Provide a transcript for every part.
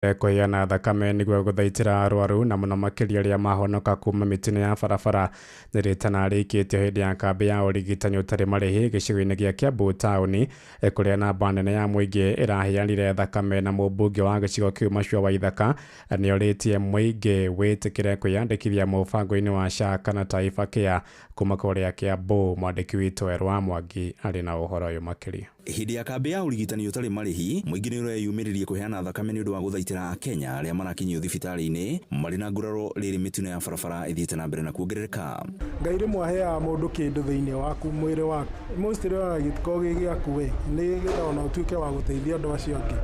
Kũheana thakame nĩguo gũthaitĩra arwaru na mũno makĩria arĩa mahonoka kuma mĩtino ya barabara nĩ rĩtana rĩikĩtio hĩndĩ ya kambĩ ya ũrigitani ũtarĩ marĩhi gĩcigo-inĩ gĩa Kiambu taũni, kũrĩa namba nene ya mũingĩ ĩraheanire thakame. Na mũmbunge wa gĩcigo kĩu Macua Waithaka nĩorĩtie mũingĩ wĩtĩkĩre kwĩyandĩkithia mũbango-inĩ wa SHA kana Taifa Care. Kuma kũrĩa Kiambu, mwandĩki witũ Erwa Mwangi arĩ na ũhoro ũyũ makĩria. Hĩndĩ ya kambĩ ya ũrigitani ũtarĩ marĩhi, mũingĩ nĩ ũreyumĩririe kũheana thakame nĩ ũndũ wa gũthaitĩra Akenya arĩa marakinyio thibitarĩ-inĩ marĩ na nguraro rĩrĩ mĩtino ya barabara ĩthiĩte na mbere na kuongerereka. Ngai rĩmwe aheaga mũndũ kĩndũ thĩinĩ waku, mwĩrĩ waku, mostly ona gĩtikoragwo gĩ gĩaku we, nĩgetha ona ũtuĩke wa gũteithia andũ acio angĩ.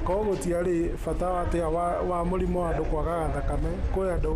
Korwo gũtiarĩ bata atĩa wa mũrimũ wa andũ kwagaga thakame, kwĩ andũ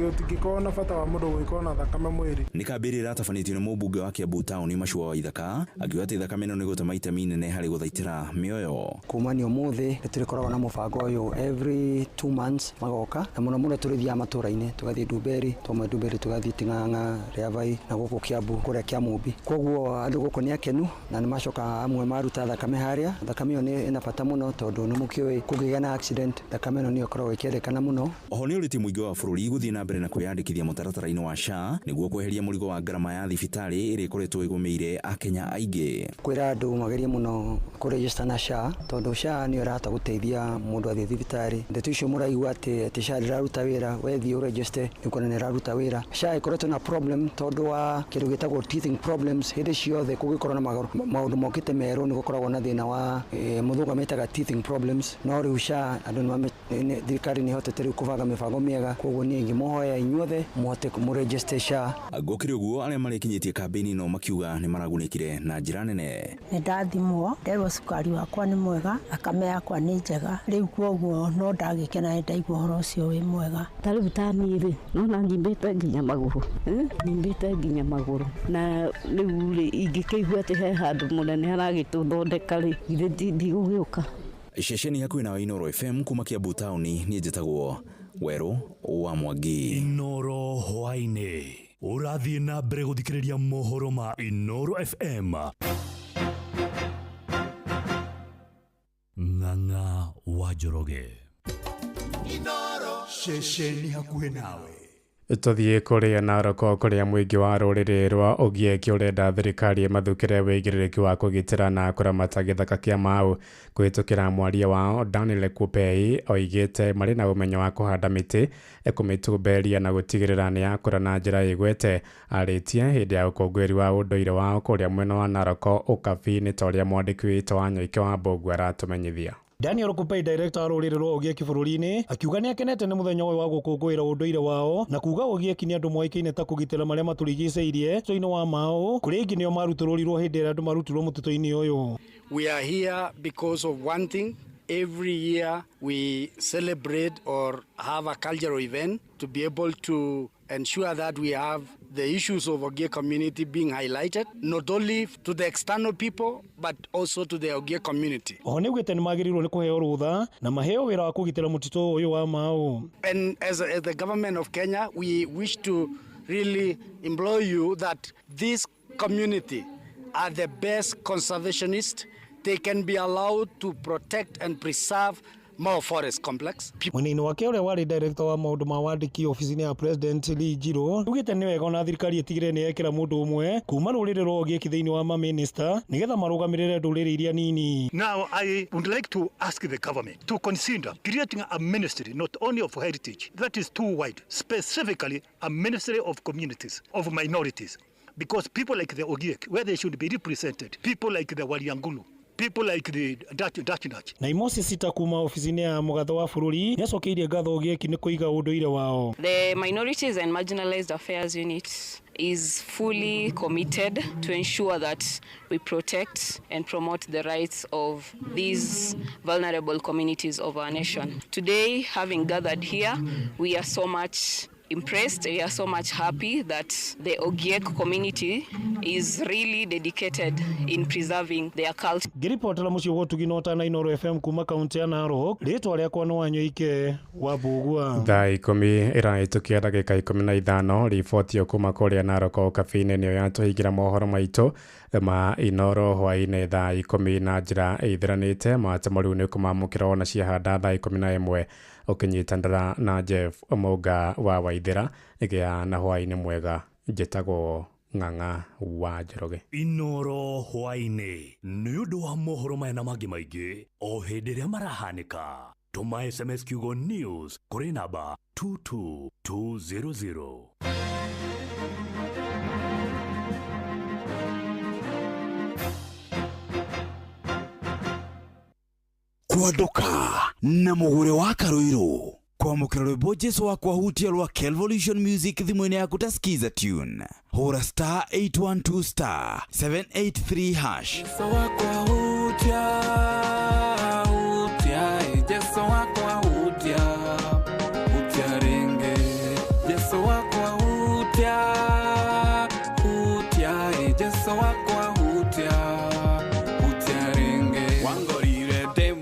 gũtingĩkorwo na bata wa mũndũ gũgĩkorwo na thakame mwĩrĩ. Nĩ kambĩ ĩrĩa ĩratabanĩtio nĩ mũmbunge wa Kiambu taũni Macua Waithaka akiuga atĩ thakame ĩno nĩ gũtema itemi inene harĩ gũthaitĩra mĩoyo. Kumania ũmũthĩ nĩ tũrĩkoragwo na mũbango ũyũ every 2 months magoka, na mũno mũno tũrĩthiaga matũra-inĩ, tũgathiĩ Ndumberi, twauma Ndumberi tũgathiĩ Ting'ang'a, Rĩabai na gũkũ Kiambu kũrĩa Kĩamũmbi. Koguo andũ gũkũ nĩ akenu na nĩ macoka amwe maruta thakame harĩa. Thakame ĩyo nĩ ĩna bata mũno tondũ nĩ mũkĩũĩ kũngĩgĩa na accident, thakame ĩno nĩyo ĩkoragwo ĩkĩendekana mũno. Oho nĩ ũrĩtie mũingĩ wa bũrũri gũthiĩ na mbere na kwĩyandĩkithia mũtaratara-inĩ wa SHA nĩguo kweheria mũrigo wa ngarama ya thibitarĩ ĩrĩa ĩkoretwo ĩgũmĩire Akenya aingĩ. Kwĩra andũ magerie mũno kũregister na SHA tondũ SHA nĩyo ĩrahota gũteithia mũndũ athiĩ thibitarĩ. Ndeto icio mũraigua atĩ SHA ndĩraruta wĩra, wethiĩ ũregister nĩ ũkuona nĩ ĩraruta wĩra. SHA ĩkoretwo na problem tondũ wa kĩndũ gĩtagwo teething problems. Hĩndĩ ciothe kũngĩkorwo na maũndũ mokĩte merũ nĩ gũkoragwo na thĩna wa mũthũngũ amĩtaga teething problems. No rĩu SHA andũ nĩ thirikari nĩ ĩhotete rĩu kũbanga mĩbango mĩega, koguo niĩ ingĩmũhoya inyuothe mũhote kũmũregister SHA. Gũkĩrĩ ũguo, arĩa marĩkinyĩtie kambĩini ĩno makiuga nĩ maragunĩkire na njĩra nene. Nĩ ndathimwo, nderwo cukari wakwa nĩ mwega, thakame yakwa nĩ njega, rĩu koguo no ndagĩkena nĩ ndaigua ũhoro ũcio wĩ mwega. Ta rĩu ta niĩ rĩ, nona nyimbĩte nginya magũrũ, nyimbĩte nginya magũrũ, na rĩu rĩ ingĩkĩigua atĩ he handũ mũnene haragĩtũthondeka rĩ, githĩ ndigũgĩũka. Ceceni hakuhĩ na Inooro FM kuma Kiambu taũni, niĩ njĩtagwo Werũ wa Mwangi. Inooro hwaĩ-inĩ ũrathiĩ na mbere gũthikĩrĩria mohoro ma Inooro FM. Ng'ang'a wa Njoroge. Inooro ceceni hakuhĩ nawe. Tũthiĩ kũrĩa Narok kũrĩa mũingĩ wa rũrĩrĩ rwa Ogiek ũrenda thirikari ĩmathukĩre wĩigĩrĩrĩki wa kũgitĩra na kũramata gĩthaka kĩa Mau kũhĩtũkĩra mwaria wao Daniel Kupei oigĩte marĩ na ũmenyo wa kũhanda mĩtĩ, kũmĩtumberia na gũtigĩrĩra nĩ yakũra na njĩra ĩgwete. Arĩtie hĩndĩ ya ũkũngũĩri wa ũndũire wao kũrĩa mwena wa Narok Ũkabi-inĩ ta ũrĩa mwandĩki witũ wa Nyoike wa Mbũgua aratũmenyithia. Daniel Kupei, director wa rũrĩrĩ rwa Ogiek bũrũri-inĩ, akiuga nĩ akenete nĩ mũthenya ũyũ wa gũkũngũĩra ũndũire wao na kuga Ogiek nĩ andũ moĩkaine ta kũgitĩra marĩa matũrigicĩirie mũtitũ-inĩ wa Mau, kũrĩa aingĩ nĩo marutũrũrirwo hĩndĩ ĩrĩa andũ marutirwo mũtitũ-inĩ ũyũ. We are here because of one thing. Every year we celebrate or have a cultural event to be able to ensure that we have the issues of Ogiek community being highlighted, not only to the external people, but also to the Ogiek community. Oho nĩaugĩte nĩ magĩrĩirwo nĩ kũheo rũtha na maheo wĩra wa kũgitĩra mũtitũ ũyũ wa Mau. And as the government of Kenya, we wish to really implore you that this community are the best conservationists. They can be allowed to protect and preserve Mau Forest Complex. Mwena-inĩ wake ũrĩa warĩ director wa maũndũ ma wandĩki obici-inĩ ya President Lee Njirũ augĩte nĩ wega ona thirikari ĩtigĩrĩre nĩ yekĩra mũndũ ũmwe kuma rũrĩrĩ rwa Ogiek thĩinĩ wa mamĩnĩsta nĩgetha marũgamĩrĩre ndũrĩrĩ iria nini. Now I would like to ask the government to consider creating a ministry not only of heritage, that is too wide, specifically a ministry of communities, of minorities, because people like the Ogiek, where they should be represented, people like the Waliangulu, people like the Dutch. Na Imosi Sita kuma ofici-inĩ ya mũgathe wa bũrũri nĩacokeirie ngatho Ogiek nĩ kũiga ũndũire wao. The Minorities and Marginalized Affairs Unit is fully committed to ensure that we protect and promote the rights of these vulnerable communities of our nation. Today, having gathered here, we are so much impressed, we are so much happy that the Ogiek community is really dedicated in preserving their culture. Ngĩribotera mũciĩ wa ũtugi na ũtana Inooro FM kuma kaunti ya Narok, rĩtwa rĩakwa nĩ Wanyoike wa Mbugua. Thaa 10 ĩrahĩtũkia ndagĩka 15. Riboti kuma kũrĩa Narok o Cafe-inĩ nĩyo yatũhingĩra mohoro maitũ ma Inooro hwaĩ-inĩ thaa 10 na njĩra ĩithĩranĩte. Matemo rĩu nĩ kũmamũkĩra ona ciahanda thaa 11 ũkĩnyitanĩra na Jeff Mũnga wa Waithĩra. Gĩa na hwaĩ-inĩ mwega. Njĩtagwo Ng'ang'a wa Njoroge. Inooro hwaĩ-inĩ nĩ ũndũ wa mohoro maya na mangĩ maingĩ o hĩndĩ ĩrĩa marahanĩka. Tũma SMS kiugo news kũrĩ namba 22200. Kwanduka na mugure wa Karuiru kwamukira rwimbo Jesu wakwa hutia rwa Kelvolution Music thimũ-inĩ yaku ta skiza tune. Hũra star 812 star 783 hash. Jesu wakwa hutia hutia, Jesu wakwa hutia hutia ringe. Jesu wakwa hutia hutia, Jesu wakwa hutia hutia ringe. Wangorire ndĩ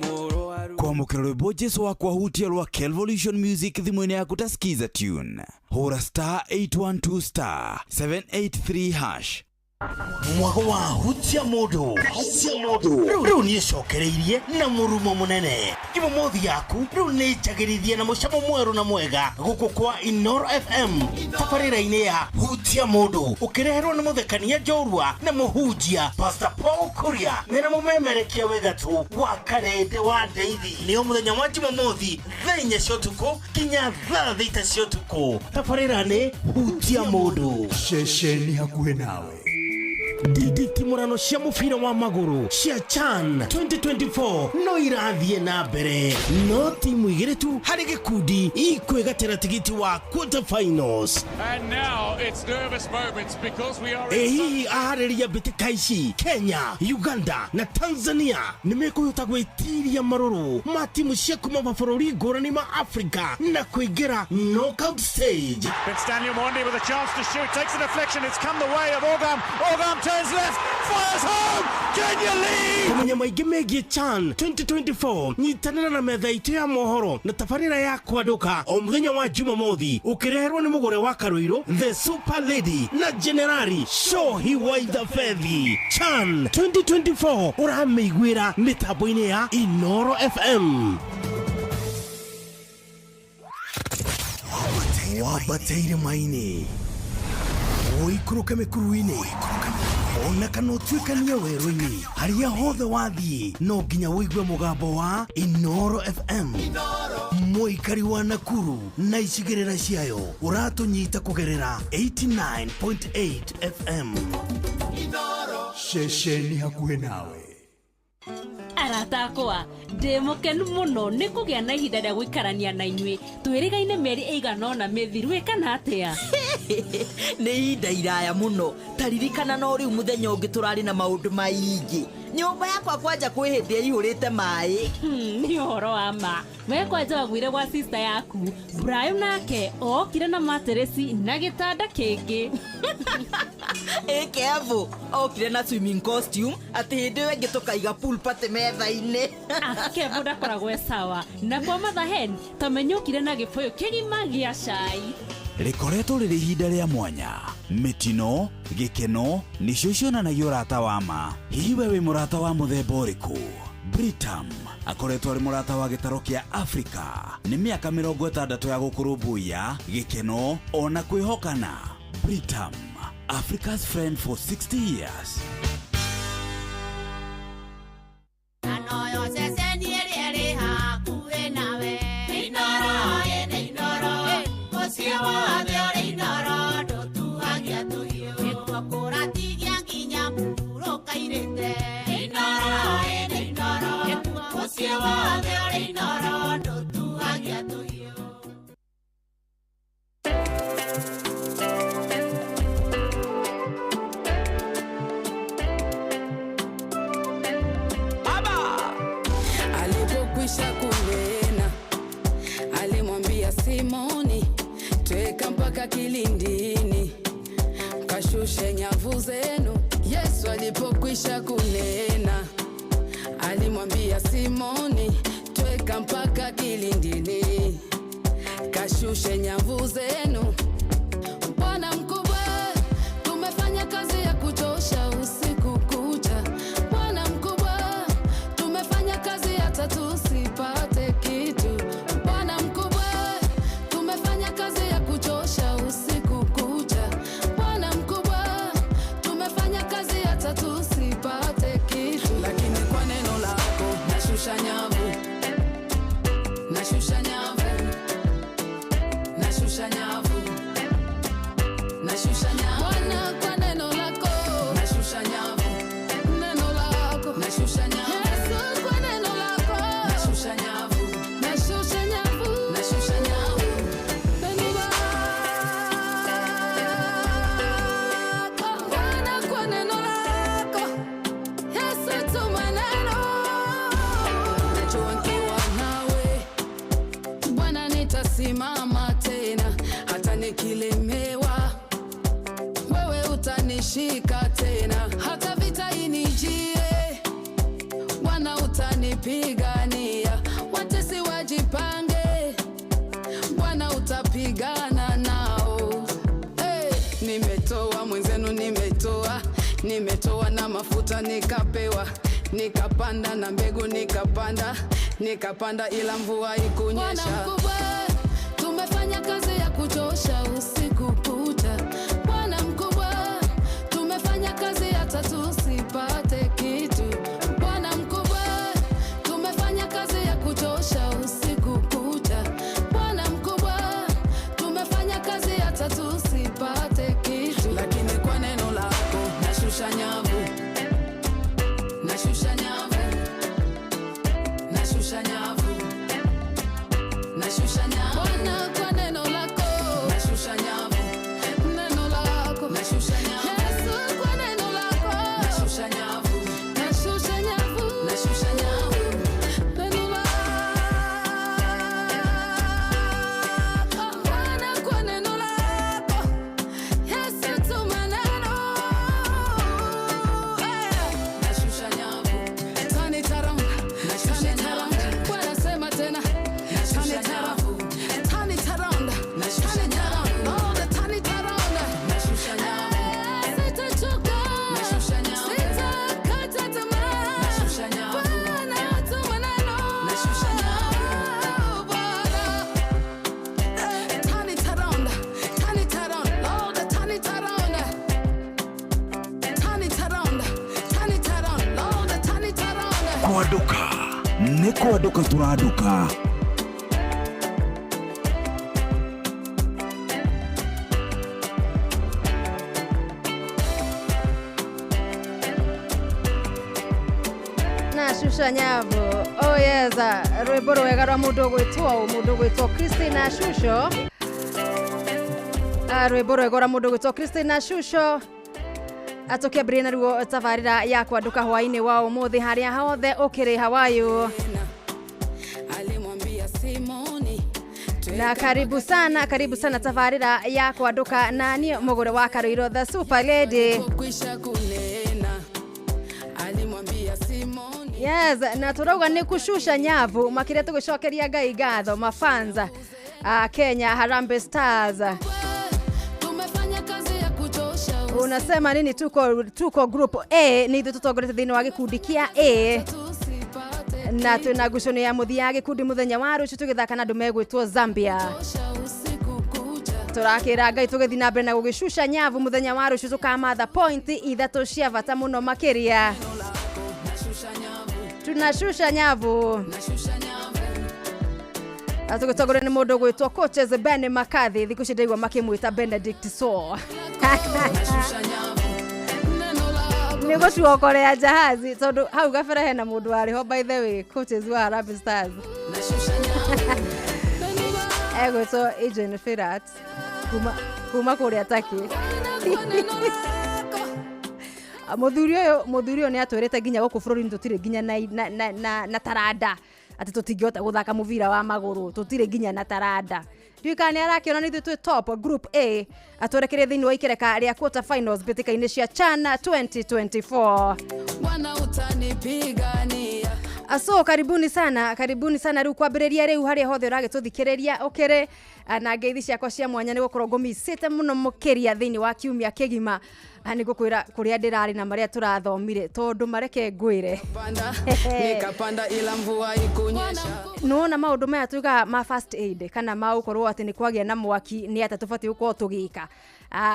Kwamukira rwimbo Jesu wakwa hutia rwa Kelvolution Music thimũ-inĩ yaku ta skiza tune. Hũra star 812 star 783 hash. Mwago wa hutia mũndũ rĩu nĩĩcokereirie na mũrumo mũnene. Jumamothi yaku rĩu nĩ njagĩrithie na mũcamo mwerũ na mwega gũkũ kwa Inooro FM tabarĩra-inĩ ya hutia mũndũ, ũkĩreherwo nĩ mũthekania njorua na mũhunjia Pastor Paul Kuria mena mũmemerekia wĩgatũ wa Karende wa Ndeithi. Nĩo mũthenya wa Jumamothi thaa 4 cia ũtukũ nginya thaa 6 cia ũtukũ. Tabarĩra nĩ hutia mũndũ. Ceceni hakuhĩ nawe. Nditimũrano cia mũbira wa magũrũ cia CHAN 2024 no irathiĩ na mbere, no timu igĩrĩ tu harĩ gĩkundi ikwĩgatĩra tigiti wa quarter finals. And now it's nervous moments because we are Ĩ hihi aharĩria mbĩtĩka ici Kenya, Uganda na Tanzania nĩ mekũhota gwĩtiria marũrũ ma timu cia kuma mabũrũri ngũrani ma Afrika na kũingĩra knockout stage? It's Daniel Mondi with a chance to shoot, takes a deflection, it's come the way of Orgam. Orgam turns left, fires home, Kenya lead! Kũmenya maingĩ megiĩ CHAN 2024 nyitanĩra na metha itũ ya mohoro na tabarĩra ya kwandũka o mũthenya wa Jumamothi, ũkĩreherwo nĩ mũgũre wa Karuiru, The Super Lady na Generali Shohi Waitha Fethi. CHAN 2024 ũramĩiguĩra mĩtambo-inĩ ya Inooro FM. Wambateire maini ũikũrũke mĩkuru-inĩ ona kana ũtuĩkanie werũ-inĩ, harĩa hothe wathiĩ no nginya ũigue mũgambo wa Inooro FM. Mũikari wa Nakuru na icigĩrĩra ciayo ũratũnyita kũgerera 89.8 FM. Ceceni hakuhĩ nawe. Arata akwa, ndĩ mũkenu mũno nĩ kũgĩa na ihinda rĩa gũikarania na inyuĩ. Twĩrĩgaine mĩeri ĩigana ũna mĩthiru, ĩ kana atĩa? Nĩ ihinda iraya mũno. Ta ririkana no rĩu mũthenya ũngĩ tũrarĩ na maũndũ maingĩ. Nyũmba yakwa kwanja kwĩ hĩndĩ ĩihũrĩte maĩ. Nĩ ũhoro wa ma. We kwanja waguire gwa sister yaku. Brian nake okire na materesi na gĩtanda kĩngĩ. Ĩ Kevo okire na swimming costume atĩ hĩndĩ ĩyo ĩngĩ tũkaiga pool party metha-inĩ. Kevo ndakoragwo e sawa. Na kwa Mother Hen tamenya okire na gĩbũyũ kĩgima gĩa cai. Rĩkoretwo rĩrĩ ihinda rĩa mwanya. Mĩtino, gĩkeno nĩcio cionanagia ũrata wa ma. Hihi we wĩ mũrata wa mũthemba ũrĩkũ? Britam akoretwo arĩ mũrata wa gĩtaro kĩa Afrika. Nĩ mĩaka 60 ya gũkũrũmbũiya, gĩkeno ona kwĩhokana. Britam, Africa's friend for 60 years. Alipokwisha kunena alimwambia Simoni, tweka kilindini, kashushe nyavu zenu. Yesu alipokwisha kunena, alimwambia Simoni, tweka mpaka kilindini, kashushe nyavu zenu. Bwana mkubwa, tumefanya kazi ya kuchosha usiku kucha. Bwana mkubwa, tumefanya kazi hata tusipate kitu. Bwana mkubwa, tumefanya kazi ya kuchosha usiku kucha. Bwana mkubwa, tumefanya kazi hata tusipate kitu. Lakini kwa neno lako nashusha nyavu, nashusha nyavu, nashusha nyavu, nashusha nyavu. Bwana, kwa neno lako nashusha nyavu, neno lako nashusha nyavu. Yesu, kwa neno lako nashusha nyavu, nashusha nyavu, nashusha nyavu. Neno lako Bwana, kwa neno lako Yesu, tuma neno. Najua nikiwa nawe Bwana nitasimama tena, hata nikilemewa wewe utanishika tena, hata vita inijie Bwana utanipigania, watesi wajipange, Bwana utapigana nao. Hey, nimetoa mwenzenu, nimetoa, nimetoa na mafuta nikapewa, nikapanda na mbegu nikapanda, nikapanda ila mvua ikunyesha. Bwana mkubwa, tumefanya kazi ya kuchosha usiku kucha. Bwana mkubwa, tumefanya kazi hata tusipate kitu. Bwana mkubwa, tumefanya kazi ya kuchosha usiku kucha. Bwana mkubwa, tumefanya kazi hata tusipate kitu. Lakini kwa neno lako nashusha nyavu, nashusha nyavu, nashusha nyavu, nashusha nyavu. Bwana, kwa neno lako nashusha nyavu, neno lako nashusha nyavu. Yesu, kwa neno lako nashusha nyavu, nashusha nyavu, nashusha nyavu. Neno lako Bwana, kwa neno lako Yesu, tuma neno. Nashusha nyavu, turn it around, turn it around. Bwana sema tena, turn it around, turn it around, turn it around. Lord, turn it around. Nashusha nyavu, sitachoka, nashusha nyavu, sitakata tamaa. Nashusha nyavu, Bwana tuma neno. Nashusha nyavu, Bwana. Turn it around, turn it around, Lord, turn it around. Turn it around, turn it around, Lord, turn it around. Kwanduka nĩ kwanduka tũranduka. Nashusha nyavu. Oh yes, rwimbo rwega rwa mundu ugwitwo mundu ugwitwo Christina Shusho. Rwimbo rwega rwa mundu ugwitwo Christina Shusho. Atukiambĩrĩria naruo tabarĩra ya kwanduka hwaĩ-inĩ wa ũmũthĩ harĩa hothe ũkĩrĩ hawayu. Alimwambia Simoni, Na karibu sana, karibu sana tabarĩra ya kwanduka na niĩ mũgũre wa Karoiro the super lady. Kwisha kunena, alimwambia Simoni. Yes, na turauga nĩ kushusha nyavu makĩria tũgĩcokeria Ngai ngatho mafanza Kenya Harambee Stars. Tumefanya kazi ya kuchosha Unasema nini? Tuko group A nĩ ithuĩ tũtongoretie thĩinĩ wa gĩkundi kĩa A na twĩna ngucanio ya mũthia ya gĩkundi mũthenya wa rũciũ tũgĩthaka na andũ megwĩtwo Zambia. usiku kucha. Tũrakĩra Ngai tũgĩthiĩ na mbere na gũgĩcuca nyavu mũthenya wa rũciũ tũkamatha point ithatũ cia bata mũno makĩria. Nashusha nyavu, Tunashusha nyavu. nashusha nyavu. Tũgĩtongorio nĩ mũndũ ũgwĩtwo coaches Ben McCarthy, thikũ ici ndaigua makĩmwĩta Benedict Saw. Nashusha nyavu, neno lako Nĩ gũcuokorea jahazi tondũ hau gabere hena mũndũ warĩ ho, by the way, coaches wa Harambee Stars nashusha nyavu, neno lako egwĩtwo Adrian Firat kuma kũrĩa Turkey. kwa neno lako Mũthuri ũyũ nĩ atwĩrĩte nginya gũkũ bũrũri-inĩ tũtirĩ nginya na taranda. Atĩ tũtingĩhota gũthaka mũbira wa magũrũ, tũtirĩ nginya na taranda. Ndiũĩ kana nĩ arakĩona nĩ ithuĩ twĩ top group A, atwerekeire thĩinĩ wa ikereka rĩa quarter finals mbĩtĩka-inĩ cia CHAN 2024. Bwana utanipigania. So karibuni sana, karibuni sana. Rĩu kwambĩrĩria rĩu harĩa hothe ũragĩtũthikĩrĩria ũkĩrĩ na ngeithi ciakwa cia mwanya nĩ gũkorwo ngũmicĩte mũno mũkĩria thĩinĩ wa kiumia kĩgima. Nĩ ngũkwĩra kũrĩa ndĩrarĩ na marĩa tũrathomire, tondũ mareke ngwĩre. Panda, nikapanda ila mvua ikunyesha. Nĩwona maũndũ maya tugaga ma first aid kana ma gũkorwo atĩ nĩ kwagĩa na mwaki, nĩ atĩa tũbatiĩ gũkorwo tũgĩka.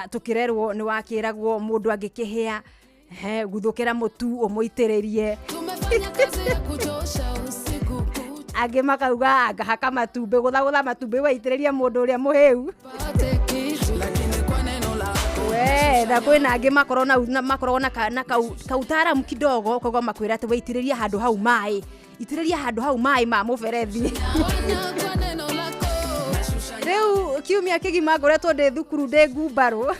Tũkĩrerwo nĩ wakĩragwo mũndũ angĩkĩhĩa, he guthũkĩra mũtu ũmũitĩrĩrie. Tumefanya kazi ya kuchosha usiku kucha. Angĩ makauga anga haka matumbĩ, gũthagũtha matumbĩ waitĩrĩrie mũndũ ũrĩa mũhĩu. Pate kitu lakini kwa neno lako. We, na kwĩna angĩ makorwo na makoragwo na kautaaramu kidogo, ũkaigua makwĩra atĩ waitĩrĩria handũ hau maĩ, itĩrĩria handũ hau maĩ ma mũberethi. Bwana kwa neno lako. Rĩu kiumia kĩgima ngoretwo ndĩ thukuru ndĩ ngumbarũ.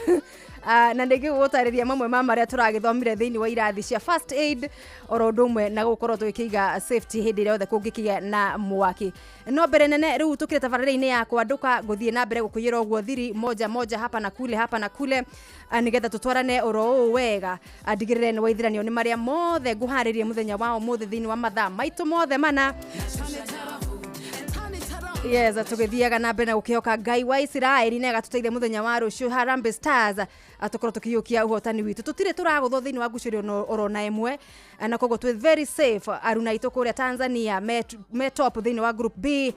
Na nĩngĩgũtarĩria mamwe ma marĩa tũragĩthomire thĩinĩ wa irathi cia first aid, oro ũndũ ũmwe na gũkorwo tũgĩkĩiga safety hĩndĩ ĩrĩa yothe kũngĩkĩgĩa na mwaki. No mbere nene rĩu tũkĩrĩ tabarĩra-inĩ ya kwandũka, ngũthiĩ na mbere gũkũiyĩra ũguo thiri moja moja, hapa na kule, hapa na kule, nĩgetha tũtwarane oro ũũ wega. Ndigĩrĩre nĩ waithiranio nĩ marĩa mothe ngũharĩrie mũthenya wa ũmũthĩ thĩinĩ wa mathaa maitũ mothe mana. Yes, tũgĩthiaga na mbere na gũkĩhoka Ngai wa Isiraeli na agatũteithia mũthenya wa rũciũ Harambee Stars tũkorwo tũkĩiyũkia ũhotani witũ. Tũtirĩ tũragũthwo thĩinĩ wa ngucanio oro na ĩmwe, na koguo twĩ very safe. Aruna aitũ kũrĩa Tanzania me top thĩinĩ wa group B.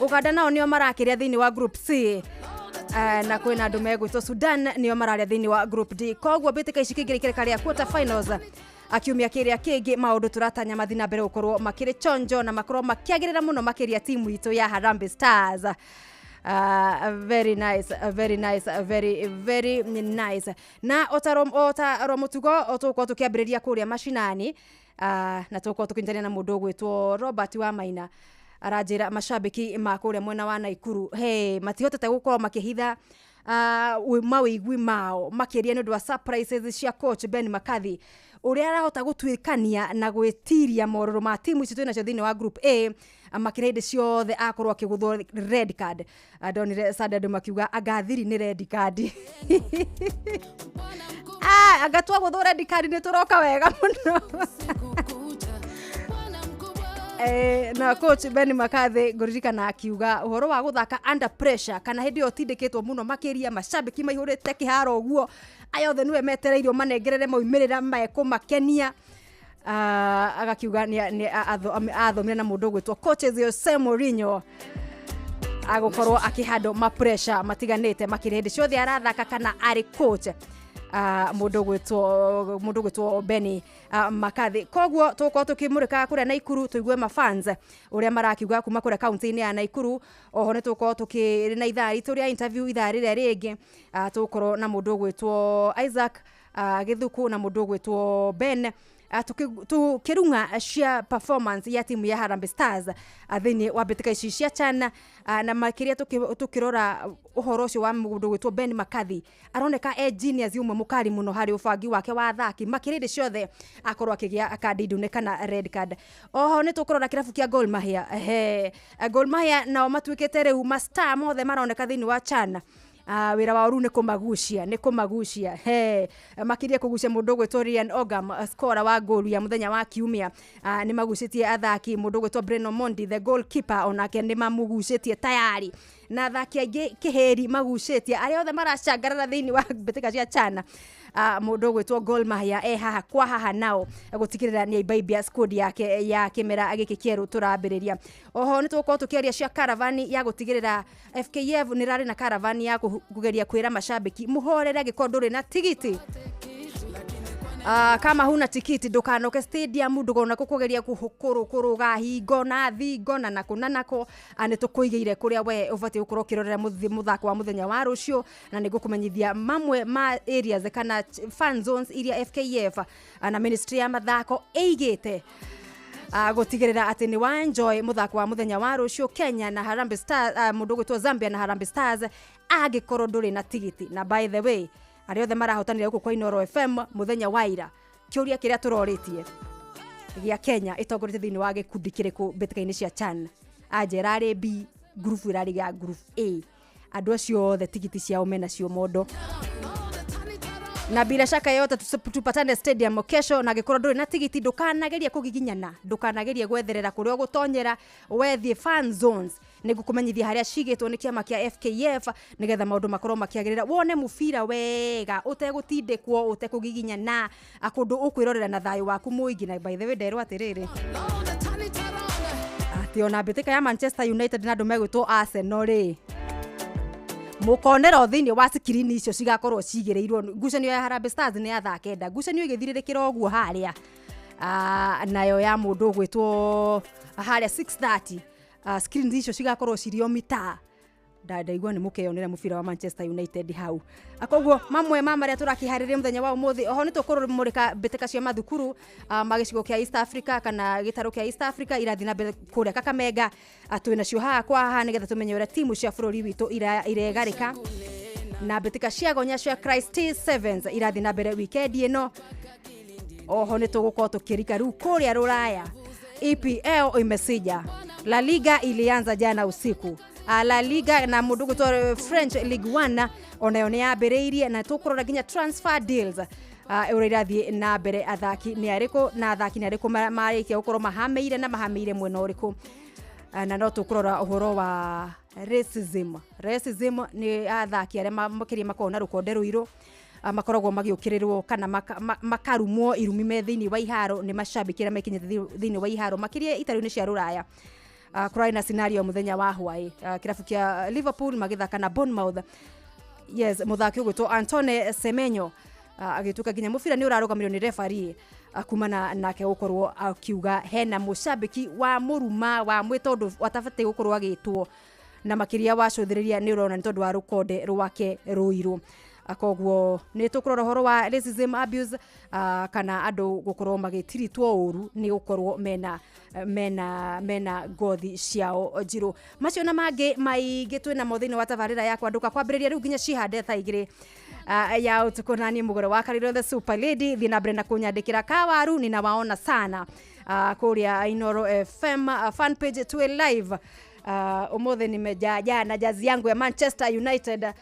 Uganda nao nĩo marakĩrĩa thĩinĩ wa group C. Na kwĩna andũ megwĩtwo Sudan nĩo mararĩa thĩinĩ wa group D. Koguo mbĩtĩka ici kĩingĩra ikereka rĩa quarter finals akiumia kĩrĩa kĩngĩ, maũndũ tũratanya mathiĩ na mbere gũkorwo makĩrĩ chonjo na makorwo makĩagĩrĩra mũno makĩria timu itũ ya Harambee Stars. Very nice, very nice, very very nice. Na ota ro mũtugo tũgũkorwo tũkĩambĩrĩria kũrĩa macinani, na tũgũkorwo tũkĩnyitanĩra na mũndũ ũgwĩtwo Robert wa Maina. Aranjĩra macambĩki ma kũrĩa mwena wa Naikuru, hey, matihotete gũkorwo makĩhitha mawĩigui mao makĩria nĩ ũndũ wa surprises cia coach Ben McCarthy, ũrĩa arahota gũtuĩkania na gwĩtiria morũrũ ma timu ici twĩ nacio thĩinĩ wa group A, makĩria hĩndĩ ciothe akorwo akĩgũthwo red card. Ndonire Sunday andũ makiuga anga thiri nĩ red card. Anga twagũthwo red card nĩ tũroka wega mũno. Na coach Ben McCarthy ngũririkana akiuga ũhoro wa gũthaka under pressure, kana hĩndĩ ĩyo ũtindĩkĩtwo mũno makĩria, macambĩki maihũrĩte kĩharo ũguo, aya othe nĩwe metereirio manengerere maumĩrĩra mekũmakenia. Agakiuga athomire na mũndũ ũgwĩtwo coach Jose Mourinho agũkorwo akĩhandle ma pressure matiganĩte makĩria hĩndĩ ciothe arathaka kana arĩ coach. Mũndũ ũgwĩtwo Benny McCarthy. Koguo tũgũkorwo tũkĩmũrĩka kũrĩa Naikuru, tũigue mafans ũrĩa marakiuga kuma kũrĩa kaunti-inĩ ya Naikuru. Oho nĩ tũgũkorwo tũkĩrĩ na ithaa ritũ rĩa interview ithaa rĩrĩa rĩngĩ. Tũgũkorwo na mũndũ ũgwĩtwo Isaac Gĩthuku na mũndũ ũgwĩtwo Ben, tukĩrung'a cia performance ya timu ya Harambee Stars thĩinĩ wa mbĩtĩka ici cia CHAN, na makĩria tũkĩrora ũhoro ũcio wa mũndũ ũgwĩtwo Ben McCarthy. Aroneka e genius ũmwe mũkali mũno harĩ ũbangi wake wa athaki, makĩria hĩndĩ ciothe akorwo akĩgĩa kandi ndune kana red card. Oho nĩ tũkũrora kĩrabu kĩa Gor Mahia. Ehe, Gor Mahia nao matuĩkĩte rĩu ma star mothe maroneka thĩinĩ wa CHAN. Wĩra wao rĩu nĩ kũmagucia, nĩ kũmagucia, he makĩria kũgucia mũndũ ũgwĩtwo Ryan Ogam, scorer wa goal ya mũthenya wa kiumia. Nĩ magucĩtie athaki, mũndũ ũgwĩtwo Breno Mondi the goalkeeper onake nĩ mamũgucĩtie tayari, na athaki aingĩ kĩhĩri magucĩtie arĩa othe maracangarara thĩinĩ wa mbĩtĩka cia CHAN. Mũndũ ũgwĩtwo Gor Mahia e haha kwa haha nao gũtigĩrĩra nĩ aimbaimbia squad yake ya kĩmera gĩkĩ kĩerũ tũrambĩrĩria. Oho nĩ tũgũkorwo tũkĩaria cia caravani ya gũtigĩrĩra FKF nĩ rarĩ na caravani ya kũgeria kwĩra macambĩki mũhorere angĩkorwo ndũrĩ na tigiti. Kama huna tikiti ndukanoke stadium, ndugona kugeria kuruga hingo na thingo na nako na nako. Nĩ tũkũigĩire kũrĩa we ũbatiĩ gũkorwo ũkĩrorera mũthako wa mũthenya wa rũciũ, na nĩ ngũkũmenyithia mamwe ma areas kana fan zones iria FKF na ministry ya mathako ĩigĩte gũtigĩrĩra atĩ nĩ wa enjoy mũthako wa mũthenya wa rũciũ, Kenya na Harambee Stars, mũndũ ũgwĩtwo Zambia na Harambee Stars, angĩkorwo ndũrĩ na tigiti. Na by the way, arĩa othe marahotanire gũkũ kwa Inoro FM mũthenya wa ira, kĩũria kĩrĩa tũrorĩtie Gĩa Kenya ĩtongoretie thĩinĩ wa gĩkundi kĩrĩkũ mbĩtĩka-inĩ cia CHAN. Anjĩra arĩ B group, ĩrarĩ ya group A. Andũ acio othe tigiti ciao menacio mondo, na bila shaka yote tupatane stadium kesho. Na angĩkorwo ndũrĩ na tigiti, ndũkanagerie kũgiginyana, ndũkanagerie gwetherera kũrĩa ũgũtonyera. Wethiĩ fan zones, nĩngũkũmenyithia harĩa cigĩtwo nĩ kĩama kĩa FKF, nĩgetha maũndũ makorwo makĩagĩrĩra, wone mũbira wega ũtegũtindĩkwo, ũtekũgiginyana, kũndũ ũkwĩrorera na thayũ waku mũingĩ. Na by the way, nderwo atĩrĩrĩ, atĩ ona mbĩtĩka ya Manchester United na andũ megwĩtwo Arsenal rĩ, mũkonera thĩinĩ wa cikirini icio cigakorwo cigĩrĩirwo. Ngucanio ya Harambee Stars nĩ ya thaa 9, ngucanio ĩgĩthirĩrĩkĩra ũguo harĩa. Nayo ya mũndũ ũgwĩtwo harĩa 6:30, screen icio cigakorwo cirĩ o mitaa. Ndaigua nĩ mũkeyonera mũbira wa Manchester United hau. Koguo mamwe ma marĩa tũrakĩharĩria mũthenya wa ũmũthĩ, oho nĩ tũkũrũmũrĩka mbĩtĩka cia mathukuru ma gĩcigo kĩa East Africa kana gĩtarũ kĩa East Africa irathiĩ na mbere kũrĩa Kakamega. Twĩ nacio haha kwa haha, nĩgetha tũmenye ũrĩa timu cia bũrũri witũ iregarĩka, na mbĩtĩka cia gonya cia Christ Sevens irathiĩ na mbere wikendi ĩno. Oho nĩ tũgũkorwo tũkĩrika rĩu kũrĩa Rũraya. EPL imesija, La Liga ilianza jana usiku. La Liga na mũndũ gwĩtwo French League 1 onayo nĩ yambĩrĩirie, na tũkũrora nginya transfer deals ũrĩa irathiĩ na mbere, athaki nĩ arĩkũ na athaki nĩ arĩkũ marĩkia gũkorwo mahamĩire na mahamĩire mwena ũrĩkũ. Na no tũkũrora ũhoro wa racism. Racism nĩ athaki arĩa makĩria makoragwo na rũkonde rũirũ, makoragwo magĩũkĩrĩrwo kana makarumwo irumi me thĩinĩ wa iharo nĩ macambĩki arĩa mekinyĩte thĩinĩ wa iharo, makĩria itarũ-inĩ cia Rũraya. Kũrarĩ na scenario mũthenya wa hwaĩ, kĩrabu kĩa Liverpool magĩthaka na Bournemouth. Yes, mũthaki ũgwĩtwo Antone Semenyo agĩtuĩka nginya mũbira nĩ ũrarũgamirio nĩ referee, kumana nake gũkorwo akiuga hena mũcambĩki wa mũruma wa mwĩ tondũ atabatiĩ gũkorwo agĩtwo, na makĩria wacũthĩrĩria nĩ ũrona nĩ tondũ wa rũkonde rwake rũirũ. Koguo nĩ tũkũrora ũhoro wa racism abuse, kana andũ gũkorwo magĩtiritwo ũru nĩ gũkorwo mena ngothi ciao njirũ. Macio na mangĩ maingĩ twĩ namo thĩinĩ wa tabarĩra ya Kwandũka, kwambĩrĩria rĩu nginya cihande thaa 2 ya ũtukũ. Na niĩ mũgũre wa Kariro the super lady, thiĩ na mbere na kũnyandĩkĩra kawaru, ninawaona sana kũrĩa Inoro FM fan page twĩ live. Ũmũthĩ nimejaja na jazi yangu ya Manchester United,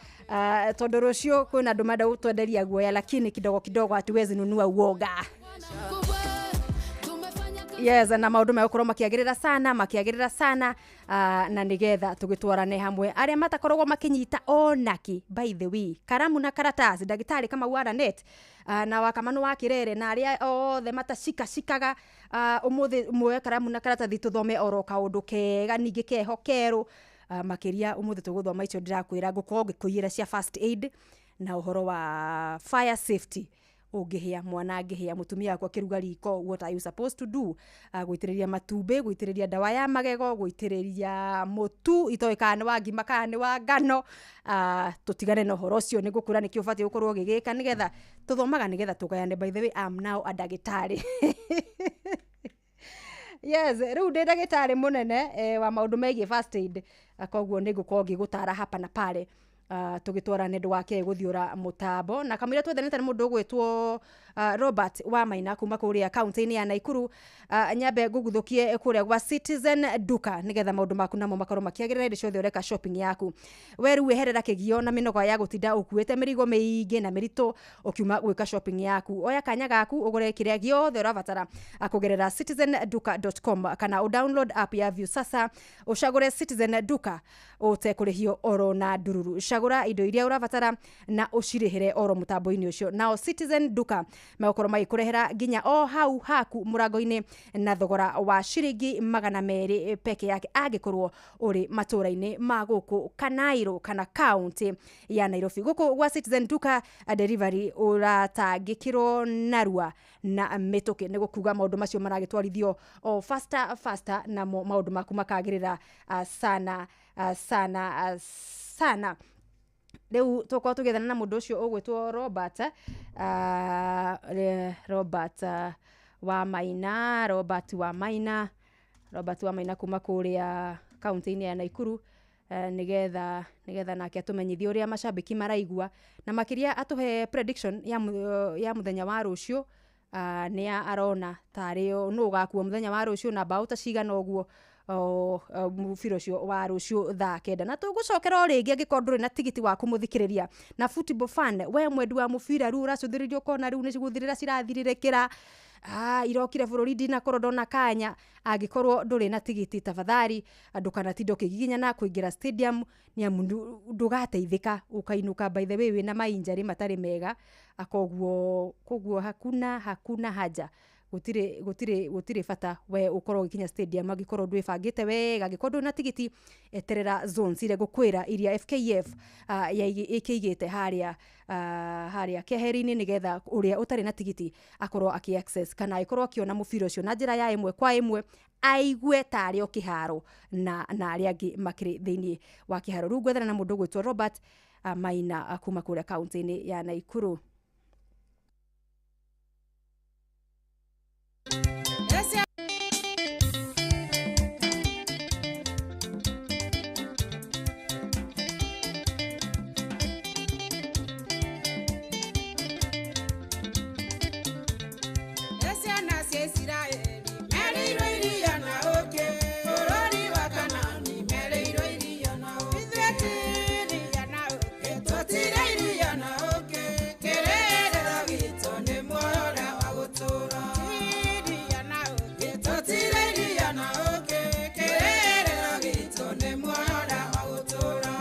tondũ rũciũ kwĩna andũ menda gũtwenderia guoya, lakini kidogo kidogo hatuwezi nunua uoga. Yes, na maũndũ megũkorwo makĩagĩrĩra sana, makĩagĩrĩra sana, na nĩgetha tũgĩtwarane hamwe. Arĩa matakoragwo makĩnyita onaki, by the way, karamu na karataci, ndagĩtarĩ Kamau wa net na wakamanu wa Kĩrere na arĩa othe matacikacikaga, ũmũthĩ muoye karamu na karatathi tũthome oro kaũndũ kega ningĩ keho kerũ. Makĩria ũmũthĩ tũgũthoma icio ndĩrakwĩra, ngũkorwo ngĩkũiyĩra cia first aid na ũhoro wa fire safety. Ũngĩhĩa mwana, angĩhĩa mũtumia waku akĩruga riko, what are you supposed to do? Gũitĩrĩria matumbĩ, gũitĩrĩria ndawa ya magego, gũitĩrĩria mũtu itoĩ kana nĩ wa ngima kana nĩ wa ngano. Tũtigane na ũhoro ũcio, nĩ ngũkwĩra nĩkĩ ũbatiĩ gũkorwo ũgĩgĩka, nĩgetha tũthomaga nĩgetha tũgayane. By the way, I'm now a ndagĩtarĩ. Yes, rĩu ndĩ ndagĩtarĩ mũnene wa maũndũ megiĩ first aid. Koguo nĩ ngũkorwo ngĩgũtara hapa na pale, tũgĩtwarane, ndũgakĩe gũthiũra mũtambo. Na kamũira twethanĩte nĩ mũndũ ũgwĩtwo Robert wa Maina kuma kũrĩa kaunti-inĩ ya Naikuru, nyambe ngũguthũkie kũrĩa gwa Citizen Duka, nĩgetha maũndũ maku namo makorwo makĩagĩrĩra hĩndĩ ciothe ũreka shopping yaku. We rĩu weherera kĩgio na mĩnoga ya gũtinda ũkuĩte mĩrigo mĩingĩ na mĩritũ ũkiuma gwĩka shopping yaku. Oya kanya gaku ũgũre kĩrĩa gĩothe ũrabatara kũgerera citizenduka.com kana ũdownload app ya Viusasa, ũcagũre Citizen Duka ũtekũrĩhio oro na ndururu. Cagũra indo iria ũrabatara na ũcirĩhĩre oro mũtambo-inĩ ũcio. Nao Citizen Duka megũkorwo magĩkũrehera nginya o hau haku mũrango-inĩ na thogora wa ciringi 200 peke yake, angĩkorwo ũrĩ matũra-inĩ ma gũkũ Kanairo kana kaunti ya Nairobi. Gũkũ gwa Citizen Duka delivery ũratangĩkĩrwo narua na mĩtũkĩ, nĩ gũkuga maũndũ macio maragĩtwarithio o faster faster, namo maũndũ maku makagĩrĩra sana sana sana. Rĩu tũkorwo tũgĩethana na mũndũ ũcio ũgwĩtwo Robert, Robert wa Maina, Robert wa Maina, Robert wa Maina kuma kũrĩa kaunti-inĩ ya Naikuru, nĩgetha nake atũmenyithie ũrĩa macambĩki maraigua, na makĩria atũhe prediction ya mũthenya wa rũciũ. Nĩa arona tarĩ nũ ũgakua mũthenya wa rũciũ na mbaũ ta cigana ũguo mũbira ũcio wa rũciũ thaa 9. Na tũgũcokera o rĩngĩ angĩkorwo ndũrĩ na tigiti waku, mũthikĩrĩria na football fan, we mwendi wa mũbira, rĩu ũracũthĩrĩria ũkona rĩu nĩ gũthirĩra cirathirĩrĩkĩra, irokire bũrũri ndinakorwo ndona kanya. Angĩkorwo ndũrĩ na tigiti, tafadhali ndũkanatinda ũkĩgiginyana kũingĩra stadium, nĩ amu ndũgateithĩka, ũkainũka by the way wĩna mainjarĩ matarĩ mega. Koguo hakuna haja, gũtirĩ bata we ũkorwo ũgĩkinya stadium angĩkorwo ndwĩbangĩte wega. Angĩkorwo ndũrĩ na tigiti, eterera zones iria ngũkwĩra iria FKF ĩkĩigĩte harĩa keheri-inĩ, nĩgetha ũrĩa ũtarĩ na tigiti akorwo akĩ access kana agĩkorwo akĩona mũbira ũcio na njĩra ya ĩmwe kwa ĩmwe, aigue tarĩ o kĩharo na arĩa angĩ makĩrĩ thĩinĩ wa kĩharo. Rĩu ngwethana na mũndũ ũgwĩtwo Robert Maina kuma kũrĩa kaunti-inĩ ya Naikuru. Ciana cia Isiraeli merĩirwo iria na ũkĩ, bũrũri wa Kanani merĩirwo iria na ũkĩ. Ithuĩ ti iria na ũkĩ, tũtirĩ iria na ũkĩ, kĩrĩrĩro gitũ nĩ muoyo ũrĩa wa gũtũũra. Ti iria na ũkĩ, tũtirĩ iria na ũkĩ, kĩrĩrĩro gitũ nĩ muoyo ũrĩa wa gũtũũra.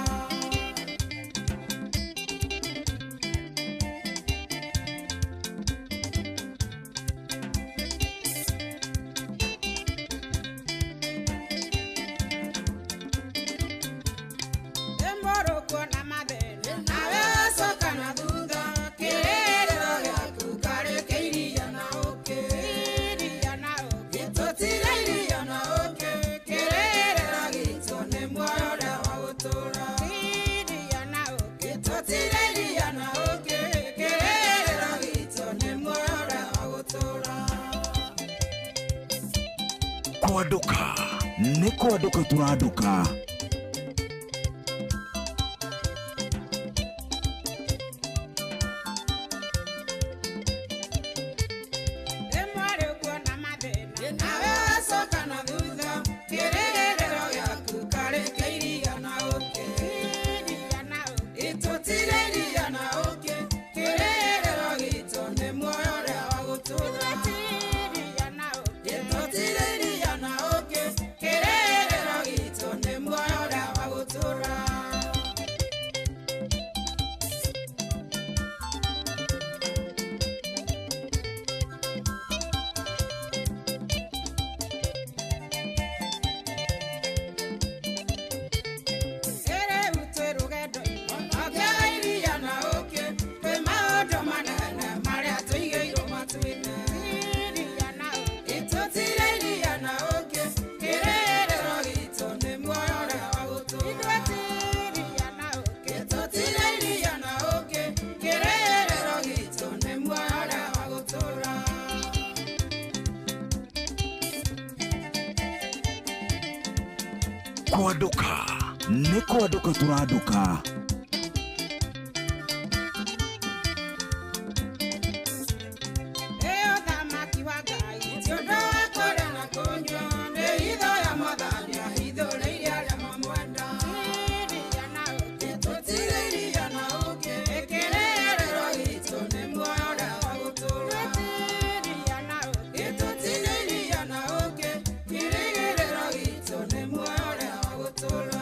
Ĩmũrũkwo na mathĩna nawe ũcoka na thutha, kĩrĩrĩro gĩaku karĩ kĩiria na ũkĩ. Iria na ũkĩ, tũtirĩ iria na ũkĩ, kĩrĩrĩro gitũ nĩ muoyo ũrĩa wa gũtũũra. Iria na ũkĩ, tũtirĩ iria na ũkĩ, kĩrĩrĩro gitũ nĩ muoyo ũrĩa wa gũtũũra. Kwanduka nĩ kwanduka tũranduka. Ĩmũrũkwo na mathĩna nawe ũcoka na thutha, kĩrĩrĩro gĩaku karĩ kĩiria na ũkĩ. Iria na ũkĩ, tũtirĩ iria na ũkĩ, kĩrĩrĩro gitũ nĩ muoyo ũrĩa wa gũtũũra. Iria na ũkĩ, tũtirĩ iria na ũkĩ, kĩrĩrĩro gitũ nĩ muoyo ũrĩa wa gũtũũra. Rĩu twĩ rũgendo-inĩ akĩaga iria na ũkĩ, twĩ maũndũ manene marĩa tũigĩirwo matu-inĩ. Iria na ũkĩ, tũtirĩ iria na ũkĩ, kĩrĩrĩro gitũ nĩ muoyo ũrĩa wa gũtũũra. Ithuĩ ti iria na ũkĩ, tũtirĩ iria na ũkĩ, kĩrĩrĩro gitũ nĩ muoyo ũrĩa wa gũtũũra. Kwanduka nĩ kwanduka tũranduka. Ĩ ũthamaki wa Ngai ti ũndũ wa kũrĩa na kũnyua, nĩ hitho ya Mwathani ahithũrĩire arĩa mamwenda. Iria na ũkĩ, tũtirĩ iria na ũkĩ, kĩrĩrĩro gitũ nĩ muoyo ũrĩa wa gũtũũra. Iria na ũkĩ, tũtirĩ iria na ũkĩ, kĩrĩrĩro gitũ nĩ muoyo ũrĩa wa gũtũũra.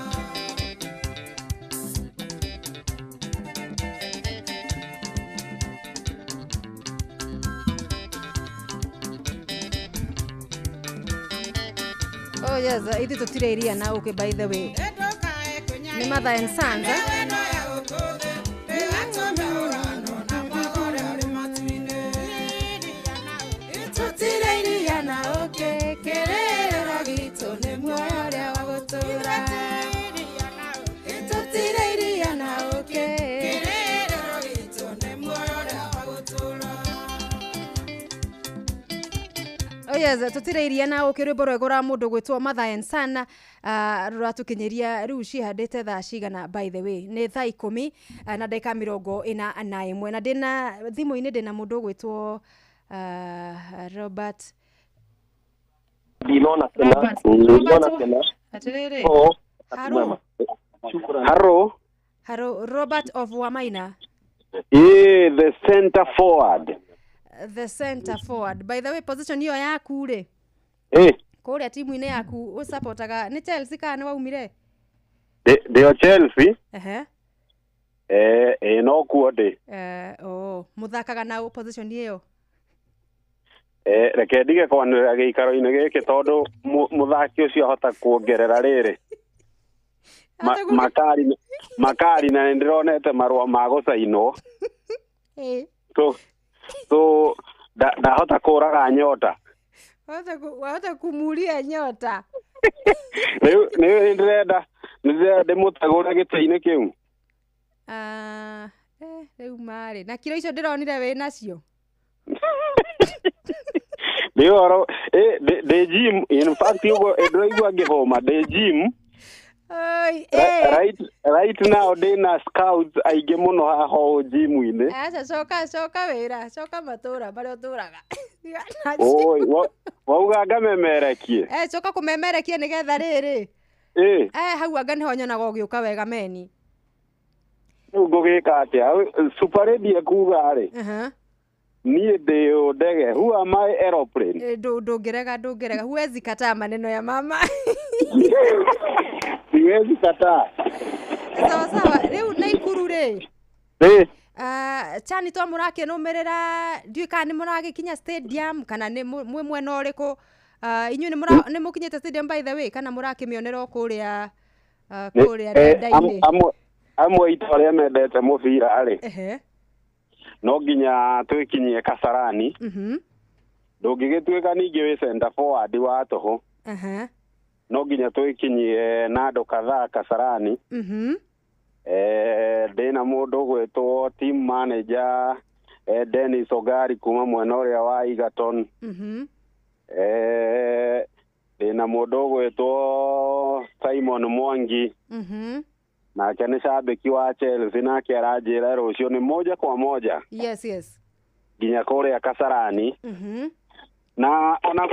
Oh yes, ithuĩ tũtirĩ iria na ũkĩ, by the way nĩ Mother and Sons, eh? Tũtirĩ iria na ũkĩ, kĩrĩrĩro gitũ nĩ muoyo ũrĩa wa gũtũũra. Tũtirĩ iria na ũkĩ, kĩrĩrĩro gitũ nĩ muoyo ũrĩa wa gũtũũra. Oh yes, tũtirĩ iria na ũkĩ, rwĩmbo rwega rwa mũndũ gwĩtwo Mother and Son, rũratũkinyĩria rĩu cihandĩte thaa cigana? By the way, nĩ thaa 11:41, na ndĩna thimũ-inĩ ndĩna mũndũ ũgwĩtwo Robert. Ndinona tena. Robert. Ndinona Robert. tena. Atiriri. Oh. Haro. Haro. Haro Robert of Wamaina. Yeah, the center forward. The center forward. By the way, position hiyo yaku rĩ. Eh, Kũrĩa timu-inĩ yaku ũsupportaga nĩ Chelsea kana nĩ waumire? Ndĩo Chelsea. Ehe. Eh, eh, no kuo ndĩ. Eh, oh, mũthakaga na ũ position ĩyo? Eh, reke ndige kwanĩrĩra gĩikaro-inĩ gĩkĩ tondũ mũthaki ũcio ahota kuongerera rĩrĩ. Makari makari na nĩndĩronete marũa ma gũcainwo. Eh. So ndahota kũraga nyota. Wahota kumuria nyota. Rĩu nĩndĩrenda ndĩmũtegũre gĩtĩ-inĩ kĩu. Ah, rĩu marĩ na kiro icio ndĩronire wĩ nacio. Ndĩ ũhoro ndĩ gym, in fact ũguo ndĩraigua ngĩhũma ndĩ gym. Oi, Right now ndĩna scouts aingĩ mũno haha ũũ gym-inĩ. Aca coka coka wĩra, coka matũra marĩa ũtũraga. Oi, wauga ngamemerekie. Eh, coka kũmemerekia nĩgetha rĩrĩ. Eh. Eh, hau anga nĩho nyonaga ũgĩũka wega meni. Rĩu ngũgĩka atĩa? Super Radio kuga rĩ. Niĩ ndĩ ũ ndege. Who am I aeroplane? Ndũngĩrega ndũngĩrega. Huwezi kataa maneno ya mama. Siwezi kataa. Sawa sawa. Rĩu Naikuru rĩ. Ĩ. Chani to mũrakĩnũmĩrĩra ndiũĩ kana nĩ mũragĩkinya stadium kana nĩ mwĩ mwena ũrĩkũ. Inyuĩ nĩ mũkinyĩte stadium by the way kana mũrakĩmĩonera o kũrĩa kũrĩa nenda-inĩ? Amwe aitũ arĩa mendete mũbira rĩ. Ehe. No nginya twĩkinyie Kasarani. Ndũngĩgĩtuĩka ningĩ wĩ center forward wa tũhũ. No nginya twĩkinyie na andũ kadhaa Kasarani. Ndĩna mũndũ ũgwĩtwo team manager Dennis Ogari kuma mwena ũrĩa wa Egerton. Ndĩna mũndũ ũgwĩtwo Simon Mwangi. Nake nĩ shabiki wa Chelsea nake aranjĩra rũciũ nĩ moja kwa moja. Yes, yes. Nginya kũrĩa Kasarani. Na ona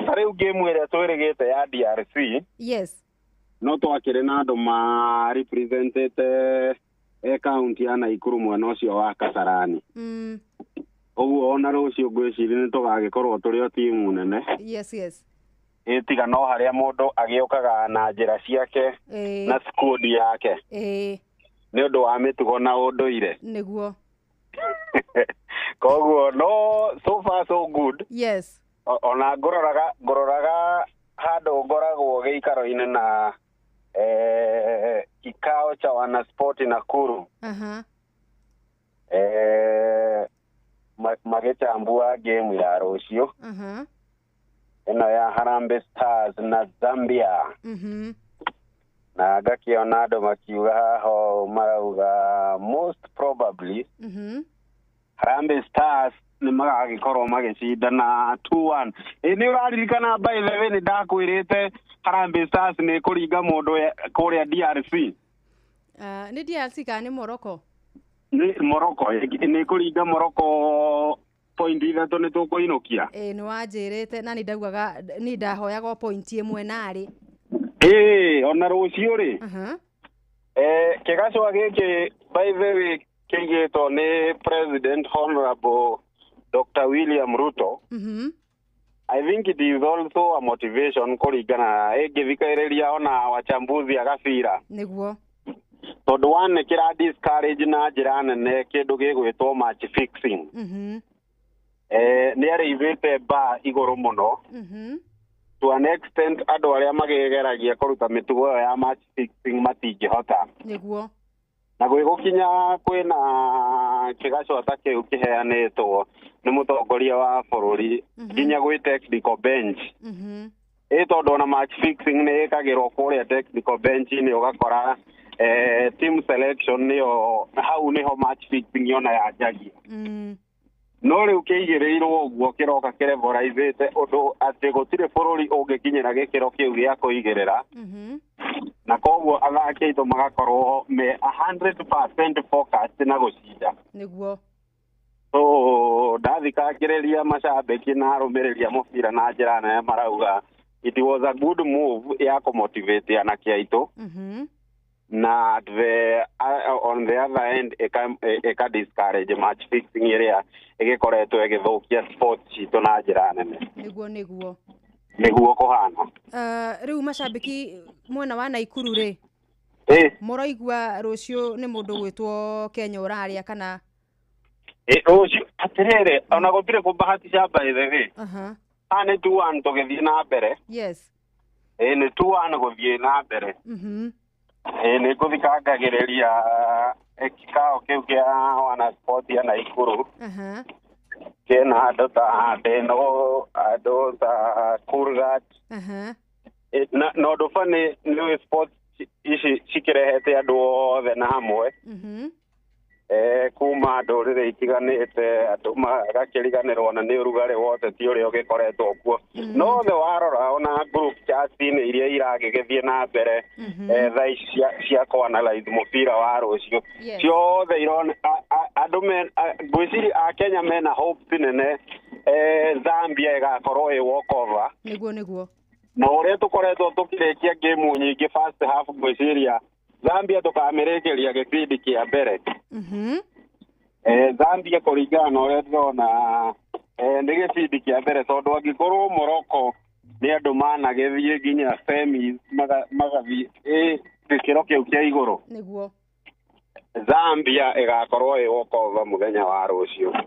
ta rĩu game ĩrĩa twĩrĩgĩte ya DRC. Yes. No twakĩrĩ na andũ ma representete county ya Naikuru mwena ũcio wa Kasarani. Ũguo ona rũciũ ngwĩciria nĩ tũgagĩkorwo tũrĩ o timu nene. Yes, yes. Tiga no harĩa mũndũ agĩũkaga na njĩra ciake na squad yake. Nĩ ũndũ wa mĩtugo na ũndũire. Nĩguo. Koguo no so far so good. Yes. Ona ngũroraga handũ ngoragwo gĩikaro-inĩ na kikao cha wanaspoti Nakuru. Magĩchambua game ya rũciũ. Ĩno ya Harambee Stars na Zambia. Na ngakĩona andũ makiuga haha marauga most probably Harambee Stars nĩ magagĩkorwo magĩcindana 2-1. Nĩ ũraririkana by the way nĩ ndakwĩrĩte Harambee Stars nĩ kũringa mũndũ kũrĩa DRC. Nĩ DRC kana nĩ Morocco? Nĩ Morocco, nĩ kũringa Morocco point ithatũ nĩ tũkũinũkia. Nĩ wanjĩrĩte na nĩ ndaugaga nĩ ndahoyaga o point ĩmwe narĩ. Ona rũciũ rĩ. Kĩgacũa gĩkĩ by the way kĩigĩtwo nĩ President Honorable Dr. William Ruto. I think it is also a motivation kũringana ĩngĩthikĩrĩria ona wachambuzi a gabira. Nĩguo. Tondũ one kĩra discourage na njĩra nene kĩndũ gĩgwĩtwo match fixing. Nĩ arĩithĩte bar igũrũ mũno. To an extent andũ arĩa magĩgeragia kũruta mĩtugo ĩyo ya match fixing matingĩhota. Nĩguo. Na gwĩgũkinya kwĩna kĩgacũa ta kĩu kĩheanĩtwo nĩ mũtongoria wa bũrũri nginya gwĩ technical bench. Ĩ tondũ ona match fixing nĩ ĩkagĩrwo kũrĩa technical bench-inĩ ũgakora team selection nĩyo hau nĩho match fixing yona yanjagia. No rĩu kĩigĩrĩirwo ũguo kĩroka kĩrevoraithĩte ũndũ atĩ gũtirĩ bũrũri ũngĩkinyĩra gĩkĩro kĩu gĩa kũigĩrĩra. Na koguo athaki aitũ magakorwo me 100% focused na gũcinda. Nĩguo. So ndathikangĩrĩria macambĩki na arũmĩrĩri a mũbira na njĩra nene marauga it was a good move ya kũmotivate anake aitũ na at the on the other end ĩka discourage match fixing ĩrĩa ĩgĩkoretwo ĩgĩthũkia sports citũ na njĩra nene. Nĩguo nĩguo. Nĩguo kũhana. Rĩu macambĩki mwena wa Naikuru rĩ, mũraigua rũciũ nĩ mũndũ gwĩtwo Kenya ũrarĩa kana? Rũciũ atĩrĩrĩ, ona gũtirĩ kũbahatisha by the way. Haha nĩ 2-1 tũgĩthiĩ na mbere. Ĩ nĩ 2-1 gũthiĩ na mbere. Ĩ nĩ ngũthikangagĩrĩria kikao kĩu kĩa wana sport ya Naikuru. Kĩna andũ ta Deno, andũ ta Kurgat. Na ũndũ funny nĩ sport ici cikĩrehete andũ othe na hamwe. Kuma ndũrĩrĩ itiganĩte, andũ magakĩriganĩrwo na nĩ ũrugarĩ wothe ti ũrĩa ũgĩkoretwo kuo. No othe warora ona group chat-inĩ iria iragĩgĩthiĩ na mbere thaa ici cia kũ-analyze mũbira wa rũciũ, ciothe irona andũ ngwĩciria a Kenya mena hopes nene Zambia ĩgakorwo ĩ walkover. Nĩguo nĩguo. Na ũrĩa tũkoretwo tũkĩrĩkia game nyingĩ first half, ngwĩciria Zambia tũkamĩrĩkĩria gĩbindi kĩa mbere. Zambia kũringana na ũrĩa ndĩrona nĩ gĩbindi kĩa mbere, tondũ angĩkorwo Morocco nĩ andũ managĩthiĩ nginya semis magathiĩ gĩkĩro kĩu kĩa igũrũ. Nĩguo. Zambia ĩgakorwo ĩ walkover mũthenya wa rũciũ.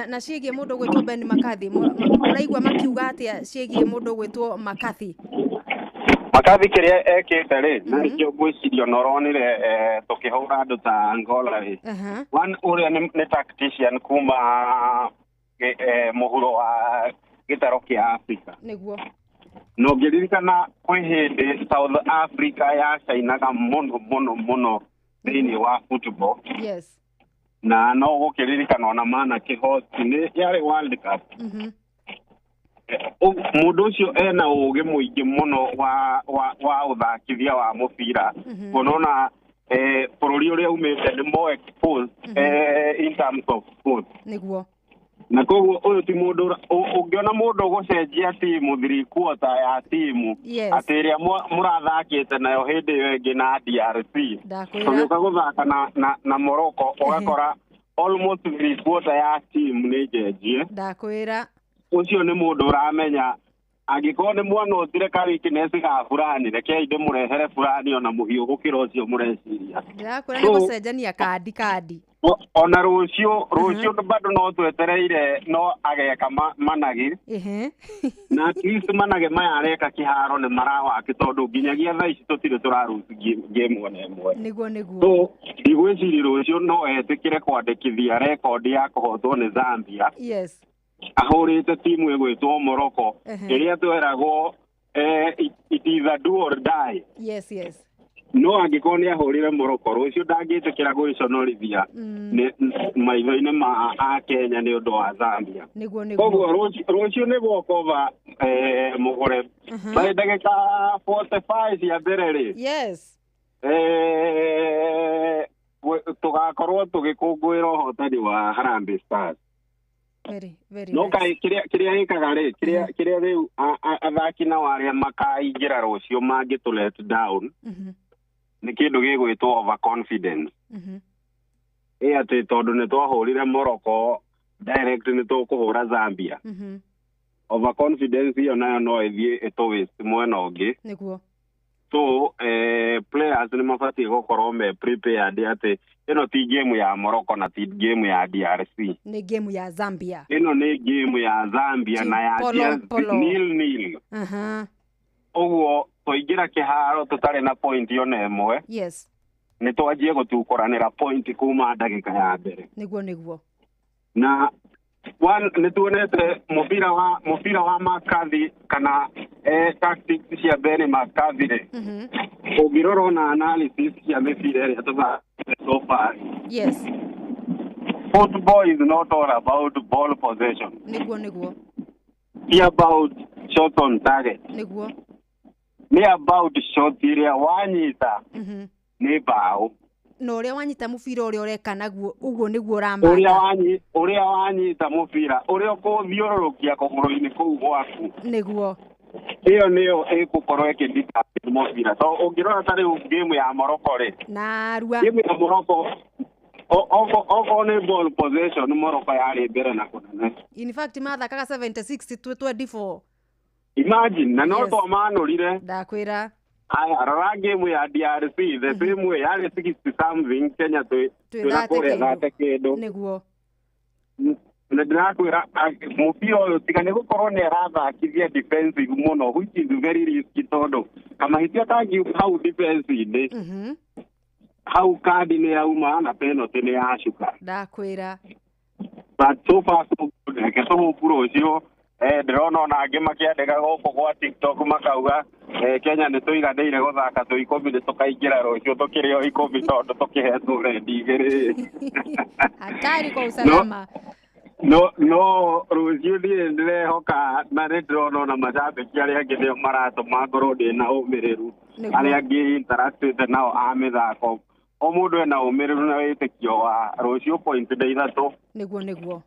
Na ciĩgiĩ mũndũ gwĩtwo Ben McCarthy, mũraigua makiuga atĩa ciĩgiĩ mũndũ gwĩtwo McCarthy? McCarthy kĩrĩa ekĩte rĩ, na nĩkĩo ngwĩciria ona ũronire tũkĩhũra andũ ta Angola rĩ. One ũrĩa nĩ tactician kuma mũhuro wa gĩtaro kĩa Africa. Nĩguo. Na ũngĩririkana kwĩ hĩndĩ South Africa yacainaga mũno mũno mũno thĩinĩ wa football. Na no gũkĩririkana ona mana kĩhoti nĩ yarĩ World Cup. Mũndũ ũcio ena ũgĩ mũingĩ mũno wa ũthakithia wa mũbira. Kuona bũrũri ũrĩa umĩte nĩ more exposed in terms of sports. Nĩguo. Na koguo ũyũ ti mũndũ ũngĩona mũndũ ũgũcenjia timu 3/4 ya timu atĩ ĩrĩa mũrathakĩte nayo hĩndĩ ĩyo ĩngĩ na DRC tũgĩũka gũthaka na Morocco ũgakora almost 3/4 ya timu nĩ njenjie. Ndakwĩra. Ũcio nĩ mũndũ ũramenya angĩkorwo nĩ mwana ũtire ka weakness ga fulani, rekei ndĩmũrehere fulani ona mũhiũ gũkĩra ũcio mũreciria. Ndĩrakwĩra nĩ gũcenjania kandi kandi. Ona rũciũ bado no twetereire no ageka managi. Na at least manage maya areka kĩharo nĩ marawake tondũ nginyagia thaa ici tũtirĩ tũraruti game ona ĩmwe. Nĩguo nĩguo. So ndigwĩciria rũciũ no etĩkĩre kwandĩkithia rekondi ya kũhotwo nĩ Zambia. Ahũrĩte timu ĩgwĩtwo Morocco ĩrĩa tweragwo it is a do or die. No angĩkorwo nĩ ahũrire Morocco rũciũ ndangĩtĩkĩra gwĩconorithia maitho-inĩ ma Akenya nĩ ũndũ wa Zambia. Nĩguo nĩguo. Koguo rũciũ nĩ walkover mũgũre. By ndagĩka 45 cia mbere rĩ. Tũgakorwo tũgĩkũngũĩra ũhotani wa Harambee Stars. Very, very no nice. Kai kĩrĩa ĩkaga rĩ, kĩrĩa rĩu athaki nao arĩa makaingĩra rũciũ mangĩtũ let down nĩ kĩndũ gĩgwĩtwo overconfidence. Ĩ atĩ tondũ nĩ twahũrire Morocco direct nĩ tũkũhũra Zambia. Overconfidence ĩyo nayo no ĩthiĩ ĩtũ waste mwena ũngĩ. Nĩguo. So players nĩ mabatiĩ gũkorwo me prepared atĩ ĩno ti game ya Morocco na ti game ya DRC. Nĩ game ya Zambia. Ĩno nĩ game ya Zambia na ya 0-0. Ũguo twaingĩra kĩharo tũtarĩ na point ona ĩmwe. Nĩ twanjie gũtukũranĩra point kuma ndagĩka ya mbere. Nĩguo nĩguo. Na one nĩ tuonete mũbira wa McCarthy kana tactics cia Benny McCarthy rĩ. Ũngĩrora ona analysis cia mĩbira ĩrĩa tũthakĩte so far. Football is not all about ball possession. Nĩguo nĩguo. It's about shot on target. Nĩguo. Nĩ about shot iria wanyita nĩ bao. Na ũrĩa wanyita mũbira, ũrĩa ũreka naguo, ũguo nĩguo ũrĩa ũramaka. Ũrĩa wanyita mũbira, ũrĩa ũkũthiũrũrũkia kũgũrũ-inĩ kũu gwaku, Nĩguo. Ĩyo nĩyo ĩgũkorwo ĩkĩdetermine mũbira, so ũngĩrora ta rĩu game ya Morocco rĩ, Narua. Game ya Morocco, okorwo nĩ ball possession, Morocco yarĩ mbere na kũnene. In fact, mathakaga 76 to 24. Imagine, na no twamanũrire. Ndakwĩra. Aya, rora game ya DRC, the same way, yarĩ 60 something, Kenya twĩ Twĩ twĩna 30 kũrĩa kĩndũ. 30 kĩndũ. Nĩguo. Na ndĩrakwĩra, mũbira ũyũ tiga nĩ gũkorwo nĩ arathakithia defensive mũno, which is very risky, tondũ kamahĩtia kangiuma hau defense-inĩ, hau kandi nĩ yauma na penalty nĩ yacuka. Ndakwĩra. But so far so good. Reke tũhũpu rũciũ. Ndĩrona ona angĩ makĩandĩka gũkũ gwa TikTok makauga, Kenya nĩ tũiganĩire gũthaka twĩ 10, nĩ tũkaingĩra rũciũ tũkĩrĩ o 10, tondũ tũkĩhetwo rendi 2. Hatari kwa usalama. No rũciũ niĩ ndĩrehoka, na nĩ ndĩrona ona macambĩki arĩa angĩ nĩo maratũma ngorwo ndĩna ũmĩrĩru. Arĩa angĩ interactĩte nao a mĩthako, o mũndũ ena ũmĩrĩru na wĩtĩkio wa rũciũ point nĩ 3. Nĩguo.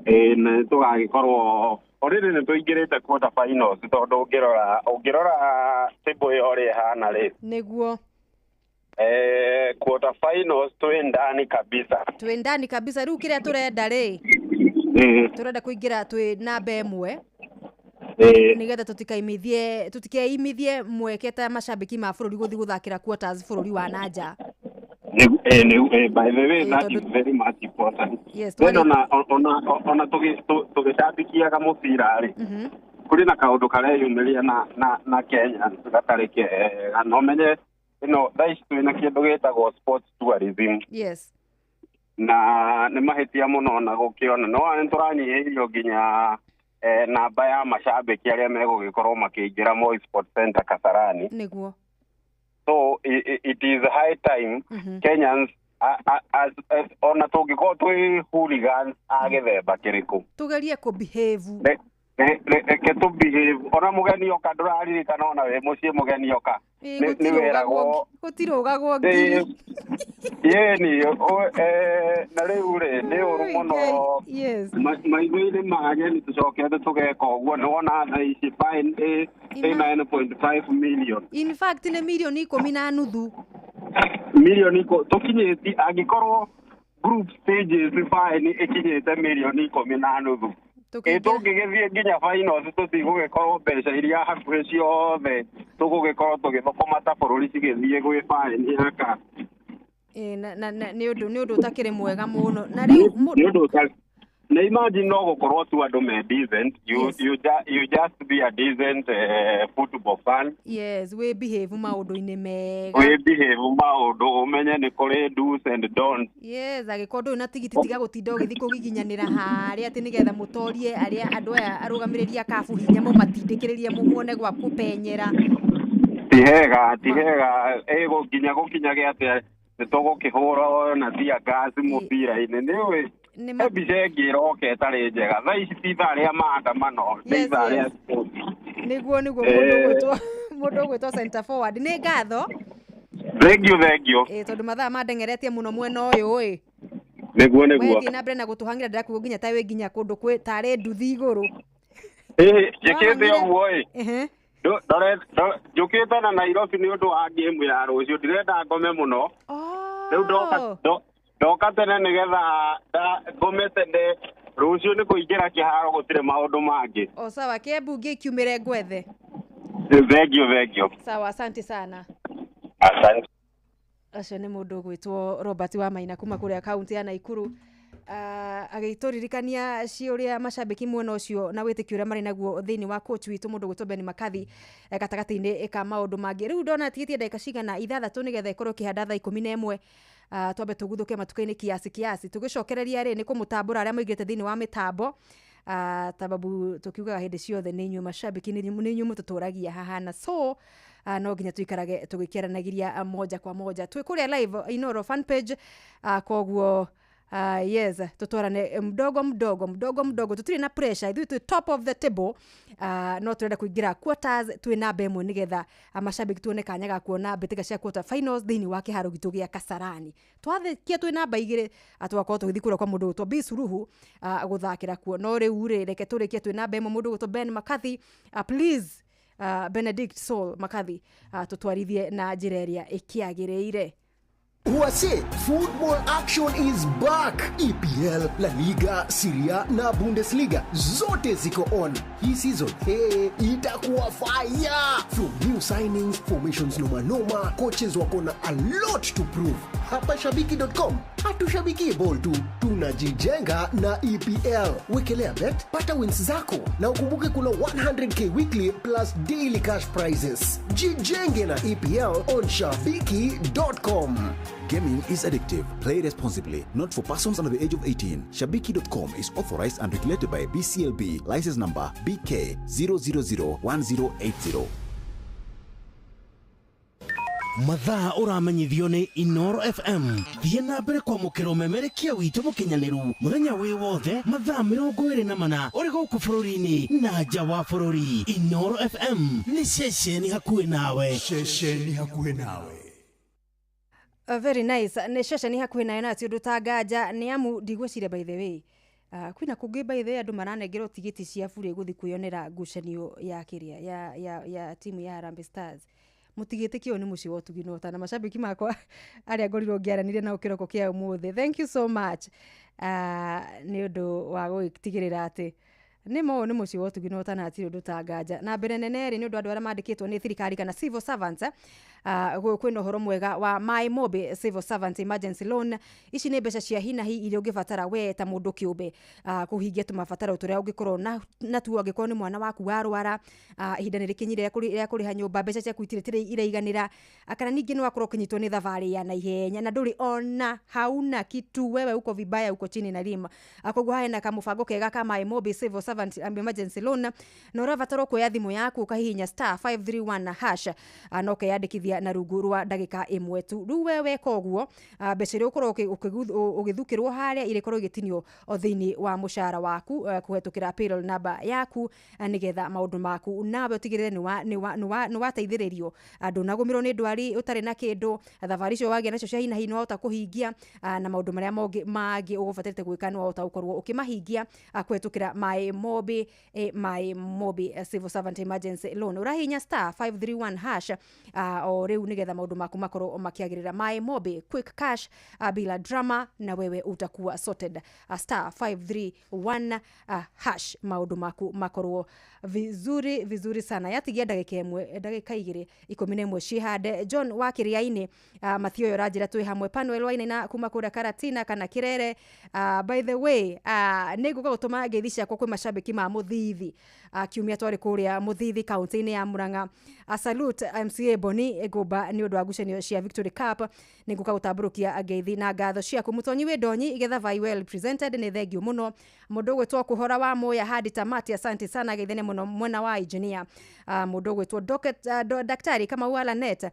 Ĩĩ, nĩ tũgagĩkorwo already nĩ tũingĩrĩte quarter finals, tondũ ũngĩrora table ĩyo ũrĩa ĩhana rĩ, quarter finals twĩ ndani kabisa. Twĩ ndani kabisa. Rĩu kĩrĩa tũrenda rĩ, tũrenda kũingĩra twĩ namba 1, nĩgetha tũtikeimithie mweke ta macambĩki ma bũrũri gũthiĩ gũthakĩra quarters bũrũri wa nanja. By the way, that is very much important. Then ona tũgĩcambikiaga mũbira rĩ, kũrĩ na kaũndũ kareyumĩria na Kenya gatarĩ kega, na ũmenye ĩno thaa ici twĩna kĩndũ gĩtagwo sports tourism. Na nĩ mahĩtia mũno na gũkĩona no nĩ tũranyihĩirio nginya namba ya macambĩki arĩa megũgĩkorwo makĩingĩra Moi Sports Center Kasarani. So it is high time Kenyans, as ona tũngĩkorwo twĩ hooligans a gĩthemba kĩrĩkũ, Tũgerie kũ behave. Reke tũ behave. Ona mũgeni oka, ndũraririkana ona wĩ mũciĩ mũgeni oka nĩ weragwo Gũtirũgagwo ngiri. Ĩni, na rĩu rĩ, nĩ ũru mũno maitho-inĩ ma ageni tũcokete tũgeka ũguo. Nĩ wona thaa ici fine ĩ 9.5 million. In fact, nĩ mirioni 10.5. Mirioni tũkinyĩti, angĩkorwo group stages fine ĩkinyĩte mirioni 10.5, ĩ tũngĩgĩthiĩ nginya finals, tũtigũgĩkorwo mbeca iria hakuhĩ ciothe tũgũgĩkorwo tũgĩthũkũma ta bũrũri cigĩthiĩ gwĩ fine yaka. Ĩ, na nĩ ũndũ ũtakĩrĩ mwega mũno, na rĩu Nĩ ũndũ ũtarĩ na imagine, no gũkorwo tu andũ me decent. You just be a decent football fan. Yes, wĩ behave maũndũ-inĩ mega. Wĩ behave maũndũ, ũmenye nĩ kũrĩ do's and don'ts. Yes, angĩkorwo ndũrĩ na tigiti, tiga gũtinda ũgĩthiĩ kũgiginyanĩra harĩa atĩ nĩgetha mũtorie arĩa andũ aya arũgamĩrĩri a kabu hinya, mũmatindĩkĩrĩrie muone gwa kũpenyera. Ti hega ĩgũ nginya gũkinyage atĩ nĩ tũgũkĩhũrwo na tear gas mũbira-inĩ, nĩ ũĩ he mbica ĩngĩ ĩroka ĩtarĩ njega. Thaa ici ti ithaa rĩa maandamano, nĩ ithaa rĩa sports. Nĩguo. Mũndũ ũgwĩtwo center forward, nĩ ngatho. Thank you, thank you. Ĩ, tondũ mathaa mandengeretie mũno mwena ũyũ ĩ. Nĩguo. Wethiĩ na mbere na gũtũhang'ĩra, ndĩrakuo nginya ta wĩ nginya kũndũ kwĩ tarĩ nduthi igũrũ. Ĩ, njĩkĩte ũguo ĩ. Njũkĩte na Nairobi nĩ ũndũ wa game ya rũciũ, ndirenda ngome mũno rĩu. Ndoka tene nĩgetha ngome tene rũciũ, nĩ kũingĩra kĩharo, gũtirĩ maũndũ mangĩ. O sawa, Kiambu ngĩkiumĩre ngwethe. Thank you, thank you. Sawa, asante sana. Asante. Acio nĩ mũndũ ũgwĩtwo Robert wa Maina kuma kũrĩa kaunti ya Naikuru, agĩtũririkania ciũria macambĩki mwena ũcio na wĩtĩkio ũrĩa marĩ naguo thĩinĩ wa coach witũ, mũndũ ũgwĩtwo Ben McCarthy, gatagatĩ-inĩ ka maũndũ mangĩ. Rĩu ndona tigĩtie ndagĩka cigana 6 nĩgetha ĩkorwo ĩkĩhanda thaa 11. Twambe tũguthũke matuka-inĩ kiasi kiasi, tũgĩcokereria rĩ nĩ kũmũtambũra arĩa maingĩrĩte thĩinĩ wa mĩtambo, tababu tukiugaga hĩndĩ ciothe nĩ inyuĩ macambĩki, nĩ inyuĩ mũtũtũragia haha, na so no nginya tuikarage tũgĩkĩaranagĩria moja kwa moja. Twĩ kũrĩa live Inoro fan page, koguo Yes, tutwarane mdogo mdogo mdogo mdogo, tutiri na pressure, ithuĩ twĩ top of the table, no turenda kuingira quarters twĩ namba ĩmwe nigetha mashabiki tuone kanya ga kuona mbĩtĩka cia quarter finals thĩinĩ wa kĩharo gitũ gĩa Kasarani. Twathikia twĩ namba igĩrĩ, tũgakorwo tũgĩthiĩ kũrĩa kwa mũndũ ũgwĩtwo B Suluhu gũthakĩra kuo, no rĩu rĩ, reke tũrĩkie twĩ namba ĩmwe. Mũndũ ũgwĩtwo Ben McCarthy, please, Benedict Saul McCarthy, tũtwarithie na njĩra ĩrĩa ĩkĩagĩrĩire. Huase, football action is back. EPL, La Liga, Serie A na Bundesliga zote ziko on. Hii season, hey, itakuwa fire. From new signings, formations noma noma, coaches wako na a lot to prove. Hapa shabiki.com hatushabiki ball tu, tunajijenga na EPL. Wekelea bet, pata wins zako na ukumbuke kuna 100K weekly plus daily cash prizes. Jijenge na EPL on shabiki.com. Gaming is addictive. Play responsibly. Not for persons under the age of 18. Shabiki.com is authorized and regulated by BCLB. License number BK 0001080. Mathaa ũramenyithio nĩ Inoro FM. Thiĩ na mbere kwamũkĩra ũmemerekia witũ mũkinyanĩru mũthenya wĩ wothe mathaa 24 ũrĩ gũkũ bũrũri-inĩ na nja wa bũrũri. Inoro FM nĩ ceceni hakuhĩ nawe. Ceceni hakuhĩ nawe. Very nice, nĩ ceceni hakuhĩ nayo na ti ũndũ ta nganja nĩ amu ndigwĩciria, by the way, kwĩna kũngĩ, by the way, andũ maranengerwo tigiti cia burĩ gũthiĩ kwĩyonera ngucanio ya kĩrĩa ya timu ya Harambee Stars. Mũtigĩtĩkie, ũyũ nĩ mũciĩ wa ũtugi na ũtana. Macambĩki makwa arĩa ngorirwo ngĩaranĩria nao kĩroko kĩa ũmũthĩ, thank you so much nĩ ũndũ wa gũgĩtigĩrĩra atĩ nĩ ma ũyũ nĩ mũciĩ wa ũtugi na ũtana, hatirĩ ũndũ ta nganja. Na mbere nene rĩ, nĩ ũndũ andũ arĩa mandĩkĩtwo nĩ thirikari kana civil servants, kwĩna ũhoro mwega wa My Mobi Civil Servant Emergency Loan. Ici nĩ mbeca cia hinahi iria ũngĩbatara we ta mũndũ kĩũmbe kũhingia tũmabataro tũrĩa ũngĩkorwo natuo, angĩkorwo nĩ mwana waku warwara, ihinda nĩ rĩkinyire rĩa kũrĩha nyũmba, mbeca ciaku itirĩ iraiganĩra, kana ningĩ nĩ wakorwo ũkĩnyitwo nĩ thabarĩ ya naihenya na ndũrĩ ona hauna kitu, wewe uko vibaya, uko chini na lima. Koguo hena kamũbango kega ka My Mobi Civil Servant Emergency Loan, na ũrabatara kuoya thimũ yaku ũkahihinya *531# na ũkeyandĩkithia na rungu rwa ndagĩka ĩmwe tu. Rĩu we weka ũguo, mbeca iria ũkorwo ũgĩthukĩrwo harĩa irĩkorwo igĩtinio o thĩinĩ wa mũcara waku kũhetũkĩra payroll number yaku, nĩgetha maũndũ maku nawe ũtigĩrĩre nĩ wateithĩrĩrio, ndũnagũmĩrwo nĩ ndwari ũtarĩ na kĩndũ, thabarĩ icio wagĩa nacio cia hinahi nĩ wahota kũhingia, na maũndũ marĩa mangĩ ũgũbatarĩte gwĩka nĩ wahota gũkorwo ũkĩmahingia kũhetũkĩra My Mobi, My Mobi Civil Servant Emergency Loan. Ũrahihinya *531# o rĩu nĩgetha maũndũ maku makorwo makĩagĩrĩra. My Mobi, quick cash bila drama, na wewe utakuwa sorted. *531# maũndũ maku makorwo vizuri vizuri sana. Yatigia ndagĩka ĩmwe, ndagĩka igĩrĩ, 11 cihande. John wa Kĩrĩa-inĩ, Mathioyo ũranjĩra twĩ hamwe. Panuel Wainaina kuma kũrĩa Karatina kana Kĩrere. By the way, nĩ ngũka gũtũma ngeithi ciakwa kwĩ macambĩki ma Mũthithi. Kiumia twarĩ kũrĩa Mũthithi kaunti-inĩ ya Murang'a. Salute MCA Boni Ngũmba nĩ ũndũ wa ngucanio cia Victory Cup. Nĩ ngũka gũtambũrũkia ngeithi na ngatho ciaku. Mũtonyi wĩ ndonyi igetha vai, well presented, nĩ thengio mũno. Mũndũ ũgwĩtwo Kũhora wa Mũya hadi tamati, asante sana, geithane mũno mwena wa engineer. Mũndũ ũgwĩtwo Daktari kama Walanet,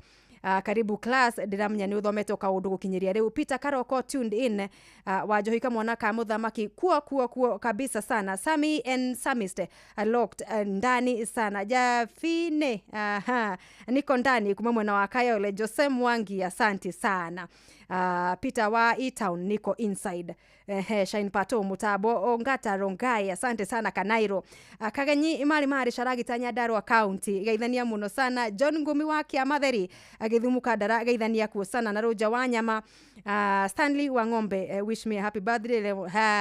karibu class, ndiramenya nĩ ũthomete kaũndũ gũkinyĩria rĩu. Peter Karoko tuned in, Wanjohi kamwana ka mũthamaki kuo kuo kuo kabisa sana. Sami and Samist, locked ndani sana. Jafine, aha, niko ndani kuma mwena wa Kayole. Jose Mwangi, asante sana. Peter wa E-Town, niko inside. Shine Pato Mutabo Ongata Rongai, asante sana. Kanairo, Kagenyi Imari Mari Sharagita Nyandarua County, geithania muno sana. John Ngumi wa Kiamatheri Githumu Kandara, geithania kuo sana. Na Rũnja wa Nyama, Stanley wa Ng'ombe, wish me a happy birthday.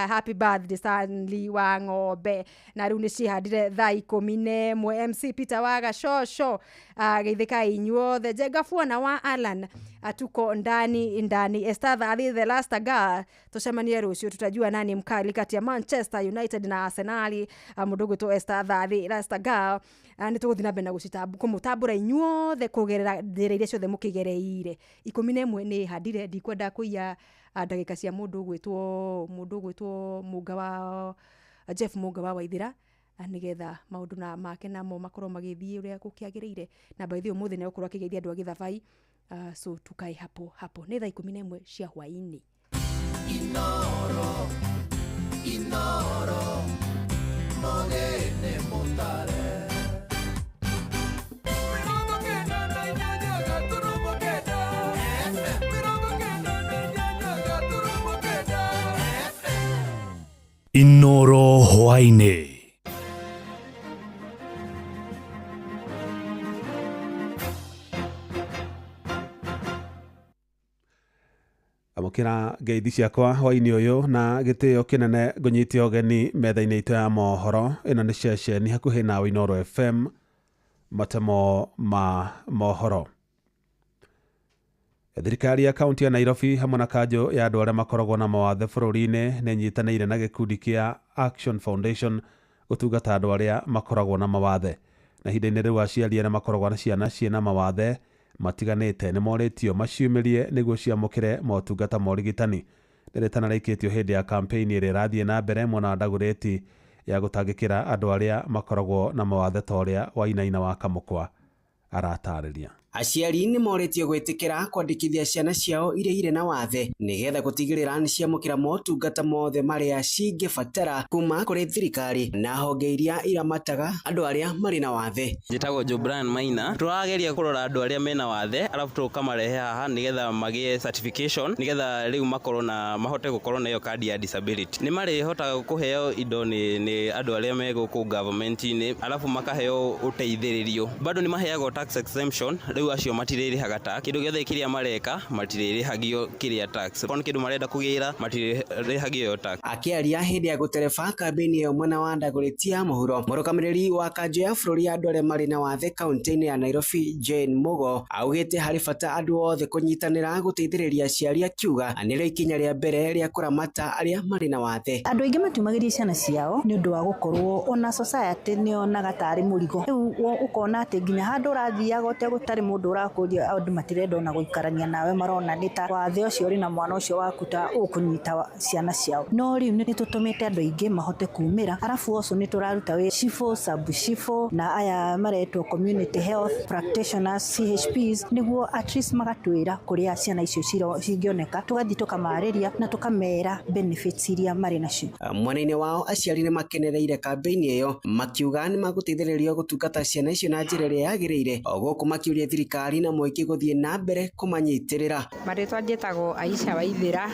Happy birthday Stanley wa Ng'ombe. Na rĩu nĩ cihandire thaa 11. MC Peter wa Gachocho, geithĩkai inyuothe. Njenga Fuana wa Alan, tuko ndani ndani. Esther Thathi the last girl, tucemanie rũciũ, tutajua nani mkali kati ya Manchester United na Arsenal. Mũndũ ũgwĩtwo Esther Thathi last girl, nĩ tũgũthiĩ na mbere na kũmũtambũra inyuothe kũgerera njĩra iria ciothe mũkĩgereire. 11 nĩ handire, ndikwenda kũiya ndagĩka cia mũndũ ũgwĩtwo Mũnga wa Jeff Mũnga wa Waithĩra, nĩgetha maũndũ na make namo makorwo magĩthiĩ ũrĩa gũkĩagĩrĩire. Na by the way, ũmũthĩ nĩ egũkorwo akĩgeithia andũ a Gĩthabai, so tukae hapo hapo. Nĩ thaa 11 cia hwaĩ-inĩ. Inoro Inoro Mogene mutare Inoro hwaĩ-inĩ. Amũkĩra ngeithi ciakwa hwaĩ-inĩ ũyũ na gĩtĩo kĩnene ngũnyite ũgeni metha-inĩ itũ ya mohoro. Ĩno nĩ ceceni hakuhĩ nawe Inooro FM, matemo ma mohoro. Thirikari ya kaunti ya Nairobi hamwe na kanjũ ya andũ arĩa makoragwo na mawathe bũrũri-inĩ nĩ ĩnyitanĩire na gĩkundi kĩa Action Foundation gũtungata andũ arĩa makoragwo na mawathe. Na ihinda-inĩ rĩu aciari arĩa makoragwo na ciana ciĩna mawathe matiganĩte nĩ morĩtio maciumĩrie nĩguo ciamũkĩre motungata ma ũrigitani. Rĩrĩ rĩikĩtio hĩndĩ ya kampĩini ĩrĩa ĩrathiĩ na mbere mwena wa Dagoretti ya gũtangĩkĩra andũ arĩa makoragwo na mawathe ta ũrĩa Wainaina wa Kamũkwa aratarĩria. Aciari nĩ morĩtio gwĩtĩkĩra kwandĩkithia ciana ciao iria irĩ na wathe nĩgetha gũtigĩrĩra nĩ ciamũkĩra motungata mothe marĩa cingĩbatara kuma kũrĩ thirikari na honge iria iramataga andũ arĩa marĩ na wathe. Njĩtagwo Joe Brian Maina. Tũrageria kũrora andũ arĩa mena wathe alafu tũkamarehe haha nĩgetha magĩe certification nĩgetha rĩu makorwo na mahote gũkorwo na ĩyo kandi ya disability. Nĩ marĩhotaga kũheo indo nĩ andũ arĩa me gũkũ government-inĩ alafu makaheo ũteithĩrĩrio. Bado nĩ maheagwo tax exemption, rĩu acio matirĩrĩhaga tax. Kĩndũ gĩothe kĩrĩa mareka matirĩrĩhagio kĩrĩa tax. Korwo nĩ kĩndũ marenda kũgĩra matirĩrĩhagio ĩyo tax. Akĩaria hĩndĩ ya gũtereba kambĩini ĩyo mwena wa Dagoretti ya mũhuro, mũrũgamĩrĩri wa kanjũ ya bũrũri ya andũ arĩa marĩ na wathe kaunti-inĩ ya Nairobi Jane Mugo augĩte harĩ bata andũ othe kũnyitanĩra gũteithĩrĩria aciari, akiuga nĩrĩo ikinya rĩa mbere rĩa kũramata arĩa marĩ na wathe. Andũ aingĩ matiumagĩria ciana ciao nĩ ũndũ wa gũkorwo ona society nĩ yonaga tarĩ mũrigo. Rĩu ũkona atĩ nginya handũ ũrathiaga ũtegũtarĩ mũndũ ũrakũria andũ matirenda ona gũikarania nawe, marona nĩ ta wathe ũcio ũrĩ na mwana ũcio waku ta ũkũnyita ciana ciao. No rĩu nĩ tũtũmĩte andũ aingĩ mahote kumĩra, arabu also nĩ tũraruta wĩra cibũ, sub cibũ na aya maretwo community health practitioners CHPs, nĩguo at least magatwĩra kũrĩa ciana icio cingĩoneka, tũgathiĩ tũkamarĩria na tũkamera benefits iria marĩ nacio. Mwena-inĩ wao aciari nĩ makenereire kambĩini ĩyo makiuga nĩ magũteithĩrĩrio gũtungata ciana icio na njĩra ĩrĩa yagĩrĩire, o gũkũ makĩũria thirikari na mũingĩ gũthiĩ na mbere kũmanyitĩrĩra. Marĩtwa njĩtagwo Aisha Waithĩra.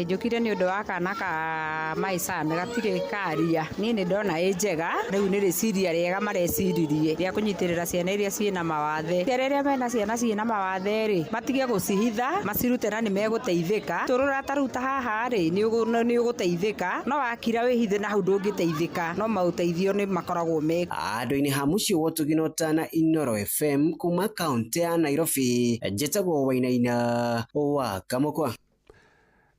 Njũkire nĩ ũndũ wa kana ka my son gatirĩ karia. Niĩ nĩ ndona ĩ njega, rĩu nĩ rĩciria rĩega mareciririe rĩa kũnyitĩrĩra ciana iria ciĩna mawathe. Rĩrĩa mena ciana ciĩna mawathe rĩ, matige gũcihitha, macirute na nĩ megũteithĩka. Tũrũra ta rĩu ta haha rĩ, nĩ ũgũteithĩka, no wakira wĩhithe na hau ndũngĩteithĩka, no maũteithio nĩ makoragwo me. Andũ-inĩ ha mũciĩ wa Ũtugi na Ũtana, Inooro FM kuma kaunti ya Nairobi, njĩtagwo Wainaina wa Kamũkwa.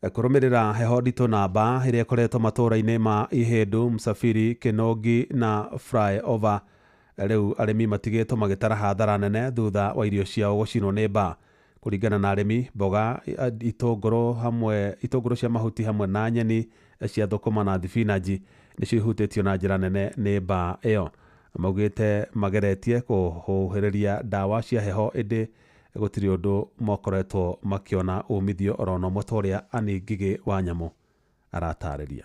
Kũrũmĩrĩra heho nditũ na mbaa ĩrĩa ĩkoretwo matũũra-inĩ ma Ihĩndũ, Msafiri, Kĩnũngi na Flyover, rĩu arĩmi matigĩtwo magĩtara hathara nene thutha wa irio ciao gũcinwo nĩ mbaa. Kũringana na arĩmi, mboga, itũngũrũ hamwe itũngũrũ cia mahuti hamwe na nyeni cia thũkũma na thibinanji nĩcio ihutĩtio na njĩra nene nĩ mbaa ĩyo. Maugĩte mageretie kũhuhĩrĩria ndawa cia heho ĩndĩ gũtirĩ ũndũ mokoretwo makĩona umithio orona ũmwe ta ũrĩa Annie Ngigĩ wa Nyamũ aratarĩria.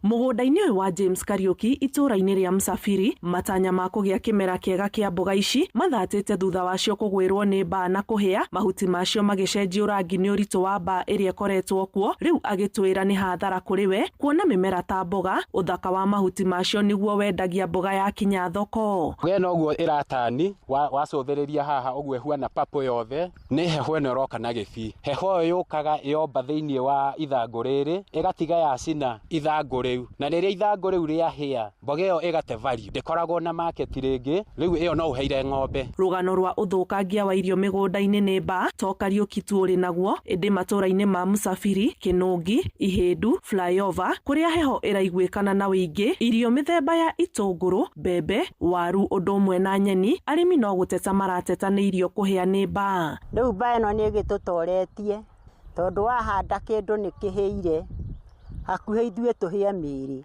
Mũgũnda-inĩ ũyũ wa James Kariuki itũũra-inĩ rĩa Msafiri, matanya ma kũgĩa kĩmera kĩega kĩa mboga ici mathatĩte thutha wacio kũgwĩrwo nĩ mbaa na kũhĩa, mahuti macio magĩcenjio rangi nĩ ũritũ wa mbaa ĩrĩa ĩkoretwo kuo. Rĩu agĩtwĩra nĩ hathara kũrĩ we kuona mĩmera ta mboga, ũthaka wa mahuti macio nĩguo wendagia mboga yakinya thoko. We noguo ĩratani wacũthĩrĩria haha ũguo ĩhuana papo yothe nĩ heho ĩno ĩroka na gĩbii. Heho ĩyo yũkaga yomba thĩinĩ wa ithangũ rĩrĩ ĩgatiga yacina ithangũ rĩu, na rĩrĩa ithangũ rĩu rĩahĩa mboga ĩyo ĩgate value, ndĩkoragwo na market rĩngĩ, rĩu ĩyo no ũheire ng'ombe. Rũgano rwa ũthũkangia wa irio mĩgũnda-inĩ nĩ mbaa to Kariuki tu ũrĩ naguo, ĩndĩ matũũra-inĩ ma Msafiri, Kĩnũngi, Ihĩndũ, Flyover kũrĩa heho ĩraiguĩkana na wĩingĩ, irio mĩthemba ya itũngũrũ, mbembe, waru ũndũ ũmwe na nyeni, arĩmi no gũteta marateta nĩ irio kũhĩa nĩ mbaa. Rĩu mbaa ĩno nĩ ĩgĩtũtoretie tondũ wahanda kĩndũ nĩ kĩhĩire hakuhĩ ithuĩ tũhĩe mĩĩrĩ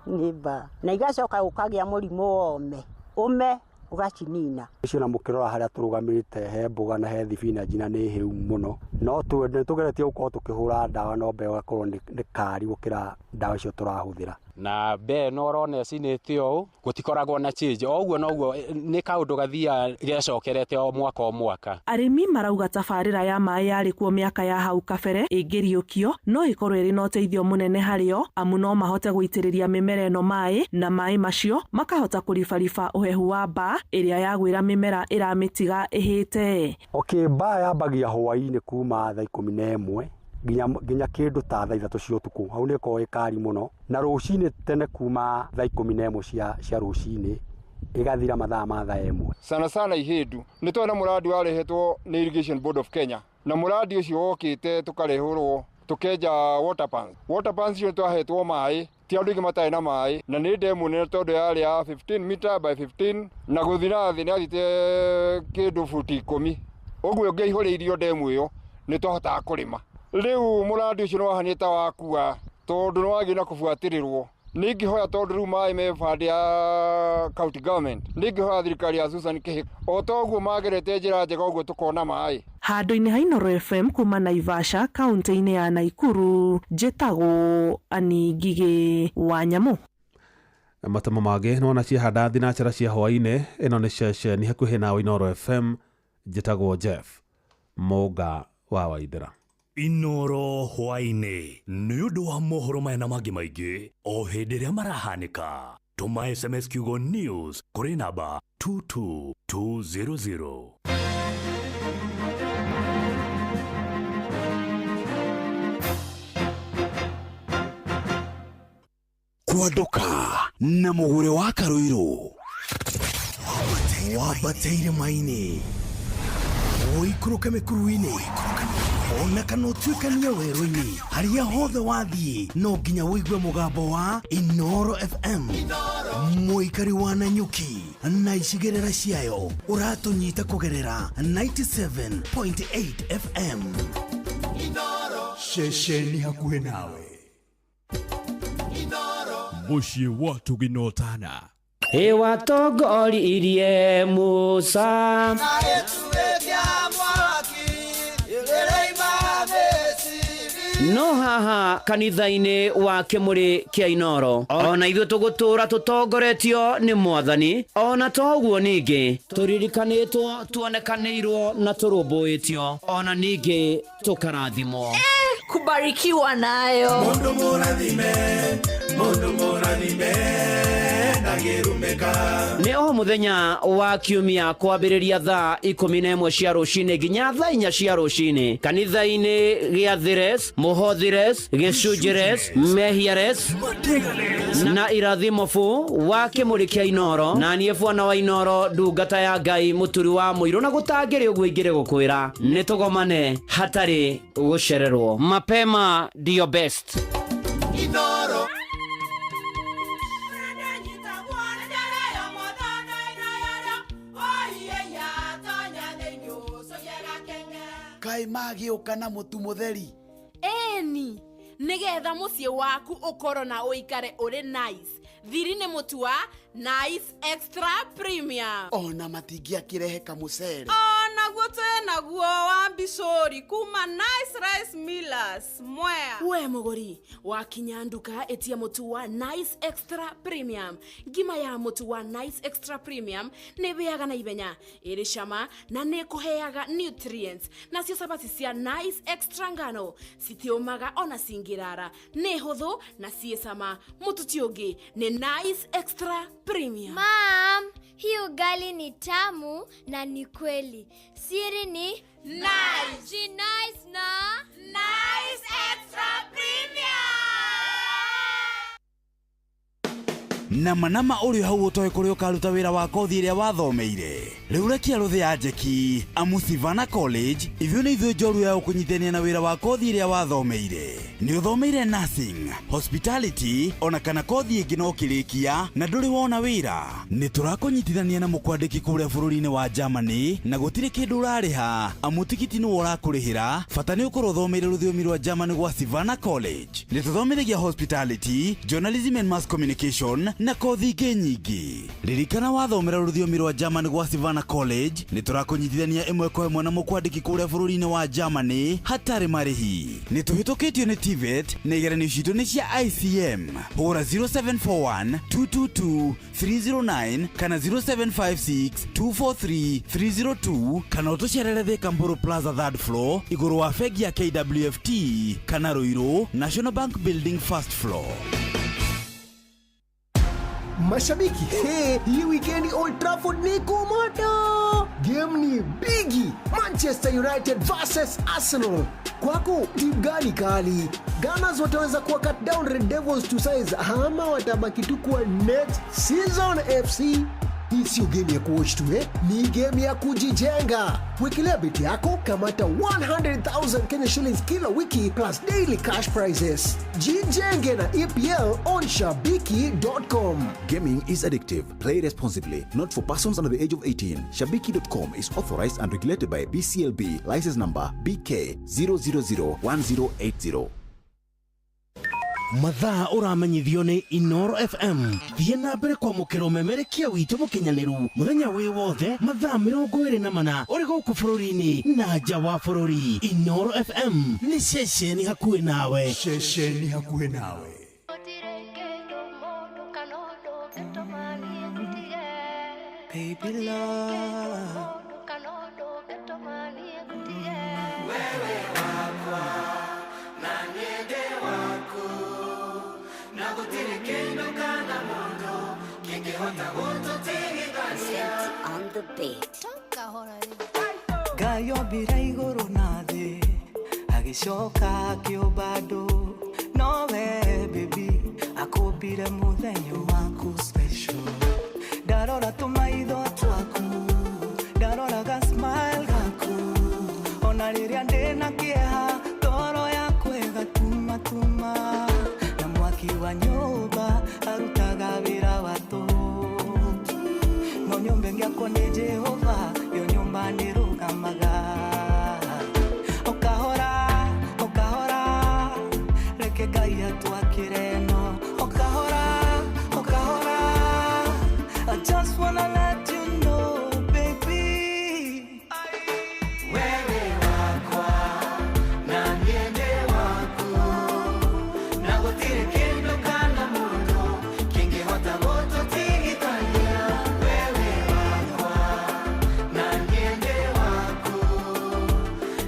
nĩ mbaa, na igacoka gũkagĩa mũrimũ wa ũme. Ũme Ũgacinina. Icio na mũkĩrora harĩa tũrũgamĩte he mboga na he thibinanji na nĩ hĩu mũno, no nĩ tũgeretie gũkorwo tũkĩhũra ndawa no mbegũ ĩgakorwo nĩ kari gũkĩra ndawa icio tũrahũthĩra. Na mbee ĩno ũrona ĩcinĩte ũũ gũtikoragwo na change, o ũguo noguo nĩ kaũndũ gathiaga gecokerete o mwaka o mwaka. Arĩmi marauga tabarĩra ya maĩ yarĩ kuo mĩaka ya hau kabere ĩngĩriũkio no ĩkorwo ĩrĩ na ũteithio mũnene harĩo, amu no mahote gũitĩrĩria mĩmera ĩno maĩ na maĩ macio makahota kũribariba ũhehu wa mbaa ĩrĩa yagwĩra mĩmera ĩramĩtiga ĩhĩte. Okay, mbaa yambagia hwaĩ-inĩ kuma thaa 11 nginya kĩndũ ta thaa 3 cia ũtukũ, hau nĩ ĩkoragwo ĩ kari mũno, na rũcinĩ tene kuma thaa 11 cia rũcinĩ ĩgathira mathaa ma thaa 1. Sana sana Ihĩndũ nĩ twona mũrandi warehetwo nĩ Irrigation Board of Kenya, na mũrandi ũcio wokĩte tũkarehũrwo tũkenja water pans. Water pans icio twahetwo maĩ, ti andũ aingĩ matarĩ na maĩ, na nĩ ndemu nene tondũ yarĩ ya 15 meter by 15 na gũthiĩ na thĩ nĩ yathiĩte kĩndũ buti 10. Ũguo ũngĩaihũrĩirio ndemu ĩyo nĩ twahotaga kũrĩma. Rĩu mũrandi ũcio nĩ wahanĩte ta wakua tondũ nĩ wagĩrĩire na kũbuatĩrĩrwo. Nĩ ingĩhoya tondũ rĩu maĩ me band ya county government, nĩ ingĩhoya thirikari ya Susan Kihika o ta ũguo magerete njĩra njega ũguo tũkona maĩ. Handũ-inĩ ha Inooro FM kuma Naivasha kaunti-inĩ ya Naikuru, njĩtagwo Annie Ngigĩ wa Nyamũ. Matemo mangĩ nĩwona ciahanda thinacara cia hwaĩ-inĩ. Ĩno nĩ ceceni hakuhĩ nawe Inooro FM, njĩtagwo Jeff Mũnga wa Waithĩra. Inooro hwaĩ-inĩ nĩ ũndũ wa mohoro maya na mangĩ maingĩ o hĩndĩ ĩrĩa marahanĩka. Tũma SMS kiugo news kũrĩ namba 22200. Kwanduka na mũgũre wa Karũirũ. Wambateire maĩ-inĩ, ũikũrũke mĩkuru-inĩ, ona kana ũtuĩkanie werũ-inĩ, harĩa hothe wathiĩ no nginya ũigue mũgambo wa Inooro FM. Mũikari wa Nanyuki na icigĩrĩra ciayo ũratũnyita kũgerera 97.8 FM. Ceceni hakuhĩ nawe. Mũciĩ wa Tũginotana. Ĩwatongoririe Musa. No haha kanitha-inĩ wa kĩmũrĩ kĩa Inooro ona ithuĩ tũgũtũra tũtongoretio nĩ Mwathani, ona to ũguo ningĩ tũririkanĩtwo, tuonekanĩirwo na tũrũmbũĩtio, ona ningĩ tũkarathimwo. Kubarikiwa nayo. Mundu mũrathime, mundu mũrathime, ndangĩrumĩka. Nĩ o mũthenya wa kiumia kwambĩrĩria thaa 11 cia rũcinĩ nginya thaa 4 cia rũcinĩ kanitha-inĩ gĩa Thires, Mũhothires, Gĩcunjĩres, Mehiares na Irathimo bu wa kĩmũrĩ kĩa Inooro. Na niĩ bwana wa Inooro, ndungata ya Ngai, mũturi wa mũirũ, na gũtangĩrĩ ũguo ingĩrĩ gũkwĩra nĩ tũgomane hatarĩ gũcererwo. Mapema ndio best. Inooro. Kaĩ magĩũka na mũtu mũtheri? Ĩni, nĩgetha mũciĩ waku ũkorwo na ũikare ũrĩ nice. Thiri nĩ mũtu wa Nice Extra Premium. Ona matingĩakĩrehe kamũcere. Onaguo twĩnaguo wa mbicũri kuma Nice Rice Millers Mwea. We mũgũri, wakinya nduka ĩtia mũtu wa Nice Extra Premium. Ngima ya mũtu wa Nice Extra Premium nĩ ĩhĩaga na ihenya, ĩrĩ cama na nĩ ĩkũheaga nutrients. Nacio cabaci cia Nice Extra ngano citiũmaga ona cingĩrara, nĩ hũthũ na ciĩ cama. Mũtu ti ũngĩ nĩ Nice Extra Premium. Mom, hii ugali ni tamu na ni kweli. Siri ni Nice. Ji nice na Nice Extra Premium. Nama nama ũrĩ hau ũtoĩ kũrĩa ũkaruta wĩra wa kothi ĩrĩa wathomeire. Rĩu rekia rũthĩ ya njeki, amu Sivana College ithuĩ nĩ ithuĩ njorua ya gũkũnyitithania na wĩra wa kothi ĩrĩa wathomeire. Nĩ ũthomeire nursing, hospitality ona kana kothi ĩngĩ no ũkĩrĩkia na ndũrĩ wona wĩra. Nĩ tũrakũnyitithania na mũkwandĩki kũrĩa bũrũri-inĩ wa Germany na gũtirĩ kĩndũ ũrarĩha, amu tigiti nĩwe ũrakũrĩhĩra. Bata nĩ ũkorwo ũthomeire rũthiomi rwa Germany gwa Sivana College. Nĩ tũthomithagia hospitality, journalism and mass communication Na kothi ingĩ nyingĩ. Ririkana wathomera rũthiomi rwa German gwa Sivana College nĩ tũrakũnyitithania ĩmwe kwa ĩmwe na mũkwandĩki kũrĩa bũrũri-inĩ wa Germany hatarĩ marĩhi. Nĩ tũhĩtũkĩtio nĩ TVET na igeranio citũ nĩ cia ICM. Hũra 0741 222 309 kana 0756 243 302 kana ũtũcerere Thika Mburu Plaza third floor igũrũ wa bengi ya KWFT kana Ruiru National Bank Building first floor. Mashabiki, hey, hii wikendi Old Trafford ni kumoto. Game ni bigi, Manchester United versus Arsenal. Kwako timu gani kali? Gunners wataweza kuwa cut down Red Devils to size ama watabaki tu kuwa next season FC? Hii sio game ya kuwatch tu eh? Ni game ya kujijenga. Wekelea beti yako, kamata 100,000 Kenya shillings kila wiki plus daily cash prizes. Jijenge na EPL on shabiki.com. Gaming is addictive. Play responsibly. Not for persons under the age of 18. Shabiki.com is authorized and regulated by BCLB. License number BK 0001080. Mathaa ũramenyithio nĩ Inoro FM. Thiĩ na mbere kwamũkĩra ũmemerekia witũ mũkinyanĩru mũthenya wĩ wothe mathaa 24 ũrĩ gũkũ bũrũri-inĩ na nja wa bũrũri. Inoro FM nĩ ceceni hakuhĩ nawe. Ceceni hakuhĩ nawe. Baby love, wewe wakwa na niende waku na gũtirĩ kĩndũ kana mũndũ kĩngĩhota gũtũtigithania. On the beat. Ngai ombire igũrũ na thĩ agĩcoka akĩũmba andũ nowe baby akũmbire mũthenya waku special. Ndarora tũmaitho twaku, ndarora ga smile gaku, ona rĩrĩa ndĩna kĩeha ngoro yakwa ĩgatumatuma na mwaki wa nyũmba arutaga wĩra wa tũhũ no nyũmba ĩngĩakwo nĩ Jehova yo nyũmba nĩrũgamaga. O kahora o kahora reke Ngai atwakĩre no o kahora o kahora. I just wanna let you know, baby. Wewe wakwa na niende waku na gũtirĩ kĩndũ kana mũndũ kĩngĩhota gũtũtigithania. Wewe wakwa na niende waku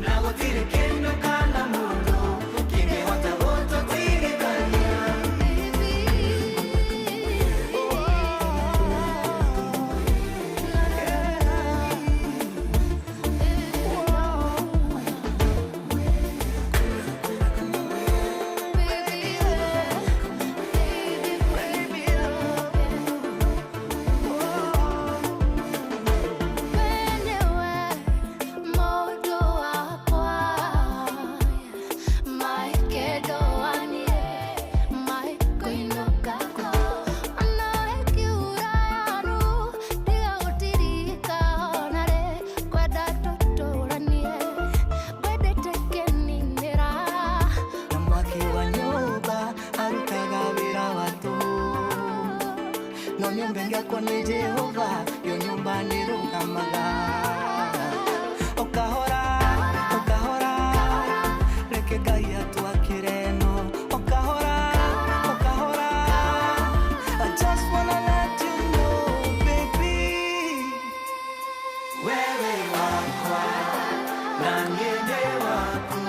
na gũtirĩ kĩndũ kana mũndũ kĩngĩhota gũtũtigithania. Na mwaki wa nyũmba arutaga wĩra wa tũhũ no nyũmba ĩngĩakwo nĩ Jehova yo nyũmba nĩrũgamaga. O kahora o kahora reke Ngai atwakĩre no o kahora o kahora. I just wanna let you know, baby. Wewe wakwa na niende waku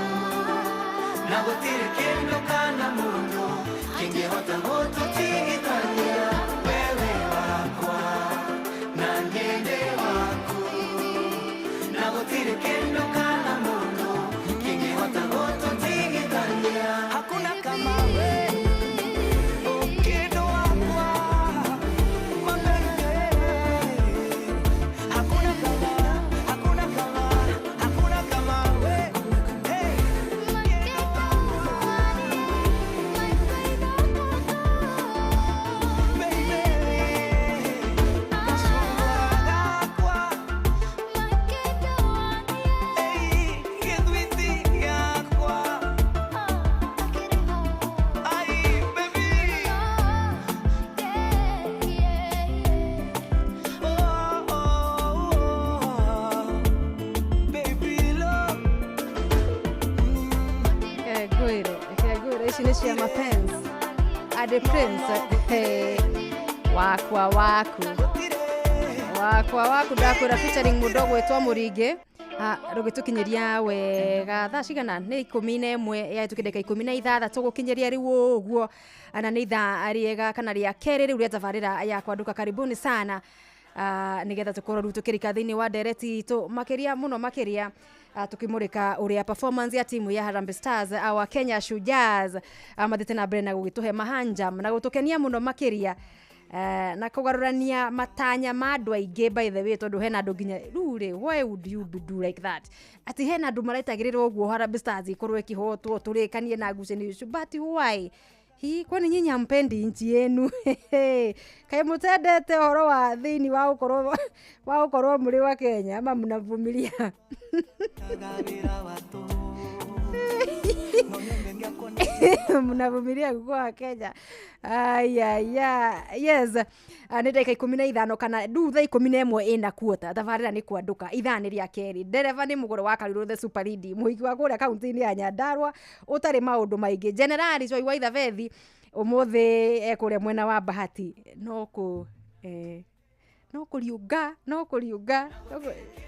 na gũtirĩ kĩndũ kana mũndũ kĩngĩhota gũtũtigithania. Wewe wakwa na niende waku na gũtirĩ kĩndũ kana mũndũ kĩngĩhota gũtũtigithania. Hakuna kama we, kĩndũ wakwa, my baby. Hakuna kama, hakuna kama, hakuna kama we. Hey. My Reke ngwĩre ici nĩ cia mapenzi Ade Prince. Hey, wakwa waku wakwa waku ndakwĩra featuring mũndũ ũgwĩtwo Mũringĩ. Rũgĩtũkinyĩria wega thaa cigana nĩ 11 yahĩtũkire ndagĩka 16 gũkinyĩria rĩu ũguo na nĩ ithaa rĩega kana rĩa kerĩ rĩu rĩa tabarĩra ya kwanduka. Karibuni sana nĩgetha tũkorwo rĩu tũkĩrika thĩinĩ wa ndereti itũ makĩria mũno makĩria tukimurika uria performance ya timu ya Harambee Stars, our Kenya Shujaz, mathiĩte na mbere na gũgĩtũhe mahanjam na gũtũkenia mũno makĩria na kũgarũrania matanya ma andũ aingĩ. By the way, tondũ hena andũ nginya rĩu rĩ, why would you do like that, atĩ hena andũ maraitagĩrĩra ũguo Harambee Stars ikorwo ĩkĩhotwo tũrĩkanie na ngucanio icio, but why hi kwani nyinyi hampendi nchi yenu? Kaĩ mũtendete ũhoro wa thĩinĩ wa gũkorwo mũrĩ wa Kenya ama mnavumilia? Mnavumilia kuwa Kenya? Aya, yes, nĩ ndagĩka 15 kana ndu thaa 11 ĩna kuota tabarĩra nĩ kwanduka ithaa nĩ rĩa kerĩ. Ndereba nĩ mũgũrũ wa Karirũ the Super Lead, mũhiki wa kũrĩa kaunti-inĩ ya Nyandarua ũtarĩ maũndũ maingĩ. Generali Choi wa Ithabethi ũmũthĩ ekũrĩa mwena wa Bahati no kũ no kũriũnga no kũriũnga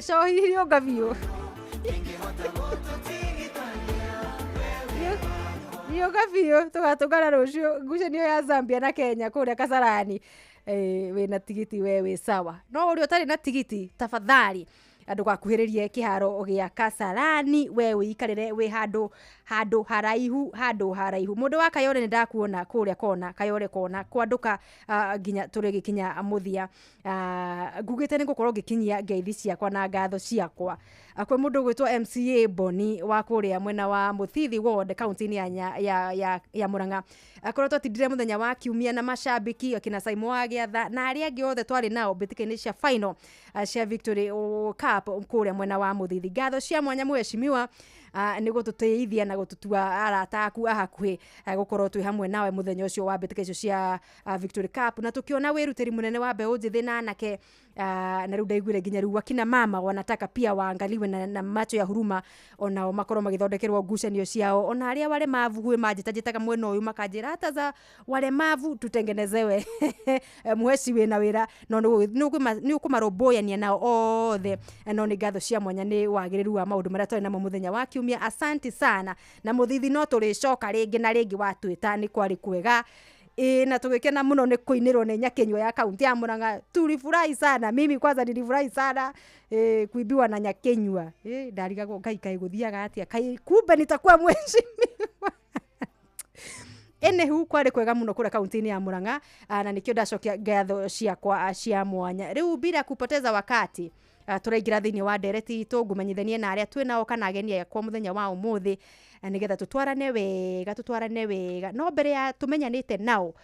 cohi riũnga biũ riũnga biũ. Tũgatũngana rũciũ ngucanio ya Zambia na Kenya kũrĩa Kasarani. Wĩna tigiti we wĩ sawa, no ũrĩa ũtarĩ na tigiti tafadhali ndũgakuhĩrĩrie kĩharo gĩa Kasarani, we wĩikarĩre wĩ handũ haraihu handũ haraihu. Mũndũ wa Kayore nĩ ndakuona kũrĩa kona Kayore kona kwanduka nginya tũrĩgĩkinya mũthia. Ngugĩte nĩ ngũkorwo ngĩkinyia ngeithi ciakwa na ngatho ciakwa kwĩ mũndũ ũgwĩtwo MCA Boni wa kũrĩa mwena wa Mũthithi Ward kaunti-inĩ ya Murang'a. Akoretwo atindire mũthenya wa kiumia na mashabiki akina Saimo wa Gĩatha na arĩa angĩ othe twarĩ nao mbĩtĩka-inĩ cia final cia Victory Cup kũrĩa mwena wa Mũthithi. Ngatho cia mwanya mheshimiwa nĩ gũtũteithia na gũtũtua arata aku a hakuhĩ gũkorwo twĩ hamwe nawe mũthenya ũcio wa mbĩtĩka icio cia Victory Cup, na tũkĩona wĩrutĩri mũnene wa mbeũ njĩthĩ na anake na rĩu ndaiguire nginya rĩu akina mama wanataka pia waangaliwe na macho ya huruma, onao makorwo magĩthondekerwo ngucanio ciao, ona arĩa walemavu gwĩ manjĩtanjĩtaga mwena ũyũ makanjĩra hata za walemavu tutengenezewe mũheci wĩna wĩra no nĩ ũkũmarũmbũyania nao othe. No nĩ ngatho cia mwanya nĩ wagĩrĩru wa maũndũ marĩa twarĩ namo mũthenya wa kiumia. Asanti sana na Mũthithi no tũrĩcoka rĩngĩ na rĩngĩ watwĩta nĩ kwarĩ kwega na tũgĩkena mũno nĩ kũinĩrwo nĩ Nyakinyua ya kaunti ya Murang'a. Tulifurahi sana, mimi kwanza nilifurahi sana kuibiwa na Nyakinyua. Ndarigagwo Ngai kaĩ gũthiaga atĩa, kaĩ kumbe nitakuwa mheshimiwa. Enehu kwarĩ kwega mũno kũrĩa kaunti-inĩ ya Murang'a na nĩkĩo ndacokia ngatho ciakwa cia mwanya. Rĩu bila kupoteza wakati tũraingĩra thĩinĩ wa ndereti itũ ngũmenyithanie na arĩa twĩ nao kana ageni akwa mũthenya wa ũmũthĩ nĩgetha tũtwarane wega tũtwarane wega. No mbere ya tũmenyanĩte nao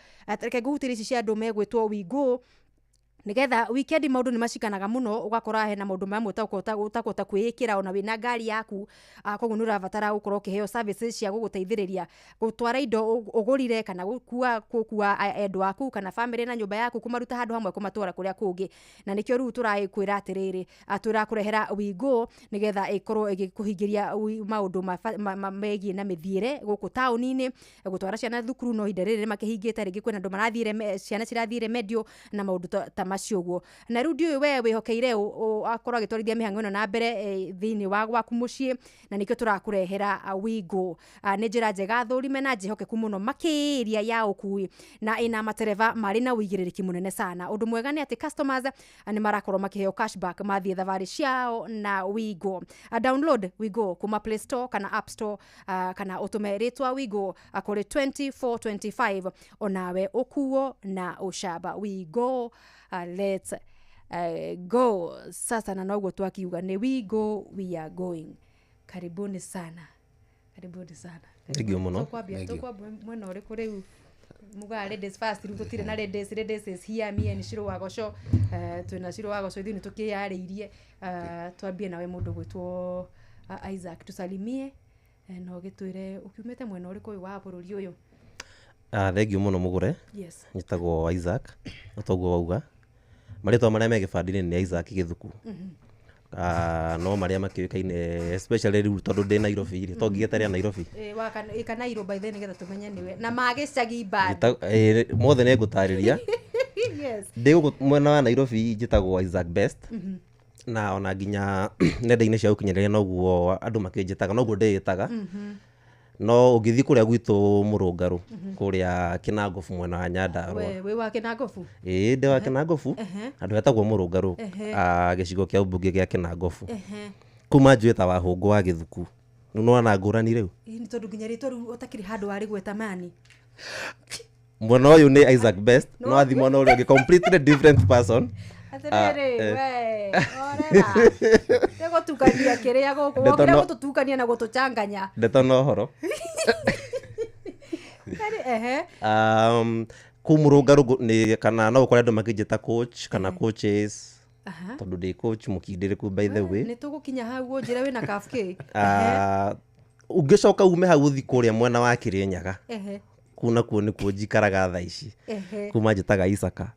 reke ngũhutĩrie ici cia andũ megwĩtwo Wigo nigetha weekend maundu ni macikanaga muno ugakora hena maundu mamwe utakũhota kwĩĩkĩra ona wĩna ngari yaku koguo nĩ ũrabatara gũkorwo ũkĩheo services cia gũgũteithĩrĩria gũtwara indo ũgũrire kana gũkua endwa aku kana family na nyũmba yaku kũmaruta handũ hamwe kũmatwara kũrĩa kũngĩ. Na nĩkĩo rĩu tũrakwĩra atĩrĩrĩ tũrakũrehera Wigo nĩgetha ĩkorwo ĩgĩkũhingĩria maũndũ megiĩ na mĩthiĩre gũkũ taũni-inĩ, gũtwara ciana thukuru no ihinda rĩrĩ makĩhingĩte rĩngĩ kwĩna andũ marathiire ciana cirathiire medio na maũndũ ta macio ũguo. Na rĩu ndiũĩ we wĩhokeire akorwo agĩtwarithia mĩhang'o ĩno na mbere thĩinĩ wa gwaku mũciĩ, na nĩkĩo tũrakũrehera Wigo. Nĩ njĩra njega thũrime na njĩhokeku mũno makĩria ya ũkui na ĩna matereba marĩ na ũigĩrĩrĩki mũnene sana. Ũndũ mwega nĩ atĩ customers nĩ marakorwo makĩheo cashback mathiĩ thabarĩ ciao na Wigo. Download Wigo kuma Play Store kana App Store kana ũtũme rĩtwa Wigo kũrĩ 2425 onawe ũkuo na ũcamba. Wigo, let's go. Sasa na noguo twakiuga ni we go, we are going. Karibuni sana, karibuni sana. Thank you muno. Tukwambia mwena ũrĩkũ rĩu muga ladies first rĩu tũtirĩ na ladies, ladies is here, me and Shiro Wagoco. Twĩna Shiro Wagoco ithuĩ nĩtũkĩyarĩirie. Twambie nawe mũndũ gwĩtwo Isaac, tusalimie na ũgĩtwĩre ũkiumĩte mwena ũrĩkũ ũyũ wa bũrũri ũyũ. Thank you muno mũgũre. Yes. Njĩtagwo Isaac, toguo wauga. Marĩtwa marĩa me gĩbandĩ-inĩ nĩ Isaac Gĩthuku. No marĩa makĩũĩkaine especially rĩu tondũ ndĩ Nairobi rĩ, to ngigĩte rĩa Nairobi. Ĩka Nairo by then nĩgetha tũmenye nĩwe na magĩcagi bado. Mothe nĩ ngũtarĩria. Yes. Ndĩ gũkũ mwena wa Nairobi njĩtagwo Isaac Best. Na ona nginya nenda-inĩ cia ũkinyanĩria noguo andũ makĩnjĩtaga, noguo ndĩĩtaga. No ũngĩthiĩ kũrĩa gwitũ Mũrũngarũ, kũrĩa Kĩnangobu mwena wa Nyandarũa. We wĩ wa Kĩnangobu? Ĩĩ ndĩ wa Kĩnangobu, handũ hetagwo Mũrũngarũ, gĩcigo kĩa ũmbunge gĩa Kĩnangobu. Kuma njũĩ ta Wahũngũ wa Gĩthuku. Rĩu nĩwona ngũrani rĩu? Ĩĩ nĩ tondũ nginya rĩtwa rĩu ũtakĩrĩ handũ warĩgweta mani. Mwena ũyũ nĩ Isaac Best, no athiĩ mwena ũrĩa ũngĩ completely different person. Atĩrĩrĩ, we, orera. Nĩgũtukania kĩrĩa gũkũ, wokire gũtũtukania na gũtũchanganya. Ndeto na ũhoro. Ehe. Kũu Mũrũngarũ nĩ kana no ũkore andũ makĩnjĩta coach kana coaches. Tondũ ndĩ coach mũkindĩrĩku by the way. Nĩ tũgũkinya hau ũnjĩre wĩna CAF kĩ. Ũngĩcoka ume hau ũthiĩ kũrĩa mwena wa Kĩrĩnyaga. Kũu nakuo nĩkuo njikaraga thaa ici. Kuma njĩtaga Isaka.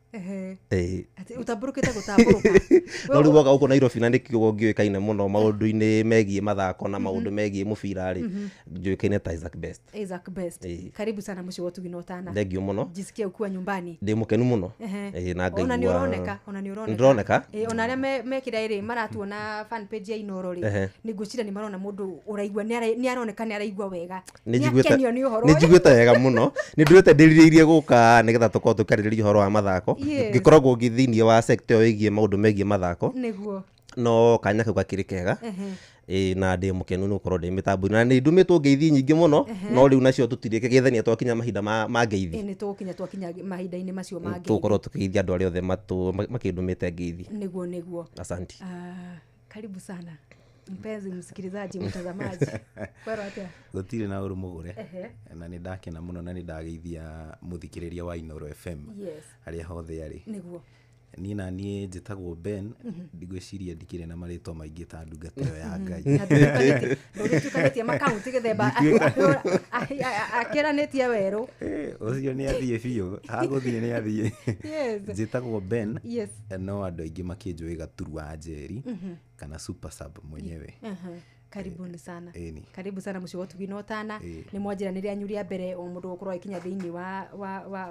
Atĩ ũtambũrũkĩte gũtambũrũka. No rĩu woka gũkũ Nairobi na nĩkĩo ngĩũĩkaine mũno maũndũ-inĩ megiĩ mathako na maũndũ megiĩ mũbira rĩ, njũĩkaine ta Isaac Best. Isaac Best. Karibu sana mũciĩ wa Ũtugi na Ũtana. Thengiũ mũno. Jisikie ukiwa nyumbani. Ndĩ mũkenu mũno. Na ngaigua. Ona nĩ ũroneka, ona nĩ ũroneka. Nĩndĩroneka. Ona arĩa mekĩra rĩ maratuona fan page ya Inooro rĩ, nĩ ngwĩciria nĩ marona mũndũ ũraigua nĩ aroneka nĩ araigua wega. Nĩ akenio nĩ ũhoro. Nĩ njiguĩte wega mũno. Nĩ nduĩte ndĩrirĩirie gũka nĩgetha tũkorwo tũkĩarĩrĩria ũhoro wa mathako. Ngĩkoragwo ngĩ thĩinĩ wa sector ĩgiĩ maũndũ megiĩ mathako. Nĩguo. No kanya kau gakĩrĩ kega. Na ndĩ mũkenu nĩ gũkorwo ndĩ mĩtambo-inĩ. Na nĩ ndũmĩtwo ngeithi nyingĩ mũno, no rĩu nacio tũtirĩkĩgeithania twakinya mahinda ma ngeithi. Nĩ tũgũkinya twakinya mahinda-inĩ macio ma ngeithi. Tũgũkorwo tũkĩgeithia andũ arĩa othe makĩndũmĩte ngeithi. Nĩguo, nĩguo. Asante. Karibu sana mpenzi msikilizaji, mtazamaji. Kwero atia? Gũtirĩ na ũru mũgũre. Na nĩ ndakena mũno na nĩ ndageithia mũthikĩrĩria wa Inooro FM. Harĩa hothe arĩ. Nĩguo. Niĩ na niĩ njĩtagwo Ben, ndigwĩciria ndikĩrĩ na marĩtwa maingĩ ta ndungata ĩyo ya Ngai. Ndũgĩtukanĩtie makaunti gĩthemba akĩranĩtie werũ. Ũcio nĩ athiĩ biũ, hagũthiĩ nĩ athiĩ. Njĩtagwo Ben, no andũ aingĩ makĩnjũĩ Gaturu wa Njeri kana Super Sub mwenyewe. Karibuni sana. Karibu sana mũciĩ wa Ũtugi na Ũtana. Nĩ mwanjĩra nĩ rĩanyu rĩa mbere o mũndũ gũkorwo agĩkinya thĩinĩ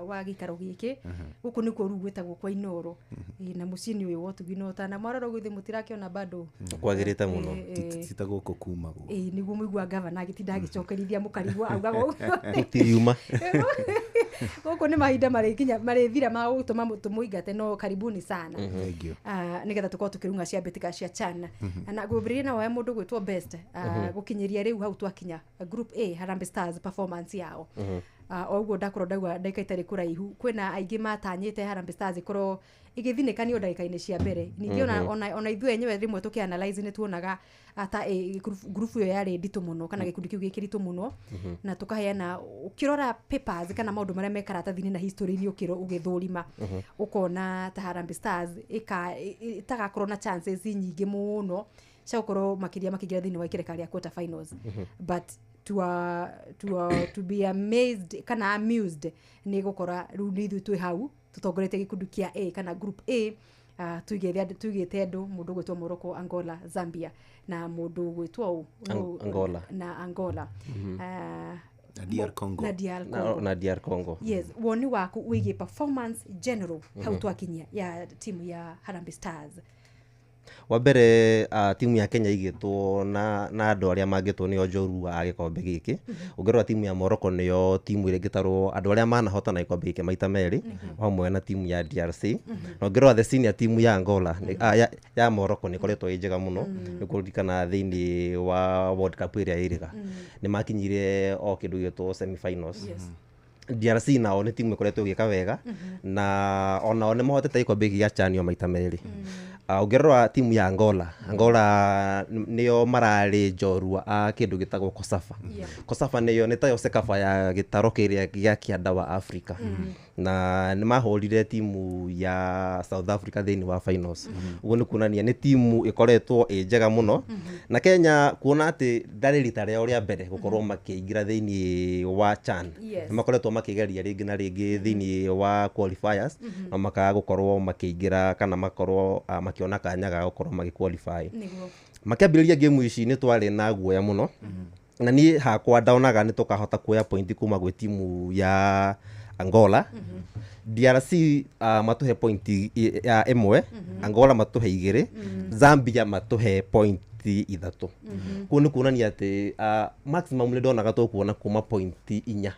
wa gĩikaro gĩkĩ. Gũkũ nĩkuo rĩu gwĩtagwo kwa Inooro. Na mũciĩ-inĩ ũyũ wa Ũtugi na Ũtana. Mwarora ũguo ithuĩ mũtirakĩona bado. Kwagĩrĩte mũno. Ti ta gũkũ kumagwo. Nĩguo mũigua gavana agĩtinda agĩcokerithia mũkarigwo augaga ũguo. Gũtiriuma. Gũkũ nĩ mahinda marĩkinya marĩthira ma gũtũma tũmũingate, no karibuni sana. Nĩgetha tũkorwo tũkĩrung'a cia mbĩtĩka cia CHAN. Na ngwĩbĩrĩria na woe mũndũ gwĩtwo Best gũkinyĩria rĩu hau twakinya Group A Harambee Stars performance yao. O ũguo ndakorwo ndauga ndagĩka itarĩ kũraihu, kwĩna aingĩ matanyĩte Harambee Stars ĩkorwo ĩgĩthinĩkanio ndagĩka-inĩ cia mbere. Ningĩ ona ithuĩ enyewe rĩmwe tũkĩ-analyze nĩ tuonaga ta group ĩyo yarĩ nditũ mũno kana gĩkundi kĩu gĩkĩritũ mũno, na tũkaheana ũkĩrora papers kana maũndũ marĩa me karatathi-inĩ na history-inĩ ũgĩthũrima, ũkona ta Harambee Stars ĩtagakorwo na chances nyingĩ mũno cia gũkorwo makĩria makĩingĩra thĩinĩ wa ikĩreka rĩa quarter finals. But to be amazed kana amused nĩ gũkora rĩu nĩ ithuĩ twĩ hau tũtongoretie gĩkundi kĩa A kana group A, tuigĩte andũ mũndũ ũgwĩtwo Morocco, Angola, Zambia na mũndũ ũgwĩtwo Angola na Angola. Na DR Congo. Na DR Congo. Na DR Congo. Yes, woni waku wĩgiĩ performance general hau twakinyia ya timu ya Harambee Stars. Wa mbere timu ya Kenya igĩtwo na andũ arĩa mangĩtwo nĩo njorua a gĩkombe gĩkĩ. Ũngĩrora timu ya Morocco nĩyo timu ĩrĩa ĩngĩtarwo andũ arĩa manahotana gĩkombe gĩkĩ maita merĩ, hamwe na timu ya DRC. Na ũngĩrora the senior timu ya Angola ya Morocco nĩ ĩkoretwo ĩ njega mũno. Nĩ kũririkana thĩinĩ wa World Cup ĩrĩa ĩrĩga nĩ makinyire o kĩndũ gĩtwo semi-finals. DRC nao nĩ timu ĩkoretwo ĩgĩka wega, na onao nĩ mahotete gĩkombe gĩkĩ gĩa CHAN maita merĩ. Ũngĩrora timu ya Angola, Angola nĩo mararĩ njorua a kĩndũ gĩtagwo COSAFA. COSAFA nĩyo nĩ tayo CECAFA ya gĩtaro kĩrĩa gĩa kĩanda wa Africa. Na nĩ mahũrire timu ya South Africa thĩinĩ wa finals. Ũguo nĩ kuonania nĩ timu ĩkoretwo ĩ njega mũno. Na Kenya kuona atĩ ndarĩ rita rĩao rĩa mbere gũkorwo makĩingĩra thĩinĩ wa CHAN. Nĩ makoretwo makĩgeria rĩngĩ na rĩngĩ thĩinĩ wa qualifiers, na makaga gũkorwo makĩingĩra kana makorwo makĩona kanya ga gũkorwo magĩ qualify. Nĩguo. Makĩambĩrĩria game ici nĩ twarĩ na guoya mũno, na niĩ hakwa ndaonaga nĩ tũkahota kuoya point kuma gwĩ timu ya Angola. DRC matũhe point ya 1, Angola matũhe 2, Zambia matũhe point 3. Kũu nĩ kuonania atĩ maximum nĩ ndonaga tũkuona kuma point 4,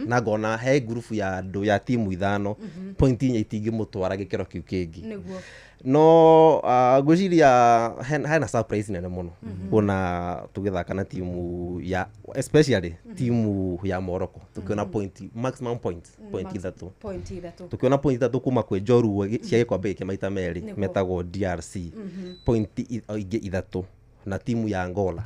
na ngona he ngurubu ya andũ ya timu 5, point 4 itingĩmũtwara gĩkĩro kĩu kĩngĩ. Nĩguo. No ngwĩciria hena surprise nene mũno kuona tũgĩthaka na timu ya, especially timu ya Morocco, tukiona point, maximum point, point 3. Point 3. Tukiona point 3 kuma kwĩ njorua cia gĩkombe gĩkĩ maita merĩ metagwo DRC, point ingĩ 3 na timu ya Angola.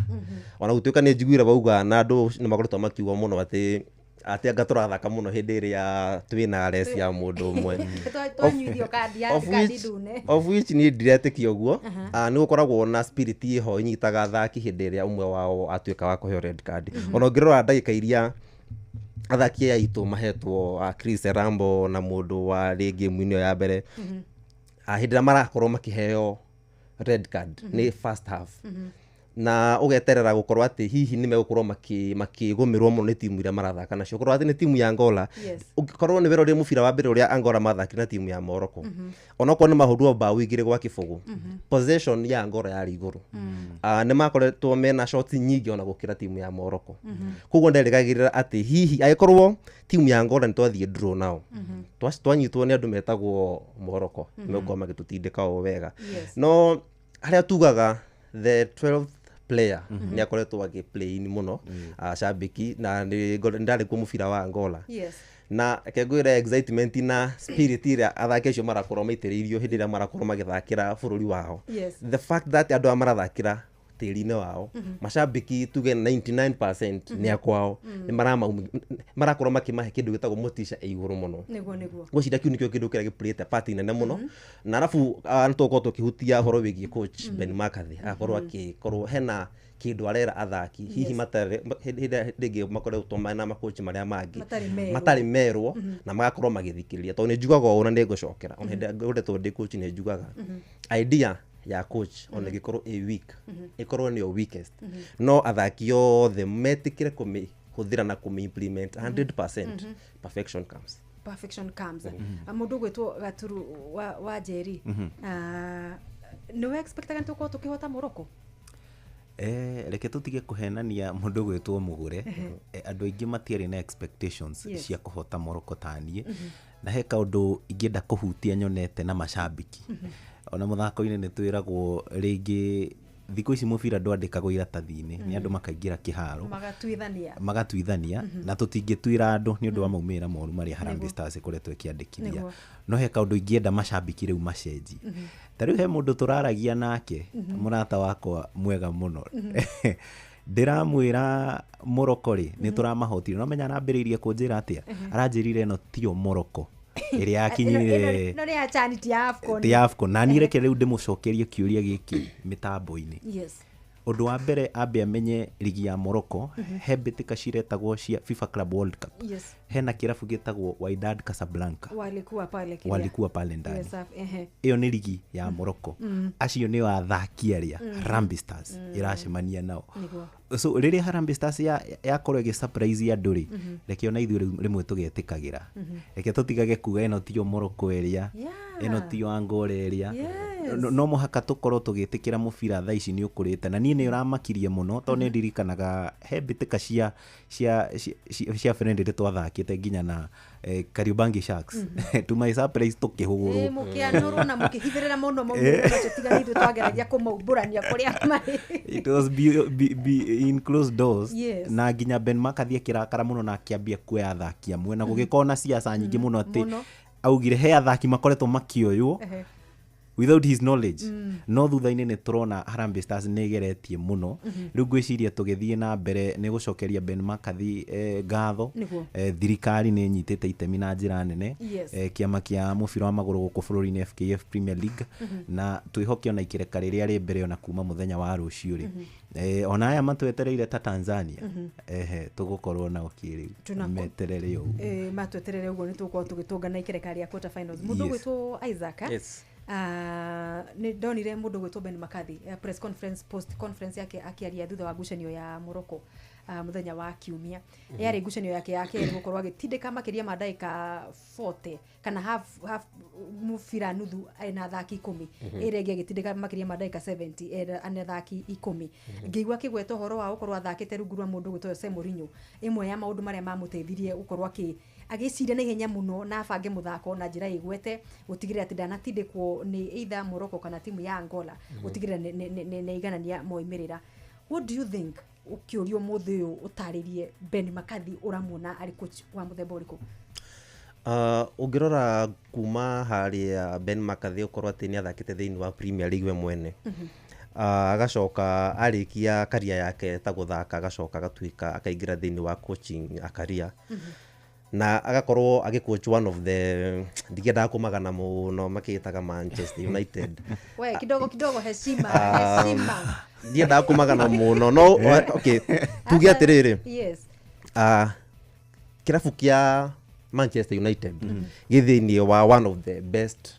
Ona gũtuĩka nĩ njiguire bauga na andũ nĩ makoretwo makiuga mũno atĩ anga tũrathaka mũno hĩndĩ ĩrĩa twĩna res ya mũndũ ũmwe. Twanyuithio kandi ya kandi ndune. Of which niĩ ndiretĩkia ũguo. Nĩ gũkoragwo na spirit ĩho ĩnyitaga athaki hĩndĩ ĩrĩa ũmwe wao atuĩka wa kũheo red card. Ona ũngĩrora ndagĩka iria athaki aya aitũ mahetwo, Chris Rambo na mũndũ warĩ game-inĩ ĩyo ya mbere, hĩndĩ ĩrĩa marakorwo makĩheo red card nĩ first half, na ũgeterera gũkorwo atĩ hihi nĩ megũkorwo makĩgũmĩrwo mũno nĩ timu iria marathaka nacio, ũkorwo atĩ nĩ timu ya Angola. Ũngĩkorwo nĩ werorire mũbira wa mbere ũrĩa Angola mathakire na timu ya Morocco, onokorwo nĩ mahũrwo mbaũ 2-0, possession ya Angola yarĩ igũrũ. Nĩ makoretwo mena shots nyingĩ ona gũkĩra timu ya Morocco. Koguo nderĩgagĩrĩra atĩ hihi angĩkorwo timu ya Angola nĩ twathiĩ draw nao, twanyitwo nĩ andũ metagwo Morocco, megũkorwo magĩtũtindĩka o wega. No harĩa tugaga the 12th player nĩ akoretwo agĩ play in mũno, acambiki, na nĩ ndarĩ kuo mũbira wa Angola. Na reke ngwĩre excitement na spirit ĩrĩa athaki acio marakorwo maitĩrĩirio hĩndĩ ĩrĩa marakorwo magĩthakĩra bũrũri wao. The fact that andũ aya marathakĩra tĩri-inĩ wao, macambiki tuge 99% nĩ akwao, nĩ marakorwo makĩmahe kĩndũ gĩtagwo motisha ĩ igũrũ mũno. Nĩguo, nĩguo. Ngwĩciria kĩu nĩkĩo kĩndũ kĩrĩa gĩplayĩte part nene mũno. Na arabu nĩ tũgũkorwo tũkĩhutia ũhoro wĩgiĩ coach Ben McCarthy, agakorwo akĩkorwo hena kĩndũ arera athaki hihi matarĩ hĩndĩ ĩrĩa rĩngĩ makoretwo mena makochi marĩa mangĩ matarĩ merwo. Matarĩ merwo, na magakorwo magĩthikĩrĩria, tondũ nĩ njugaga ũũ na nĩ ngũcokera ona hĩndĩ ĩrĩa ngoretwo ndĩ coach, nĩ njugaga idea ya coach ona ĩngĩkorwo ĩ weak, ĩkorwo nĩyo weakest, no athaki othe metĩkĩre kũmĩhũthĩra na kũmĩ-implement 100%, perfection comes. Perfection comes. Mũndũ ũgwĩtwo Gaturu wa Njeri, nĩwe expectaga nĩ tũkorwo tũkĩhota Morocco? Reke tũtige kũhenania mũndũ gwĩtwo mũgũre. Andũ aingĩ matiarĩ na expectations cia kũhota Morocco ta niĩ. Na he kaũndũ ingĩenda kũhutia nyonete na macambiki. Ona mũthako-inĩ nĩ twĩragwo rĩngĩ thikũ ici mũbira ndwandĩkagwo iratathi-inĩ, nĩ andũ makaingĩra kĩharo magatuithania, magatuithania, na tũtingĩtuĩra andũ nĩ ũndũ wa maumĩrĩra moru marĩa Harambee Stars ĩkoretwo ĩkĩandĩkithia. No he kaũndũ ingĩenda macambiki rĩu macenji. Ta rĩu he mũndũ tũraragia nake, mũrata wakwa mwega mũno, ndĩramwĩra Morocco rĩ nĩ tũramahotire, no menya arambĩrĩirie kũnjĩra atĩa? Aranjĩrire ĩno tiyo Morocco ĩrĩa yakinyire ĩno nĩ ya CHAN, ti ya AFCON. Ti ya AFCON. Na niĩ reke rĩu ndĩmũcokerie kĩũria gĩkĩ mĩtambo-inĩ. Ũndũ wa mbere ambe amenye ligi ya Morocco, he mbĩtĩka ciretagwo cia FIFA Club World Cup. Hena kĩrabu gĩtagwo Wydad Casablanca. Walikuwa pale kile. Walikuwa pale ndani. Yes, ehe. Ĩyo nĩ ligi ya Morocco. Acio nĩo athaki arĩa Harambee Stars ĩracemania nao. So rĩrĩa Harambee Stars yakorwo ĩgĩ surprise andũ rĩ, reke ona ithuĩ rĩu rĩmwe tũgetĩkagĩra. Reke tũtigage kuga ĩno tiyo Morocco ĩrĩa, ĩno tiyo Angola ĩrĩa. No mũhaka tũkorwo tũgĩtĩkĩra mũbira thaa ici nĩ ũkũrĩte, na niĩ nĩ ũramakirie mũno tondũ nĩ ndirikanaga he mbĩtĩka cia friendly twathakĩte nginya na Kariobangi Sharks. To my surprise tũkĩhũrwo. Mũkĩanũrwo na mũkĩhithĩrĩra mũno maumĩrĩra macio, tiga nĩ ithuĩ twageragia kũmaumbũrania kũrĩa marĩ. It was be in closed doors. Na nginya Ben McCarthy akĩrakara mũno na akĩambia kuoya athaki amwe, na gũgĩkorwo na siasa nyingĩ mũno atĩ augire he athaki makoretwo makĩoywo without his knowledge. No thutha-inĩ nĩ tũrona Harambee Stars nĩ ĩgeretie mũno. Rĩu ngwĩciria tũgĩthiĩ na mbere nĩ gũcokeria Ben McCarthy ngatho. Thirikari nĩ ĩnyitĩte itemi na njĩra nene. Kĩama kĩa mũbira wa magũrũ gũkũ bũrũri-inĩ FKF Premier League, na twĩhoke ona ikereka rĩrĩa rĩ mbere ona kuma mũthenya wa rũciũ rĩ, ona aya matwetereire ta Tanzania, ehe, tũgũkorwo nao kĩrĩu meterere ũguo. Matweterere ũguo, nĩ tũgũkorwo tũgĩtũngana ikereka rĩa quarter finals. Mũndũ ũgwĩtwo Isaac, Nĩ ndonire mũndũ gwĩtwo Ben McCarthy, press conference, post conference yake akĩaria thutha wa ngucanio ya Morocco mũthenya wa kiumia. Yarĩ ngucanio yake ya kerĩ gũkorwo agĩtindĩka makĩria ma ndagĩka 40 kana half mũbira nuthu ena athaki 10. Ĩrĩa ĩngĩ agĩtindĩka makĩria ma ndagĩka 70 ena athaki 10. Ngĩigua akĩgweta ũhoro wa gũkorwo athakĩte rungu rwa mũndũ gwĩtwo Jose Mourinho, ĩmwe ya maũndũ marĩa mamũteithirie gũkorwo agĩciria na ihenya mũno na abange mũthako na njĩra ĩgwete gũtigĩrĩra atĩ ndanatindĩkwo nĩ either Morocco kana timu ya Angola, gũtigĩrĩra nĩ iganania moimĩrĩra. What do you think, ũkĩũrio mũthĩ ũyũ ũtarĩrie Ben McCarthy, ũramuona arĩ coach wa mũthemba ũrĩkũ? Ũngĩrora kuma harĩa Ben McCarthy ũkorwo atĩ nĩ athakĩte thĩinĩ wa Premier League we mwene, agacoka arĩkia career yake ta gũthaka, agacoka agatuĩka akaingĩra thĩinĩ wa coaching a career, na agakorwo agĩcoach one of the, ndingĩendaga kũmagana mũno, makĩĩtaga Manchester United. We, kidogo kidogo, heshima, heshima. Ndiendaga kũmagana mũno, no okay, tuge atĩrĩrĩ, kĩrabu kĩa Manchester United gĩ thĩinĩ wa one of the best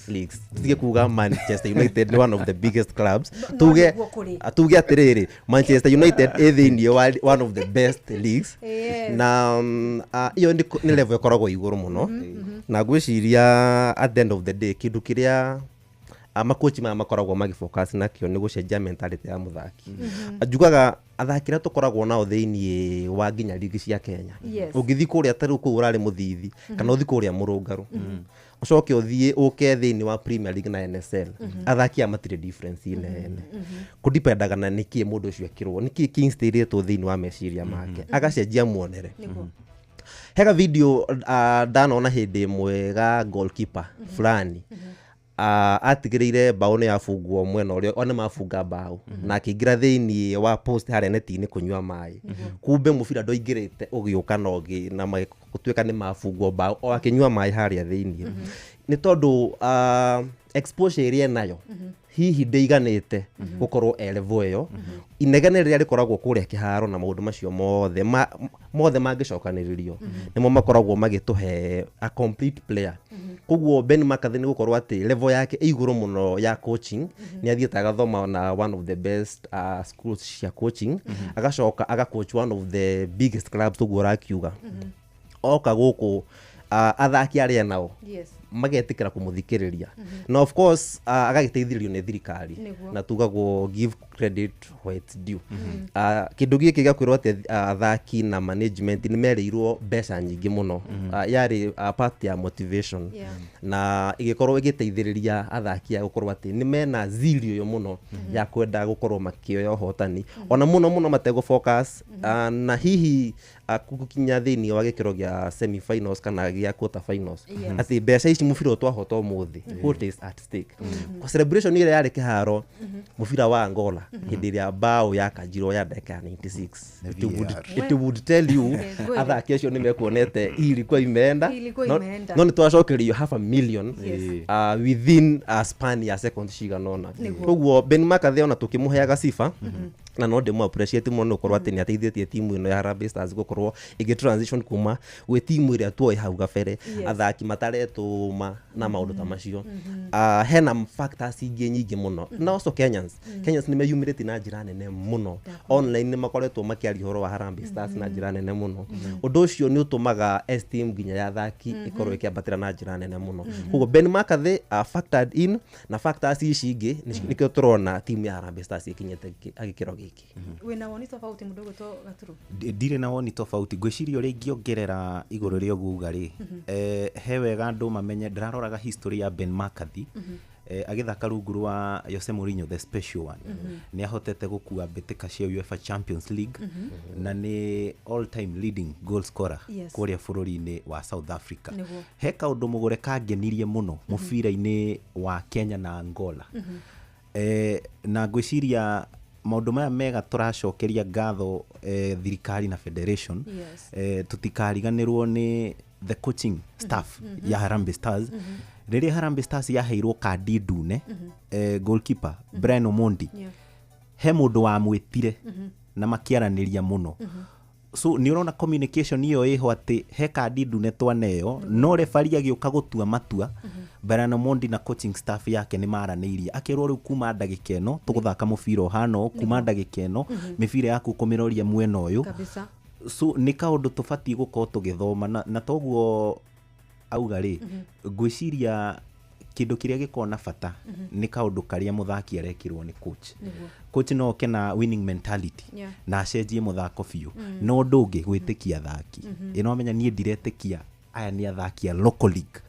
leagues. Tutige kuga Manchester United nĩ one of the biggest clubs. No, tuge nĩguo kũrĩ. Tuge atĩrĩrĩ, Manchester United ĩ thĩinĩ wa one of the best leagues. Na ĩyo nĩ level ĩkoragwo igũrũ mũno, na ngwĩciria at the end of the day kĩndũ kĩrĩa makochi maya makoragwo magĩfocus nakĩo nĩ gũcenjia mentality ya mũthaki. Njugaga athaki arĩa tũkoragwo nao thĩinĩ wa nginya ligi cia Kenya, ũngĩthiĩ kũrĩa ta rĩu kũu ũrarĩ mũthithi, kana ũthiĩ kũrĩa mũrũngarũ, ũcoke ũthiĩ ũke thĩinĩ wa Premier League na NSL, athaki aya matirĩ difference nene. Kũdipendaga na nĩkĩ mũndũ ũcio ekĩrwo, nĩkĩ kĩinstillĩtwo thĩinĩ wa meciria make, agacenjia muonere. Hega video ndanona hĩndĩ ĩmwe ga goalkeeper fulani atigĩrĩire mbaũ nĩ yabungwo mwena ũrĩa one mabunga mbaũ, na akĩingĩra thĩinĩ wa post harĩa neti-inĩ kũnyua maĩ. Kumbe mũbira ndũingĩrĩte ũgĩũka na ũngĩ, na gũtuĩka nĩ mabungwo mbaũ o akĩnyua maĩ harĩa thĩinĩ, nĩ tondũ exposure ĩrĩa enayo hihi ndĩiganĩte gũkorwo e level ĩyo. Inegene rĩrĩa rĩkoragwo kũrĩa kĩharo na maũndũ macio mothe mothe mangĩcokanĩrĩrio nĩmo makoragwo magĩtũhe a complete player. Koguo Ben McCarthy nĩ gũkorwo atĩ level yake ĩ igũrũ mũno ya coaching, nĩ athiĩte agathoma na one of the best schools cia coaching, agacoka agacoach one of the biggest clubs, ũguo ũrakiuga. Oka gũkũ, athaki arĩa nao magetĩkĩra kũmũthikĩrĩria, na of course agagĩteithĩrĩrio nĩ thirikari. Na tugagwo give credit where it's due. Kĩndũ gĩkĩ gĩa kwĩrwo atĩ athaki na management nĩ merĩirwo mbeca nyingĩ mũno, yarĩ part ya motivation, na ĩgĩkorwo ĩgĩteithĩrĩria athaki aya gũkorwo atĩ nĩ mena zeal ũyũ mũno ya kwenda gũkorwo makĩoya ũhotani, ona mũno mũno mategũ focus na hihi gũkinya thĩinĩ wa gĩkĩro gĩa semi-finals kana gĩa quarter finals, atĩ mbeca ici mũbira ũyũ twahota ũmũthĩ, what is at stake. Kwa celebration ĩrĩa yarĩ kĩharo mũbira wa Angola hĩndĩ ĩrĩa mbaũ yakanjirwo ya ndagĩka ya 96, Nĩ VAR. it would tell you Ngwĩre. athaki acio nĩ mekuonete ilikuwa imeenda. Ilikuwa imeenda. No nĩ twacokerio half a million within a span ya second cigana ũna. Koguo Ben McCarthy, ona tũkĩmũheaga sifa, na no ndĩmũ appreciate mũno nĩ gũkorwo atĩ nĩ ateithĩtie timu ĩno ya Harambee Stars gũkorwo ĩgĩ transition kuma gwĩ timu ĩrĩa tuoĩ hau gabere, athaki mataretũma na maũndũ ta macio. Hena factors ingĩ nyingĩ mũno, na also Kenyans nĩ meyumĩrĩtie na njĩra nene mũno online, nĩ makoretwo makĩaria ũhoro wa Harambee Stars na njĩra nene mũno. Ũndũ ũcio nĩ ũtũmaga esteem nginya ya athaki ĩkorwo ĩkĩambatĩra na njĩra nene mũno. Koguo Ben McCarthy factored in na factors ici ingĩ, nĩkĩo tũrona timu ya Harambee Stars ĩkinyĩte gĩkĩro gĩkĩ. Wĩna woni tofauti, mũndũ ũgwĩtwo Gaturu? Ndirĩ na woni tofauti. Ngwĩciria ũrĩa ingĩongerera igũrũ rĩa ũguo uga rĩ, he wega andũ mamenye, ndĩraroraga history ya Ben McCarthy agĩthaka rungu rwa Jose Mourinho, the special one. Nĩ ahotete gũkua mbĩtĩka cia UEFA Champions League, na nĩ all time leading goal scorer kũrĩa bũrũri-inĩ wa South Africa. He kaũndũ mũgũre kangenirie mũno mũbira-inĩ wa Kenya na Angola, na ngwĩciria maũndũ maya mega tũracokeria ngatho thirikari na federation. Tũtikariganĩrwo nĩ the coaching staff ya Harambee Stars. Rĩrĩa Harambee Stars yaheirwo kandi ndune, goalkeeper Brian Omondi, he mũndũ wamwĩtire na makĩaranĩria mũno. So nĩ ũrona communication ĩyo ĩho, atĩ he kandi ndune twaneo, no refari agĩũka gũtua matua. Brian Omondi na coaching staff yake nĩ maranĩirie akerwo rĩu kuma ndagĩka ĩno tũgũthaka mũbira ũhana ũũ kuma ndagĩka ĩno mĩbira yaku ũkũmĩroria mwena ũyũ. Kabisa. So nĩ kaũndũ tũbatiĩ gũkorwo tũgĩthoma na toguo auga rĩ, ngwĩciria kĩndũ kĩrĩa gĩkoragwo na bata nĩ kaũndũ karĩa mũthaki arekĩrwo nĩ coach. Nĩguo. Coach no oke na winning mentality Yeah. na acenjie mũthako biũ, no ũndũ ũngĩ gwĩtĩkia athaki. Ĩ no amenya niĩ ndiretĩkia aya nĩ athaki a local league.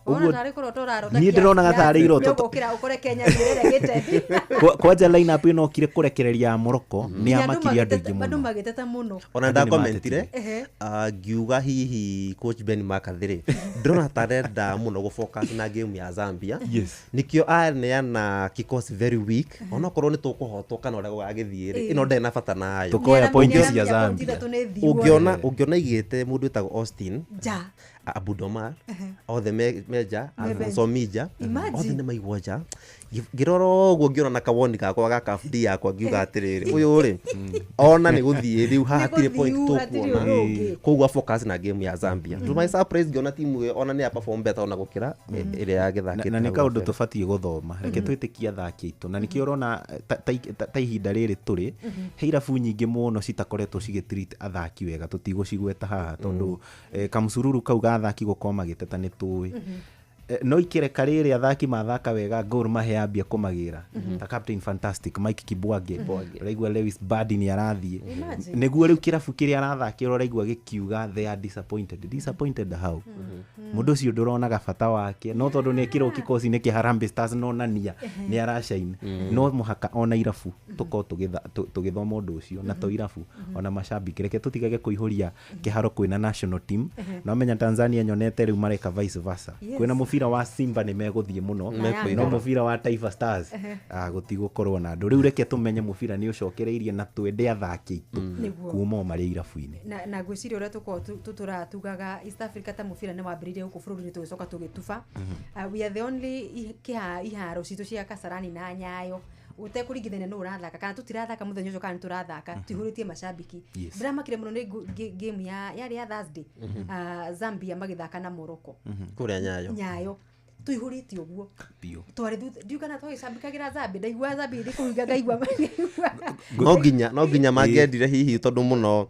Ũrona Ũguo- tarĩ kũrota ũrarota. Niĩ ndĩronaga tarĩ iroto. Ũgũkĩra ũkore Kenya nĩ ĩregete. Kwanja line up ĩno okire kũrekereria ya Morocco nĩ Nginya andũ yamakirie andũ aingĩ andũ mũno. magĩteta mũno. Ona Andũ nĩ ndakomentire Ehe. ngiuga hihi coach Ben McCarthy rĩ, ndĩrona ta arenda mũno gũ-focus na game ya Zambia. Yes. Nĩkĩo aneana kikosi very weak, onokorwo nĩ tũkũhotwo kana ũrĩa gũgagĩthiĩ rĩ, ĩno ndarĩ na bata nayo. Tũkoya point cia Nĩaramenya point Zambia. ithatũ nĩ thiũ. Ũngĩona igĩte mũndũ wĩtagwo Austin Nja. Abudomar othe menja Me bench. Alfonso Mija Imagine. othe nĩ maigwo nja. Ngĩrora ũguo ngĩona na kawoni gakwa ga CAF D yakwa ngiuga atĩrĩrĩ, ũyũ rĩ ona nĩ gũthiĩ rĩu haha hatirĩ point gũthiĩ, hatirĩ tũkuona. ũndũ ũngĩ. Koguo focus na game ya Zambia. To my surprise ngĩona timu ĩyo ona nĩ ya perform better ona gũkĩra ĩrĩa yagĩthakĩte Na nĩ hau kaũndũ kabere. tũbatiĩ gũthoma, reke twĩtĩkie athaki aitũ, na nĩkĩo ũrona ta ihinda rĩrĩ tũrĩ he irabu nyingĩ mũno citakoretwo cigĩtreat athaki wega, tũtigũcigweta haha tondũ kamũcururu kau ga athaki gũkorwo magĩteta nĩ tũĩ. No ikereka rĩrĩ athaki mathaka wega Gor Mahia yambia kũmagĩra ta Captain Fantastic Mike Kibwage, ũraigua Lewis Badi nĩ arathiĩ. Imagine. Nĩguo rĩu kĩrabu kĩrĩa arathakĩra ũraigua gĩkiuga they are disappointed. Disappointed how? Mũndũ ũcio ndũronaga bata wake, no tondũ nĩ ekĩrwo kikosi-inĩ kĩa Harambee Stars nonania nĩ arashine. No mũhaka ona irabu tũkorwo tũgĩthoma ũndũ ũcio, na to irabu ona macambĩki, reke tũtigage kũihũria kĩharo kwĩna national team. No menya Tanzania nyonete rĩu mareka vice versa. Yes. Kwĩna mũbira wa Simba nĩ megũthiĩ mũno, Mekũihũra. no mũbira wa Taifa Stars gũtigũkorwo na andũ. Rĩu reke tũmenye mũbira nĩ ũcokereirie na twende athaki aitũ Nĩguo. kuma o marĩ irabu-inĩ. Na ngwĩciria ũrĩa tũkoragwo tũratugaga East Africa ta mũbira nĩ wambĩrĩirie gũkũ bũrũri-inĩ tũgĩcoka tũgĩtuba. We are the only kĩharo citũ cia Kasarani na Nyayo ũtekũringithania nũ ũrathaka kana tũtirathaka mũthenya ũcio kana nĩtũrathaka tũihũrĩtie macambĩki. Yes. Ndĩramakire mũno nĩ game ya yarĩ ya Thursday, Zambia magĩthaka na Morocco. Kũrĩa Nyayo. Nyayo tũihũrĩtie ũguo Biũ. twarĩ thutha, ndiũ kana twagĩcambĩkagĩra Zambia, ndaigua Zambia ĩthĩ kũhinga ngaigua No nginya mangĩendire hihi tondũ mũno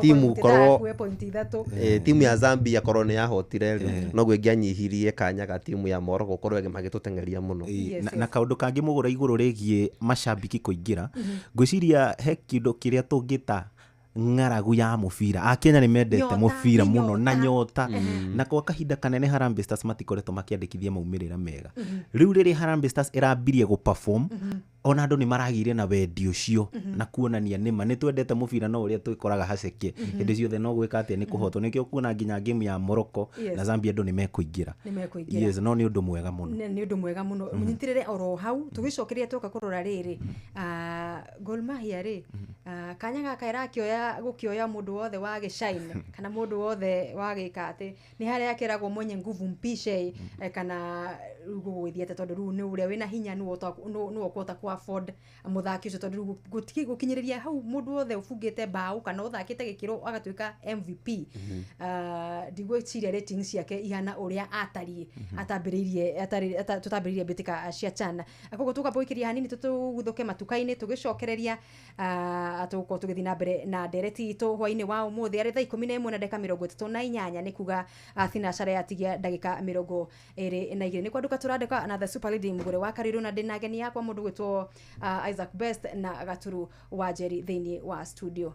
timu korwo kuoya point ithatũ. Timu ya Zambia korwo nĩ yahotire rĩ, noguo ĩngĩanyihirie kanya ga timu ya Morocco korwo magĩtũteng'eria mũno. Yes, Na kaũndũ kangĩ mũgũra igũrũ rĩgiĩ macambĩki kũingĩra, ngwĩciria he kĩndũ kĩrĩa tũngĩta ng'aragu ya mũbira. Akenya nĩ mendete Nyota, mũbira nĩ mũno na nyota. nyota, na kwa kahinda kanene Harambee Stars matikoretwo makĩandĩkithia maumĩrĩra mega. Rĩu rĩrĩa Harambee Stars ĩrambirie gũ-perform, ona andũ nĩ maragĩire na wendi ũcio na kuonania nĩma nĩ twendete mũbira, no ũrĩa twĩkoraga haceke hĩndĩ ciothe no gwĩka atĩa nĩ kũhotwo. Nĩkĩo kuona nginya game ya Morocco na Zambia andũ nĩ mekũingĩra. Nĩ mekũingĩra. Yes, no nĩ ũndũ mwega mũno. Nĩ ũndũ mwega mũno. Mũnyitĩrĩre oro hau tũgĩcokeria twoka kũrora rĩrĩ Gor Mahia rĩ, kanya gaka ĩrakĩoya gũkĩoya mũndũ wothe wa gĩshine kana mũndũ wothe wa gĩka atĩ nĩ harĩa akeragwo mwenye nguvu mpishe, kana rĩu gũgũgĩthiĩ atĩa, tondũ rĩu nĩ ũrĩa wĩna hinya nĩwe ũkũhota kũ afford mũthaki ũcio, tondũ rĩu gũkinyĩrĩria hau mũndũ wothe ũbungĩte mbaũ kana ũthakĩte gĩkĩro agatuĩka MVP, ndigwĩciria ratings ciake ihana ũrĩa atariĩ atambĩrĩirie tũtambĩrĩirie mbĩtĩka cia CHAN. Koguo tũkamba gũikĩria hanini tũguthũke matuka-inĩ, tũgĩcokereria tũgũkorwo tũgĩthiĩ na mbere na ndereti itũ hwainĩ wa ũmũthĩ arĩ thaa 11 na ndagĩka 38, nĩ kuga thinacara yatigia ndagĩka 22. Nĩ kwandũka tũrandĩka na the super lady mũgũre wa Karirũ, na ndĩna ageni yakwa mũndũ gwĩtwo Isaac Best na Gaturu wa Njeri thĩinĩ wa studio.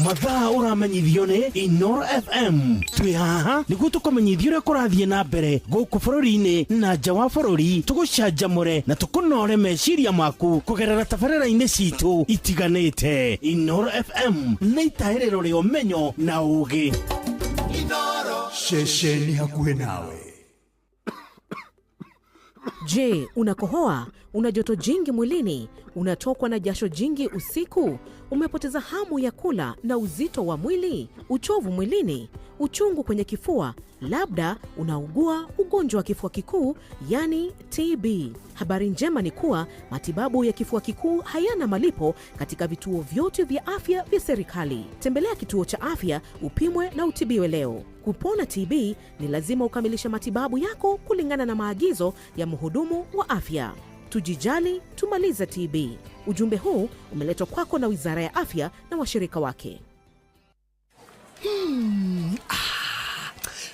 Mathaa ũramenyithio nĩ Inoro FM. Twĩ haha nĩguo tũkũmenyithia ũrĩa kũrathiĩ na mbere gũkũ bũrũri-inĩ na nja wa bũrũri, tũgũcanjamũre na tũkũnore meciria maku kũgerera tabarĩra-inĩ citũ itiganĩte. Inoro FM nĩ itahĩrĩro rĩa ũmenyo na ũũgĩ. Ceceni hakuhĩ nawe. Je, unakohoa? Una joto jingi mwilini? Unatokwa na jasho jingi usiku? Umepoteza hamu ya kula na uzito wa mwili? Uchovu mwilini? Uchungu kwenye kifua? Labda unaugua ugonjwa wa kifua kikuu, yani TB. Habari njema ni kuwa matibabu ya kifua kikuu hayana malipo katika vituo vyote vya afya vya serikali. Tembelea kituo cha afya upimwe na utibiwe leo. Kupona TB ni lazima ukamilishe matibabu yako kulingana na maagizo ya mhudumu wa afya. Tujijali, tumalize TB. Ujumbe huu umeletwa kwako na Wizara ya Afya na washirika wake.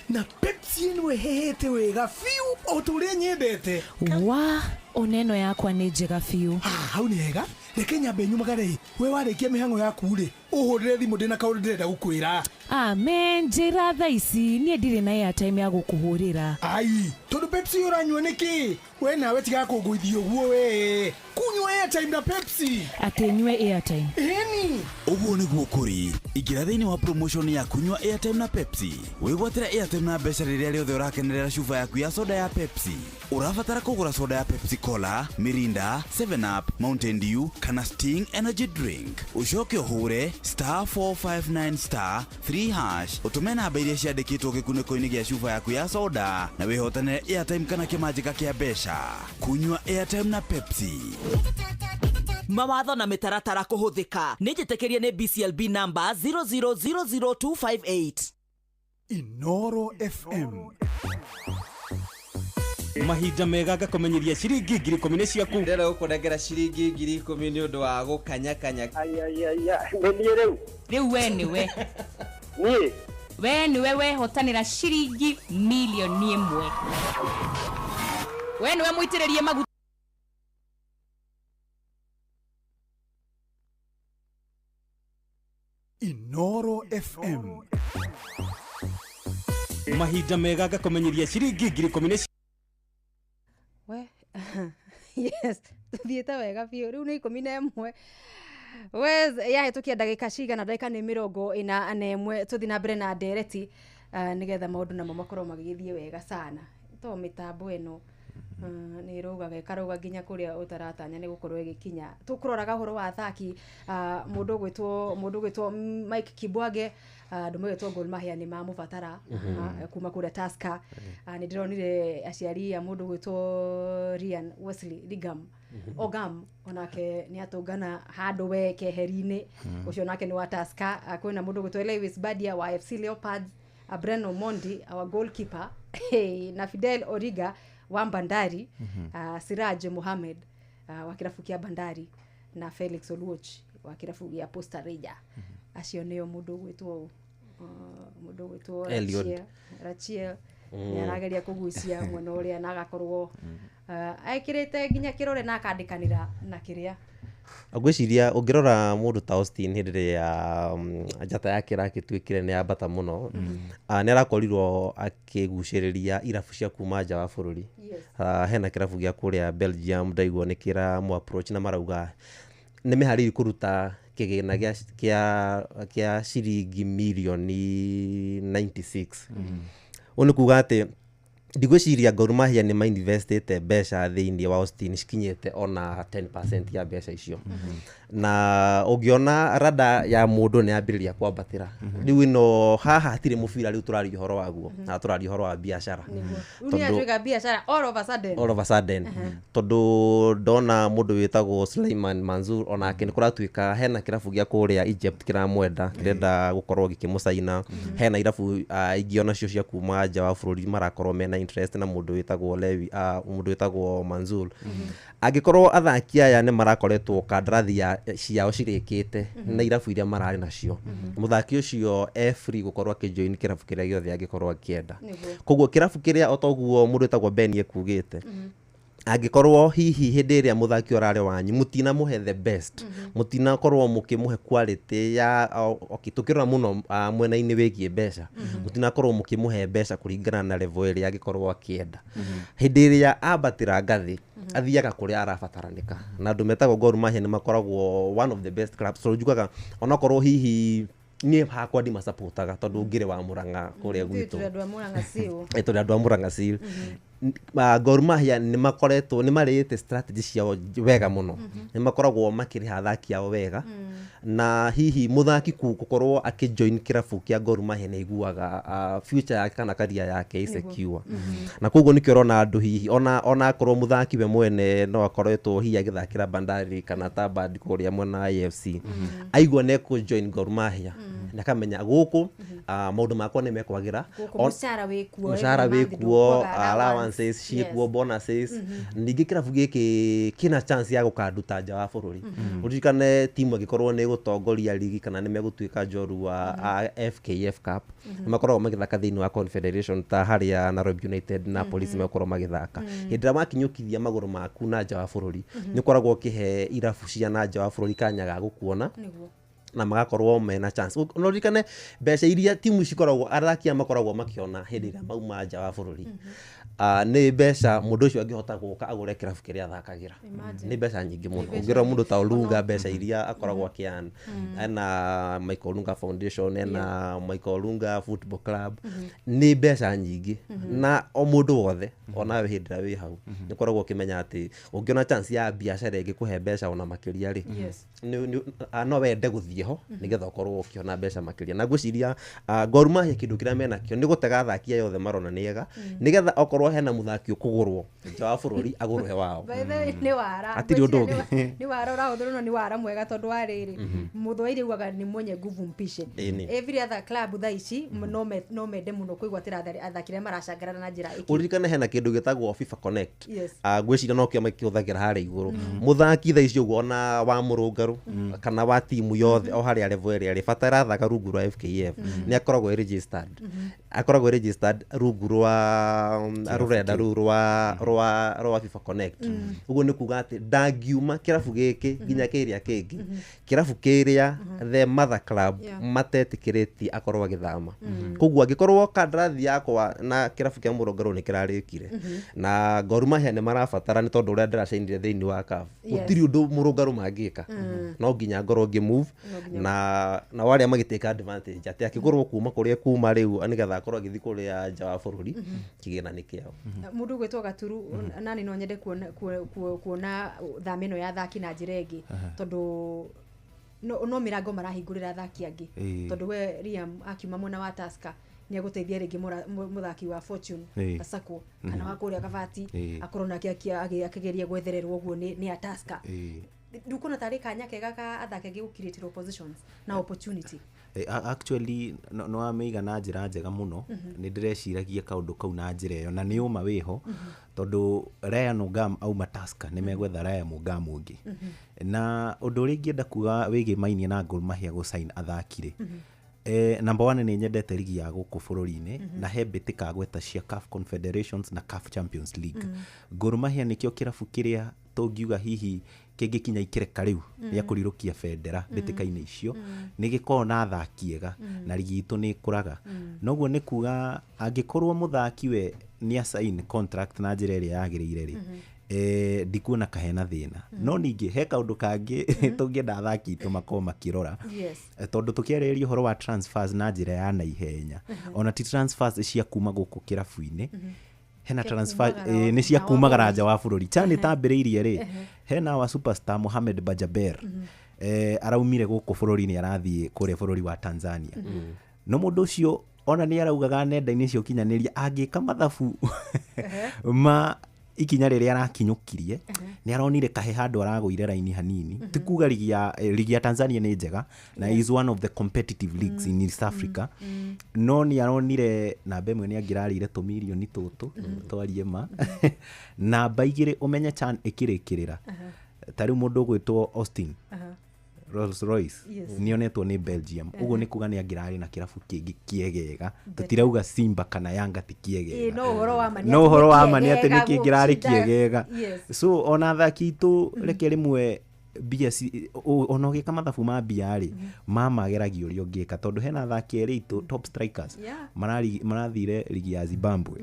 Na Pepsi ĩno ĩhehete wega biũ o ta ũrĩa nyendete. Wa oneno yakwa nĩ njega biũ. Hau nĩ hega, reke nyambe nyumagare. We warĩkia mĩhang'o yaku rĩ, ũhũrĩre thimũ ndĩna kaũndũ ndĩrenda gũkwĩra. Amen, njĩra thaa ici niĩ ndirĩ na airtime ya gũkũhũrĩra. Ai, tondũ Pepsi ũranyua nĩkĩ? We nawe tiga kũngũithia ũguo we. Kunyua airtime na Pepsi. Atĩ nyue airtime. Ĩni. Ũguo nĩguo kũrĩ. Ingĩra thĩinĩ wa promotion ya kunyua airtime na Pepsi. Wĩgwatĩre airtime na mbeca rĩrĩa rĩothe ũrakenerera cuba yaku ya soda ya Pepsi. Ũrabatara kũgũra soda ya Pepsi Cola, Mirinda, 7 Up, Mountain Dew kana Sting Energy Drink. Ũcoke ũhũre *459*3# ũtũme namba iria ciandĩkĩtwo gĩkunĩko-inĩ gĩa cuba yaku ya soda na wĩhotanĩre airtime kana kĩmanjĩka kĩa mbeca. Kunyua airtime na Pepsi. Mawatho na mĩtaratara kũhũthĩka. Nĩ njĩtĩkĩrie nĩ BCLB number 0000258. Inoro FM. Mahinda mega ngakũmenyeria ciringi 10,000 nĩ ciaku. Ndĩrenda gũkũnengera ciringi 10,000 nĩ ũndũ wa gũkanyakanya. Aiaiaia, nĩ niĩ rĩu. Rĩu we nĩwe. Niĩ? We nĩwe wehotanĩra ciringi 1,000,000. We nĩwe mũitĩrĩrie maguta. Inoro FM. Mahinda mega ngakũmenyeria ciringi 10,000 nĩ We yes, tuthiĩte wega biũ. Rĩu nĩ 11 wes yahĩtũkia ndagĩka cigana, ndagĩka nĩ 41. Tũthiĩ na mbere na ndereti nĩgetha maũndũ namo makorwo magĩgĩthiĩ wega sana. To mĩtambo ĩno nĩ ĩrũgaga ĩkarũga nginya kũrĩa ũtaratanya nĩ gũkorwo ĩgĩkinya. Tũkũroraga ũhoro wa athaki, mũndũ ũgwĩtwo Mike Kibwage, andũ magĩtwo Gor Mahia nĩ mamũbatara kuma kũrĩa Tusker. Nĩ ndĩronire aciari a mũndũ ũgwĩtwo Ryan Wesley Ligam Ogam, onake nĩ atũngana handũ we keheri-inĩ, ũcio nake nĩ wa Tusker. Kwĩna mũndũ ũgwĩtwo Lewis Badia wa FC Leopards, Breno Mondi our goalkeeper na Fidel Origa wa Bandari, Siraj Mohamed wa kĩrabu kĩa Bandari na Felix Oluoch wa kĩrabu gĩa Posta Rangers. Acio nĩo mũndũ ũgwĩtwo Eliud. Rachiel nĩ arageria kũgucia mwena ũrĩa na agakorwo ekĩrĩte nginya kĩrore na akandĩkanĩra na kĩrĩa. Ngwĩciria ũngĩrora mũndũ ta Austin hĩndĩ ĩrĩa njata yake ĩragĩtuĩkire nĩ yambata mũno, nĩ arakorirwo akĩgucĩrĩria irabu cia kuma nja wa bũrũri. Hena kĩrabu gĩa kũrĩa Belgium ndaigua nĩ kĩramũ approach na marauga nĩ meharĩirie kũruta kĩgĩna kĩa ciringi mirioni 96. Ũũ nĩ kuga atĩ ndigwĩciria Gor Mahia nĩ mainvestĩte mbeca thĩinĩ wa Austin cikinyĩte ona 10% ya mbeca icio. Na ũngĩona rada ya mũndũ nĩ yambĩrĩria kwambatĩra. Rĩu ĩno haha hatirĩ mũbira rĩu tũraria ũhoro waguo, na tũraria ũhoro wa biacara. Rĩu nĩ atuĩka biacara all of a sudden. All of a sudden. Tondũ ndona mũndũ wĩtagwo Suleiman Mansour onake nĩ kũratuĩka hena kĩrabu gĩa kũrĩa Egypt kĩramwenda, kĩrenda gũkorwo gĩkĩmũcaina. Hena irabu ingĩ onacio cia kuma nja wa bũrũri marakorwo mena interest na mũndũ wĩtagwo Lewi, mũndũ wĩtagwo Mansour. Angĩkorwo athaki aya nĩ marakoretwo kandarathi ciao cirĩkĩte na irabu iria mararĩ nacio, mũthaki ũcio e free gũkorwo akĩjoin kĩrabu kĩrĩa gĩothe angĩkorwo akĩenda. Koguo kĩrabu kĩrĩa o toguo mũndũ wĩtagwo Ben ekugĩte, angĩkorwo hihi hĩndĩ ĩrĩa mũthaki ũrarĩ wanyu mũtinamũhe the best, mũtinakorwo mũkĩmũhe quality ya okay, tũkĩrora mũno mwena-inĩ wĩgiĩ mbeca, mũtinakorwo mũkĩmũhe mbeca kũringana na level ĩrĩa angĩkorwo akĩenda. Hĩndĩ ĩrĩa ambatĩra ngathĩ athiaga kũrĩa arabataranĩka, na andũ metagwo Gor Mahia nĩ makoragwo one of the best clubs. So njugaga onakorwo hihi niĩ hakwa ndimacapotaga tondũ ngĩrĩ wa Murang'a kũrĩa gwitũ. Tũrĩ andũ a Murang'a Seal. Tũrĩ andũ a Murang'a Seal. Gor Mahia nĩ makoretwo nĩ marĩĩte strategy ciao wega mũno. Nĩ makoragwo makĩrĩha athaki ao wega, na hihi mũthaki gũkorwo akĩjoin kĩrabu kĩa Gor Mahia nĩ aiguaga future yake kana career yake ĩ secure. Na koguo nĩkĩo ũrona andũ hihi ona akorwo mũthaki we mwene no akoretwo hihi agĩthakĩra Bandari kana Tabad kũrĩa mwena wa AFC, aigua nĩ ekũ-join Gor Mahia na akamenya gũkũ maũndũ makwa nĩ mekwagĩra. Gũkũ mũcara wĩkuo, mũcara every month wĩkuo, ndũkwaga allowances ciĩkuo, bonuses. Ningĩ kĩrabu gĩkĩ kĩna chance ya gũkanduta nja wa bũrũri. Ũririkane timu ĩngĩkorwo nĩ ĩgũtongoria ligi kana nĩ megũtuĩka njorua a FKF Cup, nĩ makoragwo magĩthaka thĩinĩ wa Confederation, ta harĩa Nairobi United na Police megũkorwo magĩthaka. Hĩndĩ ĩrĩa wakinyũkithia magũrũ maku na nja wa bũrũri, nĩ ũkoragwo ũkĩhe irabu cia na nja wa bũrũri kanya ga gũkuona na magakorwo mena chance. No ririkane mbeca iria timu cikoragwo, athaki aya makoragwo makĩona hĩndĩ ĩrĩa mauma nja wa bũrũri, nĩ mbeca mũndũ ũcio angĩhota gũka agũre kĩrabu kĩrĩa athakagĩra. Imagine. Nĩ mbeca nyingĩ mũno. Nĩ mbeca. Ũngĩrora mũndũ ta Olunga, mbeca iria akoragwo akĩan, ena Michael Olunga Foundation, ena Michael Olunga Football Club, nĩ mbeca nyingĩ. Na o mũndũ wothe, onawe hĩndĩ ĩrĩa wĩ hau, nĩ ũkoragwo ũkĩmenya atĩ ũngĩona chance ya biacara ĩngĩkũhe mbeca ona makĩria rĩ, no wende gũthiĩ ho nĩgetha ũkorwo ũkĩona mbeca makĩria. Na ngwĩciria Gor Mahia kĩndũ kĩrĩa menakĩo nĩ gũtega athaki aya othe marona nĩ ega, nĩgetha okorwo hena mũthaki ũkũgũrwo nja wa bũrũri, agũrwe wao. By the way, nĩ wara. Hatirĩ ũndũ Ngwĩciria ũngĩ. nĩ wara ũrahũthĩrwo, no nĩ wara mwega, tondũ wa rĩrĩ, mũthwairi ugaga nĩ mwenye nguvu mpishe. Ĩni. Every other club thaa ici no mende mũno kwĩgwatĩra athaki arĩa maracangarara na njĩra ĩkĩ. Ũririkane hena kĩndũ gĩtagwo FIFA Connect. Ngwĩciria no kĩo makĩhũthagĩra harĩa igũrũ. Mũthaki thaa ici ũguo ona wa mũrũngarũ kana wa timu yothe, o harĩa level ĩrĩa arĩ, bata arathaka rungu rwa FKF, nĩ akoragwo e registered, akoragwo e registered rungu rwa rũrenda rũu rwa FIFA Connect. Ũguo nĩ kuga atĩ ndangiuma kĩrabu gĩkĩ nginya kĩrĩa kĩngĩ, kĩrabu kĩrĩa the mother club matetĩkĩrĩtie akorwo agĩthama. Koguo angĩkorwo kandarathi yakwa na kĩrabu kĩa mũrũngarũ nĩ kĩrarĩkire na Gor Mahia nĩ marabatara, nĩ tondũ ũrĩa ndĩracainire thĩinĩ wa CAF, gũtirĩ ũndũ mũrũngarũ mangĩka, no nginya ngorwo ngĩ-move. Na warĩa magĩtake advantage atĩ akĩgũrwo kuma kũrĩa kuma rĩu nĩgetha akorwo agĩthiĩ kũrĩa nja wa bũrũri, kĩgĩna nĩ kĩao. Mũndũ ũgwĩtwo Gaturu, nani no nyende kuona thama ĩno ya athaki na njĩra ĩngĩ, tondũ no mĩrango marahingũrĩra athaki angĩ. Tondũ we Liam akiuma mwena wa Tusker nĩ egũteithia rĩngĩ mũthaki wa Fortune Asakwo kana wa kũrĩa Kabati, akorwo nake akĩgeria gwethererwo ũguo nĩ a Tusker. Ndukuona tarĩ kanya kega ka athaki angĩ gũcreate positions na opportunity? Actually no wamĩiga na njĩra njega mũno. Nĩ ndĩreciragia kaũndũ kau na njĩra ĩyo, na nĩ ũma wĩho, tondũ Ryan Ogam auma Tusker nĩ megwetha Ryan Ogam ũngĩ. Na ũndũ ũrĩa ingĩenda kuga wĩgiĩ mainie na Gor Mahia gũsign athaki rĩ, number one, nĩ nyendete ligi ya gũkũ bũrũri-inĩ, na he mbĩtĩka gweta cia CAF Confederations na CAF Champions League. Gor Mahia nĩkĩo kĩrabu kĩrĩa tũngiuga hihi kĩngĩkinya ikĩreka rĩu rĩa kũrirũkia bendera mbĩtĩka-inĩ icio. Nĩ gĩkoragwo na athaki ega na ligi itũ nĩ ĩkũraga. Noguo nĩ kuga angĩkorwo mũthaki we nĩ asign contract na njĩra ĩrĩa yagĩrĩire rĩ, ndikuona kahena thĩna. No ningĩ he kaũndũ kangĩ tũngĩenda athaki itũ makorwo makĩrora, tondũ tũkĩarĩrĩria ũhoro wa transfers na njĩra ya naihenya, ona ti transfers cia kuma gũkũ kĩrabu-inĩ, hena Cia transfer kumagara nĩ cia nja wa kumagara bũrũri. nja wa bũrũri. Chan ĩtambĩrĩirie rĩ, hena wa superstar Mohamed Bajaber, araumire gũkũ bũrũri-inĩ arathiĩ kũrĩa bũrũri wa Tanzania. No mũndũ ũcio ona nĩ araugaga nenda-inĩ cia ũkinyanĩria angĩka mathabu ma ikinya rĩrĩa arakinyũkirie, nĩ aronire kahe handũ aragũire raini hanini. Ti kuga ligi ya Tanzania nĩ njega na is one of the competitive leagues in East Africa, no nĩ aronire namba ĩmwe nĩ angĩrarĩire tũmirioni tũtũ twarie ma. Namba igĩrĩ, ũmenye CHAN ĩkĩrĩkĩrĩra, ta rĩu mũndũ ũgwĩtwo Austin Rolls Royce nĩ onetwo nĩ Belgium. Ũguo nĩ kuga nĩ angĩrarĩ na kĩrabu kĩngĩ kĩegega. Tũtirauga Simba kana Yanga ti kĩegega. No ũhoro wa ma nĩ No atĩ ũhoro nĩ wa ma nĩ atĩ nĩ kĩegega kĩngĩrarĩ gũcinda. kĩegega. So ona athaki aitũ, reke rĩmwe mbia ona ũgĩka mathabu ma mbia rĩ, mamageragia ũrĩa ũngĩka, tondũ hena athaki erĩ aitũ top strikers marathire ligi ya Zimbabwe,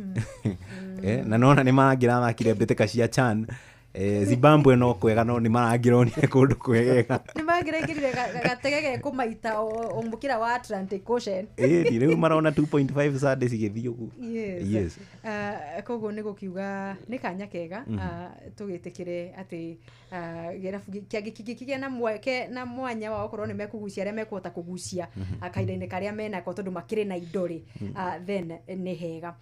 na nona nĩ mangĩrathakire mbĩtĩka cia CHAN. Zimbabwe no kwega no nĩ marangĩronire kũndũ kwegega. Nĩ mangĩraingĩrire gatege ge kũmaita o mũkĩra wa Atlantic Ocean. Ĩĩ rĩu marona 2.5 Sunday cigĩthiĩ ũguo. Yes. Koguo nĩ gũkiuga nĩ kanya kega tũgĩtĩkĩre atĩ gĩrabu kĩngĩkĩgĩa na mweke na mwanya wa gũkorwo nĩ mekũgucia arĩa mekũhota kũgucia kahinda-inĩ karĩa menako tondũ makĩrĩ na indo rĩ, then nĩ hega.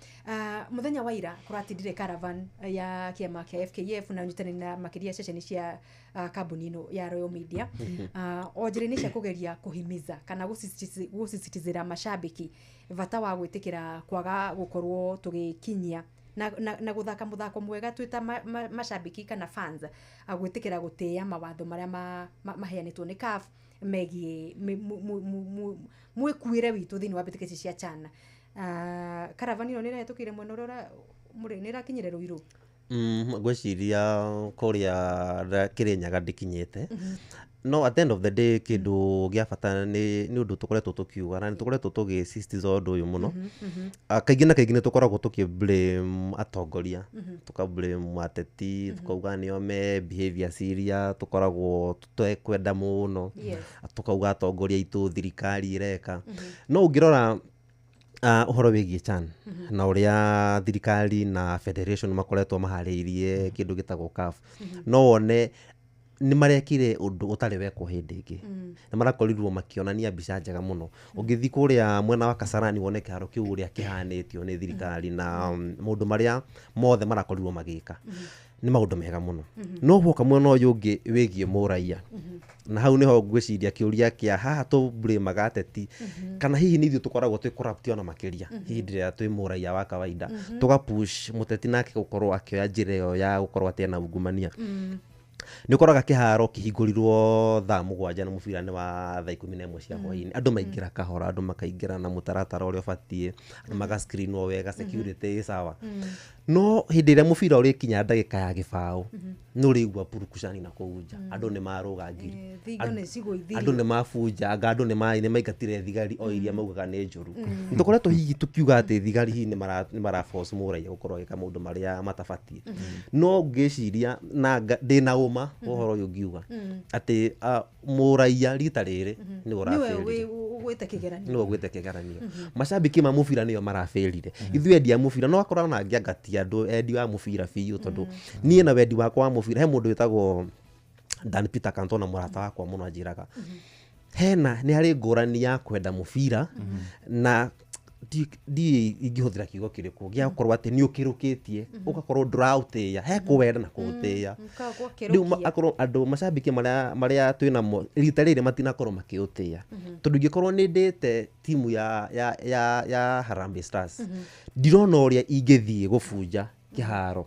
Mũthenya wa ira kũratindire caravan ya kĩama kĩa FKF na ũnyitanĩri na makĩria ceceni cia kambuni ĩno ya Royal Media. O njĩra-inĩ cia kũgeria kũhimiza kana gũsisitizĩra mashabiki bata wa gwĩtĩkĩra kwaga gũkorwo tũgĩkinyia na gũthaka mũthako mwega twĩ ta mashabiki kana fans, gwĩtĩkĩra gũtĩĩa mawatho marĩa maheanĩtwo nĩ CAF megiĩ mwĩkuĩre witũ thĩinĩ wa mbĩtĩka ici cia CHAN. Caravan ĩno nĩ ĩrahĩtũkĩire mwena ũrĩa mũrĩ nĩ ĩrakinyire Ruiru? Ngwĩciria kũrĩa Kĩrĩnyaga ndĩkinyĩte. No at the end of the day kĩndũ gĩa bata nĩ ũndũ tũkoretwo tũkiuga na nĩ tũkoretwo tũgĩsisitiza ũndũ ũyũ mũno. Kaingĩ na kaingĩ nĩ tũkoragwo tũkĩ blame atongoria, tũka blame ateti, tũkauga nĩo me behavior iria tũkoragwo tũtekwenda mũno, tũkauga atongoria aitũ thirikari ĩreka. No ũngĩrora ũhoro wĩgiĩ CHAN na ũrĩa thirikari na federation makoretwo maharĩirie kĩndũ gĩtagwo CAF, no wone nĩ marekire ũndũ ũtarĩ wekwo hĩndĩ ĩngĩ. Nĩ marakorirwo makĩonania mbica njega mũno. Ũngĩthiĩ kũrĩa mwena wa Kasarani wone kĩharo kĩu ũrĩa kĩhanĩtio nĩ thirikari na maũndũ marĩa mothe marakorirwo magĩka nĩ maũndũ mega mũno. No guoka mwena ũyũ ũngĩ wĩgiĩ mũraiya, na hau nĩho ngwĩciria kĩũria kĩa haha tũblĩmaga ateti kana hihi nĩ ithuĩ tũkoragwo twĩ corrupt ona makĩria hĩndĩ ĩrĩa twĩ mũraiya wa kawaida, tũga push mũteti nake gũkorwo akĩoya njĩra ĩyo ya gũkorwo atĩ ena ungumania. Nĩ ũkoraga kĩharo kĩhingũrirwo thaa 7 na mũbira nĩ wa thaa 11 cia hwaĩ-inĩ. Andũ maingĩra kahora, andũ makaingĩra na mũtaratara ũrĩa ũbatiĩ, andũ magascreenwo wega, security ĩ sawa. No hĩndĩ ĩrĩa mũbira ũrĩkinya ndagĩka ya gĩbaũ, nĩ ũrĩigua purukucani na kũu nja. Andũ nĩ marũga ngiri, andũ nĩ mabunja, anga andũ nĩ maingatire thigari o iria maugaga nĩ njũru. Nĩ tũkoretwo hihi tũkiuga atĩ thigari hihi nĩ maraforce mũraiya gũkorwo agĩka maũndũ marĩa matabatiĩ. No ngĩciria na ndĩna ũma ũhoro ũyũ ngiuga atĩ mũraiya rita rĩrĩ nĩwe ũrabĩrire, nĩwe ũgwĩte kĩgeranio. Macambĩki ma mũbira nĩo marabĩrire. Ithuĩ endi a mũbira no akorwo ona ngĩangatia andũ endi wa mũbira biũ, tondũ niĩ na wendi wakwa wa mũbira he mũndũ wĩtagwo Dan Peter Cantona, mũrata wakwa mũno, anjĩraga hena nĩ harĩ ngũrani ya kwenda mũbira na ndiĩ ingĩhũthĩra kiugo kĩrĩkũ gĩa gũkorwo atĩ nĩ ũkĩrũkĩtie ũgakorwo ndũraũtĩĩa, he kũwenda na kũũtĩĩa. Rĩu akorwo andũ macambĩki marĩa twĩnamo rita rĩrĩ matinakorwo makĩũtĩĩa, tondũ ingĩkorwo nĩ ndĩte timu ya Harambee Stars, ndirona ũrĩa ingĩthiĩ gũbunja kĩharo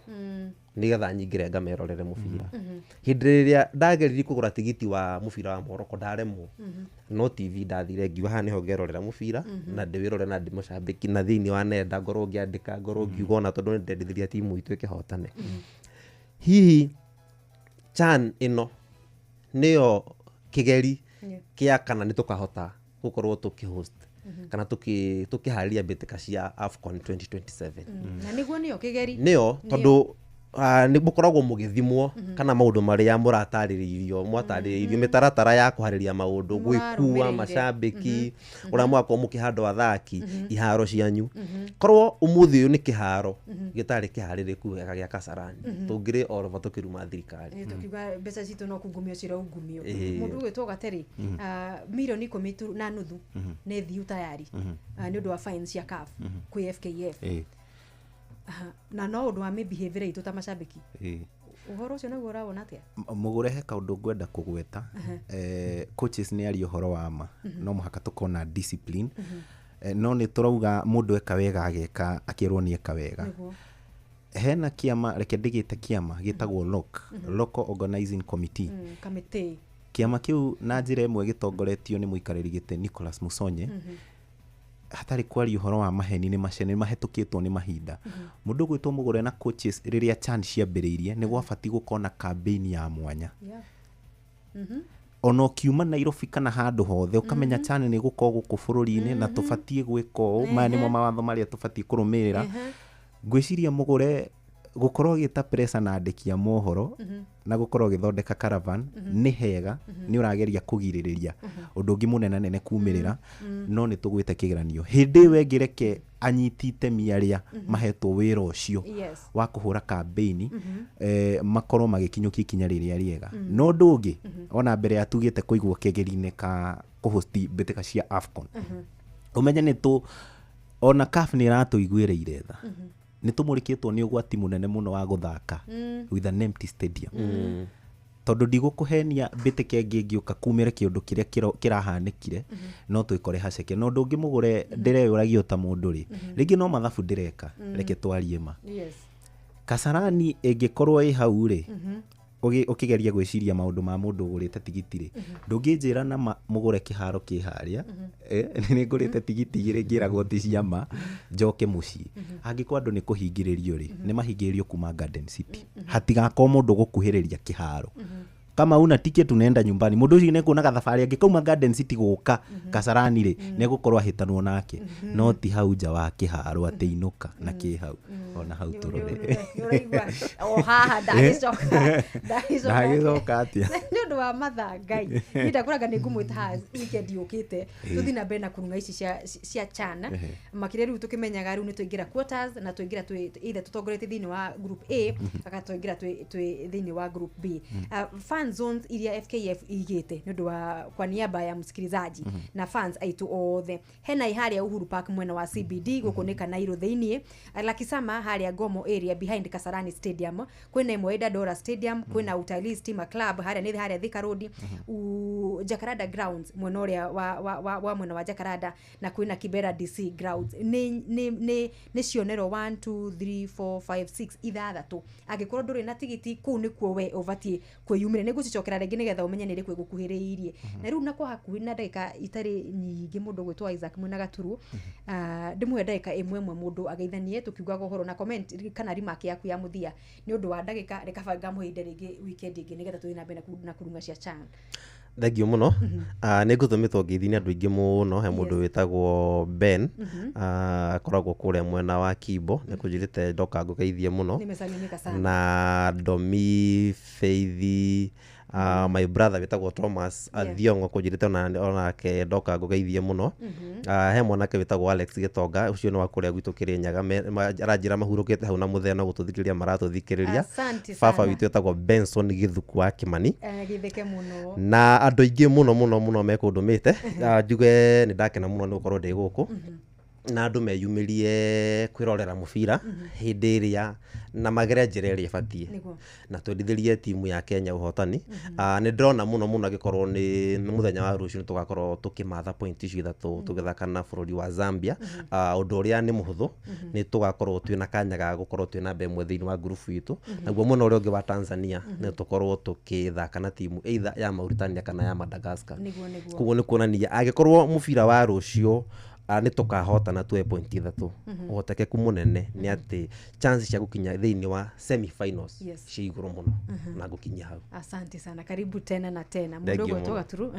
nĩgetha nyingĩre ngamerorere mũbira. Hĩndĩ ĩrĩa ndageririe kũgũra tigiti wa mũbira wa Morocco ndaremwo, no TV ndathire ngiuga haha nĩho ngerorera mũbira na ndĩwĩrore na ndĩmũcambĩki na thĩinĩ wa nenda ngorwo ngĩandĩka, ngorwo ngiuga ona tondũ nĩndendithirie timu itũ ĩkĩhotane. Hihi CHAN ĩno nĩyo kĩgeri kĩa kana nĩ tũkahota gũkorwo tũkĩhost kana tũkĩharĩria mbĩtĩka cia AFCON 2027. Na nĩguo nĩyo kĩgeri, nĩyo tondũ nĩ mũkoragwo mũgĩthimwo kana maũndũ marĩa mũratarĩrĩirio, mwatarĩrĩirio mĩtaratara ya kũharĩria maũndũ, gwĩkua macambĩki, ũrĩa mũgakorwo mũkĩhandwo athaki iharo cianyu. Korwo ũmũthĩ ũyũ nĩ kĩharo gĩtarĩ kĩharĩrĩku wega gĩa Kasarani, tũngĩrĩ orova tũkĩruma thirikari, tũkiuga mbeca citũ no kungumio ciraungumio. Mũndũ ũgwĩtwo Gateri, milioni 10.5 nĩ thiu tayari nĩ ũndũ wa fines cia CAF kwĩ FKF, na no ũndũ wa mĩbehavior itũ ta macambĩki. Ũhoro ũcio naguo ũrawona atĩa? Mũgũre he kaũndũ ngwenda kũgweta. Coaches nĩ aria ũhoro wa ma, no mũhaka tũkorwo na discipline. No nĩ tũrauga mũndũ eka wega ageka akĩrwo nĩ eka wega. Hena kĩama, reke ndĩgĩte kĩama gĩtagwo LOC, Local Organizing Committee. Kamĩtĩ. Kĩama kĩu na njĩra ĩmwe gĩtongoretio nĩ mũikarĩri gĩtĩ Nicholas Musonye. Hatarĩ kwaria ũhoro wa maheni nĩ macene mahĩtũkĩtwo nĩ mahinda. Mũndũ ũgwĩtwo Mũgũre na coaches rĩrĩa CHAN ciambĩrĩirie nĩ gwabatiĩ gũkorwo na campaign ya mwanya. Ona ũkiuma Nairobi kana handũ hothe ũkamenya CHAN nĩ gũkorwo gũkũ bũrũri-inĩ na tũbatiĩ gwĩka ũũ, maya nĩmo mawatho marĩa tũbatiĩ kũrũmĩrĩra. Ngwĩciria Mũgũre Gũkorwo ũgĩta pressa na andĩki a mohoro na gũkorwo ũgĩthondeka caravan nĩ hega, nĩ ũrageria kũgirĩrĩria ũndũ ũngĩ mũnenanene kumĩrĩra, no nĩ tũgwĩte kĩgeranio hĩndĩ ĩyo ĩngĩ. Reke anyiti itemi arĩa mahetwo wĩra ũcio wa kũhũra kambĩini makorwo magĩkinyũkia ikinya rĩrĩa rĩega. No ũndũ ũngĩ, ona mbere ya tugĩte kũigwo kĩgeri-inĩ ka kũhosti mbĩtĩka cia AFCON, ũmenye nĩ tũ ona CAF nĩ ĩratũiguĩrĩire tha, nĩ tũmũrĩkĩtwo nĩ ũgwati mũnene mũno wa gũthaka with an empty stadium, tondũ ndigũkũhenia, mbĩtĩka ĩngĩ ĩngĩũka kumĩre kĩũndũ kĩrĩa kĩrahanĩkire, no twĩkore haceke. Na ũndũ ũngĩ mũgũre ndĩreyũragia ta mũndũ rĩ, rĩngĩ no mathabu ndĩreka, reke twarie ma. Kasarani ĩngĩkorwo ĩ hau rĩ, ũkĩgeria gwĩciria maũndũ ma mũndũ ũgũrĩte tigiti rĩ, ndũngĩnjĩra na mũgũre kĩharo kĩ harĩa, nĩ ngũrĩte tigiti igĩrĩ ngĩragwo ti cia ma, njoke mũciĩ. Angĩkorwo andũ nĩ kũhingĩrĩrio rĩ, nĩ mahingĩrĩrio kuma Garden City, hatigakorwo mũndũ gũkuhĩrĩria kĩharo. Kama una ticket, unaenda nyumbani. Mũndũ ũcio nĩekuona gathabarĩ angĩkauma Garden City gũka Kasarani rĩ, nĩegũkorwo ahĩtanwo nake, no ti hau nja wa kĩharo atĩ inũka na kĩ hau ona hau tũrore. Ũraigua o haha ndagĩcoka, ndagĩcoka. Ndagĩcoka atĩa? Nĩ ũndũ wa mathaa, Ngai, niĩ ndakũraga nĩ ngũmwĩta haha weekend yũkĩte, tũthiĩ na mbere na kũrung'a ici cia CHAN. Makĩria rĩu tũkĩmenyaga rĩu nĩ twaingĩra quarters na twaingĩra twĩ either tũtongoretie thĩinĩ wa group A aka twaingĩra twĩ thĩinĩ wa group B. Fan zones iria FKF igĩte nĩ ũndũ wa kwa niaba ya msikilizaji na fans aitũ othe, hena harĩa Uhuru Park mwena wa CBD, gũkũ nĩ Kanairo thĩiniĩ, Lakisama harĩa Gomo area behind Kasarani Stadium, kwĩna ĩmwe Dandora Stadium, kwĩna Utalii Stima Club harĩa nĩ harĩa Thika Road, Jacaranda Grounds mwena ũrĩa wa mwena wa Jacaranda, na kwĩna Kibera DC Grounds. Nĩ cionero 1 2 3 4 5 6 ithathatũ. Angĩkorwo ndũrĩ na tigiti, kũu nĩkuo we ũbatiĩ kwĩyumĩria. Nĩ ngũcicokera rĩngĩ nĩgetha ũmenye nĩ rĩkũ ĩgũkuhĩrĩirie. Na rĩu nakwa hakuhĩ na ndagĩka itarĩ nyingĩ, mũndũ ũgwĩtwo Isaac mwena Gaturu, ndĩmũhe ndagĩka ĩmwe ĩmwe mũndũ ageithanie tũkiugaga ũhoro na comment kana remark yaku ya mũthia. Nĩ ũndũ wa ndagĩka, rĩkabanga mũhĩnda rĩngĩ weekend ĩngĩ nĩgetha tũthiĩ na mbere na kurung'a cia CHAN. Thank you mũno. Nĩ ngũtũmĩtwo ngeithi nĩ andũ aingĩ mũno. He mũndũ wĩtagwo Ben, akoragwo kũrĩa mwena wa Kimbo, nĩ kũnjĩrĩte ndoka ngũgeithie mũno. Nimesalimika sana. Na Domi Faith, my brother wĩtagwo Thomas Athiongo kũnjĩrĩte onake ndoka ngũgeithie mũno. He mwanake wĩtagwo Alex Gĩtonga, ũcio nĩ wa kũrĩa gwitũ Kĩrĩnyaga, aranjĩra mahurũkĩte hau na mũthee no gũtũthikĩrĩria maratũthikĩrĩria. Asante Baba sana. witũ wĩtagwo Benson Gĩthuku wa Kĩmani. Gĩtheke mũno. Na andũ aingĩ mũno mũno mũno mekũndũmĩte. Njuge nĩ ndakena mũno nĩ gũkorwo ndĩ gũkũ, na andũ meyumĩrie kwĩrorera mũbira hĩndĩ ĩrĩa na magere njĩra ĩrĩa ĩbatiĩ na twendithĩrie timu ya Kenya ũhotani. Nĩ ndĩrona mũno mũno angĩkorwo nĩ mũthenya wa rũciũ nĩ tũgakorwo tũkĩmatha point icio ithatũ tũgĩthaka na bũrũri wa Zambia. Ũndũ ũrĩa nĩ mũhũthũ, nĩ tũgakorwo twĩna kanya ga gũkorwo twĩ namba ĩmwe thĩinĩ wa ngurubu itũ, naguo mwena ũrĩa ũngĩ wa Tanzania nĩ tũkorwo tũkĩthaka na timu either ya Mauritania kana ya Madagascar. Nĩguo nĩguo. Koguo nĩ kuonania angĩkorwo mũbira wa rũciũ nĩ tũkahotana tuoe point ithatũ, ũhotekeku mũnene nĩ atĩ chance cia gũkinya thĩinĩ wa semi-finals ciĩ igũrũ mũno na ngũkinyia hau. Asante sana, karibu tena na tena. Mũndũ Thank you ũgwĩtwo mũno. Gaturu.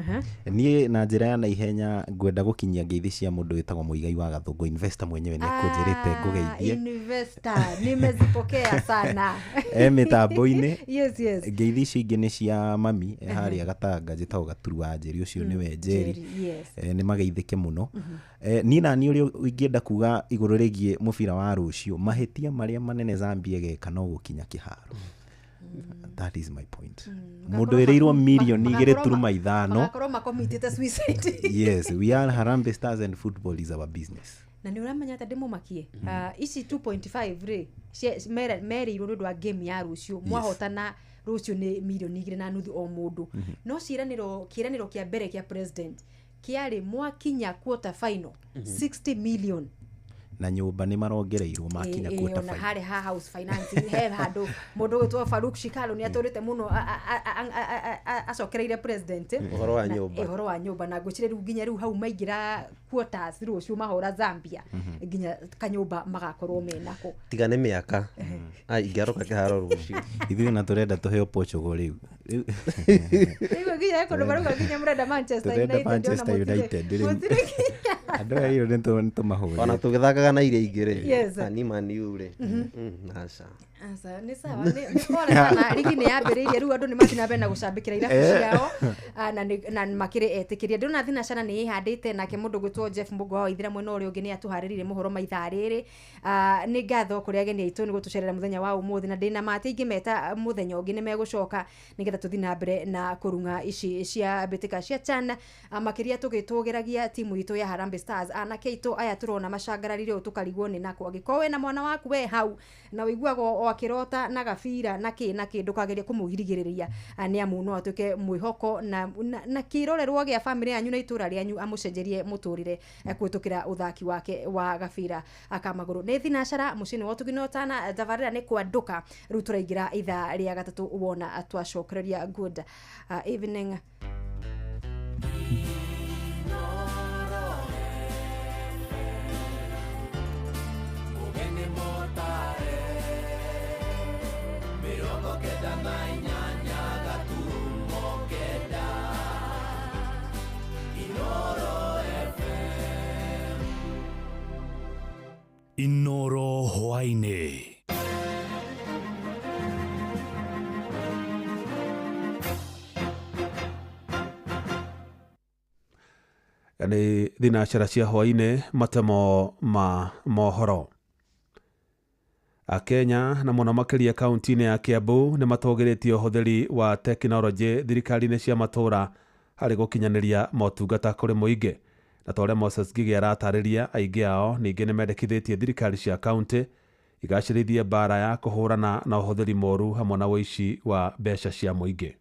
Niĩ na njĩra ya naihenya ngwenda gũkinyia ngeithi cia mũndũ wĩtagwo Mũigai wa Gathũngũ, investor mwenyewe, nĩ ekũnjĩrĩte ngũgeithie. Investor, nimezipokea sana. E mĩtambo-inĩ. Yes. Ngeithi icio ingĩ nĩ cia mami e harĩa Gatanga, njĩtagwo Gaturu wa Njeri, ũcio nĩwe Njeri. Njeri, yes. Nĩ mageithĩke mũno. Niĩ nani ũrĩa ingĩenda kuga igũrũ rĩgiĩ mũbira wa rũciũ, mahĩtia marĩa manene Zambia ĩgeka no gũkinya kĩharo. That is my point. Mũndũ wĩrĩirwo mirioni igĩrĩ turuma ithano. Magakorwo makomitĩte suicide. Yes, we are Harambee Stars and football is our business. Na nĩ ũramenya atĩ ndĩmũmakie. Ici 2.5 rĩ, merĩirwo nĩ ũndũ wa game ya rũciũ, mwahotana rũciũ nĩ mirioni 2.5 o mũndũ. No ciĩranĩro, kĩĩranĩro kĩa mbere kĩa president kĩarĩ mwakinya quarter final, 60 million. Na nyũmba nĩ marongereirwo makinya quarter ona final. Harĩ ha house financing, he handũ mũndũ ũgwĩtwo Faruk Shikalo nĩ atũrĩte mũno acokereire president. Ũhoro wa nyũmba. Ũhoro wa nyũmba, na ngwĩciria rĩu nginya rĩu hau maingĩra quarters rũciũ mahũra Zambia, nginya kanyũmba magakorwo menako. Tiga nĩ mĩaka. Ai, ingĩarũka kĩharo rũciũ. Ithuĩ na tũrenda tũheo Portugal rĩu. Rĩu nginya kũndũ marauga nginya mũrenda Manchester Tũrenda United, ona Manchester United rĩu. mũtirĩ nginya. Andũ aya rĩu nĩ tũmahũrĩte. Ona tũgĩthakaga na iria ingĩ rĩ, ani Man U rĩ, aca. Aca, nĩ sawa, nĩ pole sana. Rigi nĩ yambĩrĩirie rĩu, andũ nĩ mathiĩ na mbere na gũcambĩkĩra irabu ciao. Na makĩrĩ etĩkĩria. Ndĩrona Thinacana nĩ ĩhandĩte, nake mũndũ gwĩtwo Jeff Mũgo wa Waithĩra mwena ũrĩa ũngĩ nĩ atũharĩrĩirie mohoro ma ithaa rĩrĩ. Nĩ ngatho kũrĩ ageni aitũ nĩ gũtũcerera mũthenya wa ũmũthĩ, na ndĩna ma atĩ ingĩmeta mũthenya ũngĩ nĩ megũcoka nĩgetha tũthiĩ na mbere na kũrung'a ici cia mbĩtĩka cia CHAN, makĩria tũgĩtũgĩragia timu itũ ya Harambee Stars. Anake aitũ aya tũrona macangararire ũũ tũkarigwo nĩ nako. Angĩkorwo wĩna mwana waku we hau na ũiguaga o akĩrota na gabira na kĩ na kĩ, ndũkagerie kũmũgirigĩrĩria, nĩ amu no atuĩke mwĩhoko na kĩrorerwa gĩa bamĩrĩ yanyu na itũra rĩanyu, amũcenjerie mũtũrĩre kũhĩtũkĩra ũthaki wake wa gabira ka magũrũ. Nĩ Thinacara mũciĩ-inĩ wa ũtugi na ũtana, tabarĩra nĩ kwandũka. Rĩu tũraingĩra ithaa rĩa gatatũ wona twacokereria. Good evening. Ũgeni mũtare 98.9 Inoro FM. Inoro hwaĩ-inĩ. Nĩ thinacara cia hwaĩ-inĩ, matemo ma mohoro. Akenya na mũno makĩria kaunti-inĩ ya Kiambu nĩ matũgĩrĩtie ũhũthĩri wa tekinoronjĩ thirikari-inĩ cia matũũra harĩ gũkinyanĩria motungata kũrĩ mũingĩ. Na ta ũrĩa Moses Ngigĩ aratarĩria, aingĩ ao ningĩ nĩ mendekithĩtie thirikari cia kaunti igacĩrithie mbara ya kũhũrana na ũhũthĩri mũru hamwe na ũici wa mbeca cia mũingĩ.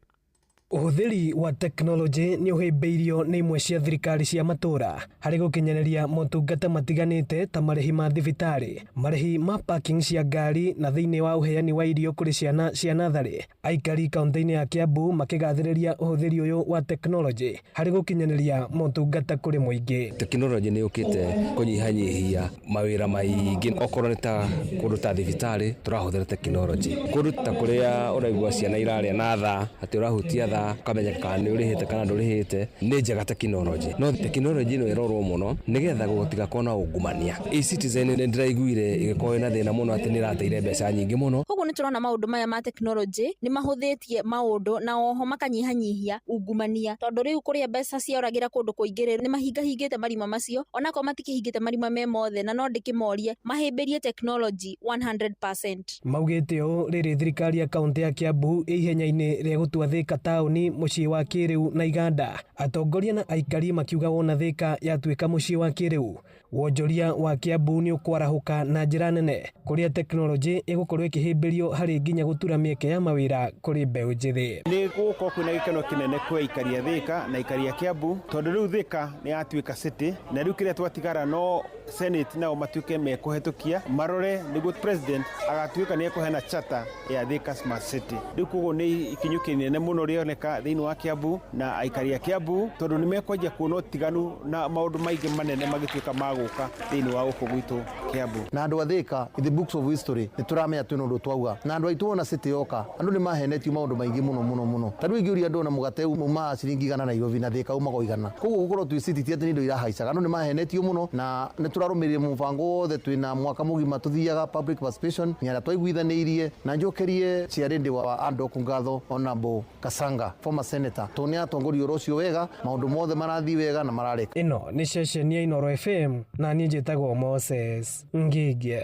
Ũhũthĩri wa tekinoronjĩ nĩ ũhĩmbĩirio nĩ imwe cia thirikari cia matũũra harĩ gũkinyanĩria motungata matiganĩte ta marĩhi ma thibitarĩ, marĩhi ma parking cia ngari na thĩinĩ wa ũheani wa irio kũrĩ ciana cia natharĩ. Aikari kaunti-inĩ ya Kiambu makĩgathĩrĩria ũhũthĩri ũyũ wa tekinoronjĩ harĩ gũkinyanĩria motungata kũrĩ mũingĩ. Tekinoronjĩ nĩ yũkĩte kũnyihanyihia mawĩra maingĩ, okorwo nĩ ta kũndũ ta thibitarĩ tũrahũthĩra tekinoronjĩ, kũndũ ta kũrĩa ũraigua ciana irarĩa na thaa, atĩ ũrahutia thaa ũkamenya kana nĩ ũrĩhĩte kana ndũrĩhĩte, nĩ njega tekinoronjĩ. No tekinoronjĩ ĩno ĩrorwo mũno nĩgetha gũtigakorwo na ungumania. E-Citizen nĩ ndĩraiguire ĩgĩkorwo ĩna thĩna mũno atĩ nĩ ĩrateire mbeca nyingĩ mũno. Koguo nĩ tũrona maũndũ maya ma tekinoronjĩ nĩ mahũthĩtie maũndũ na oho makanyihanyihia ungumania, tondũ rĩu kũrĩa mbeca cioragĩra kũndũ kũingĩ rĩ, nĩ mahingahingĩte marima macio, onakorwo matikĩhingĩte marima me mothe, na no ndĩkĩmorie mahĩmbĩrie tekinoronjĩ 100%. Maugĩte ũũ rĩrĩ thirikari ya kaunti ya Kiambu ĩ ihenya-inĩ rĩa gũtua Thika taũni mũciĩ wa kĩrĩu na iganda. Atongoria na aikari makiuga wona Thika yatuĩka mũciĩ wa kĩrĩu, wonjoria wa Kiambu nĩ ũkwarahũka na njĩra nene, kũrĩa tekinoronjĩ ĩgũkorwo ĩkĩhĩmbĩrio harĩ nginya gũtura mĩeke ya mawĩra kũrĩ mbeũ njĩthĩ. Nĩ gũgũkorwo kwĩna gĩkeno kĩnene kwĩ aikari a Thika na aikari a Kiambu, tondũ rĩu Thika nĩ yatuĩka city, na rĩu kĩrĩa twatigara no Senate nao matuĩke mekũhetũkia marore nĩguo president agatuĩka nĩ ekũheana charter ya Thika Smart City. Rĩu koguo nĩ ikinyũ kĩnene mũno rĩoneka thĩinĩ wa Kiambu na aikari a Kiambu, tondũ nĩ mekwanjia kuona ũtiganu na maũndũ maingĩ manene magĩtuĩka ma gũka thĩinĩ wa gũkũ gwitũ Kiambu. Na andũ a Thika in the books of history nĩ tũramenya twĩna ũndũ twauga, na andũ aitũ ona city yoka andũ nĩ mahenetio maũndũ maingĩ mũno mũno mũno. Ta rĩu ingĩũria andũ ona mũgate umaga ciringi 100 Nairobi na Thika umaga 100, koguo gũkorwo twĩ city ti atĩ nĩ indo irahaicaga, andũ nĩ mahenetio mũno na nĩ tũrarũmĩrĩire mũbango wothe. Twĩna mwaka mũgima tũthiaga public participation nĩ arĩa twaiguithanĩirie, na njokerie ciarĩndĩ wa Andok ngatho Honorable Kasanga, former senator, tondũ nĩ atongoria ũhoro ũcio wega, maũndũ mothe marathiĩ wega na marareka. Ĩno nĩ ceceni ya Inoro FM na niĩ njĩtagwo Moses Ngĩngĩ.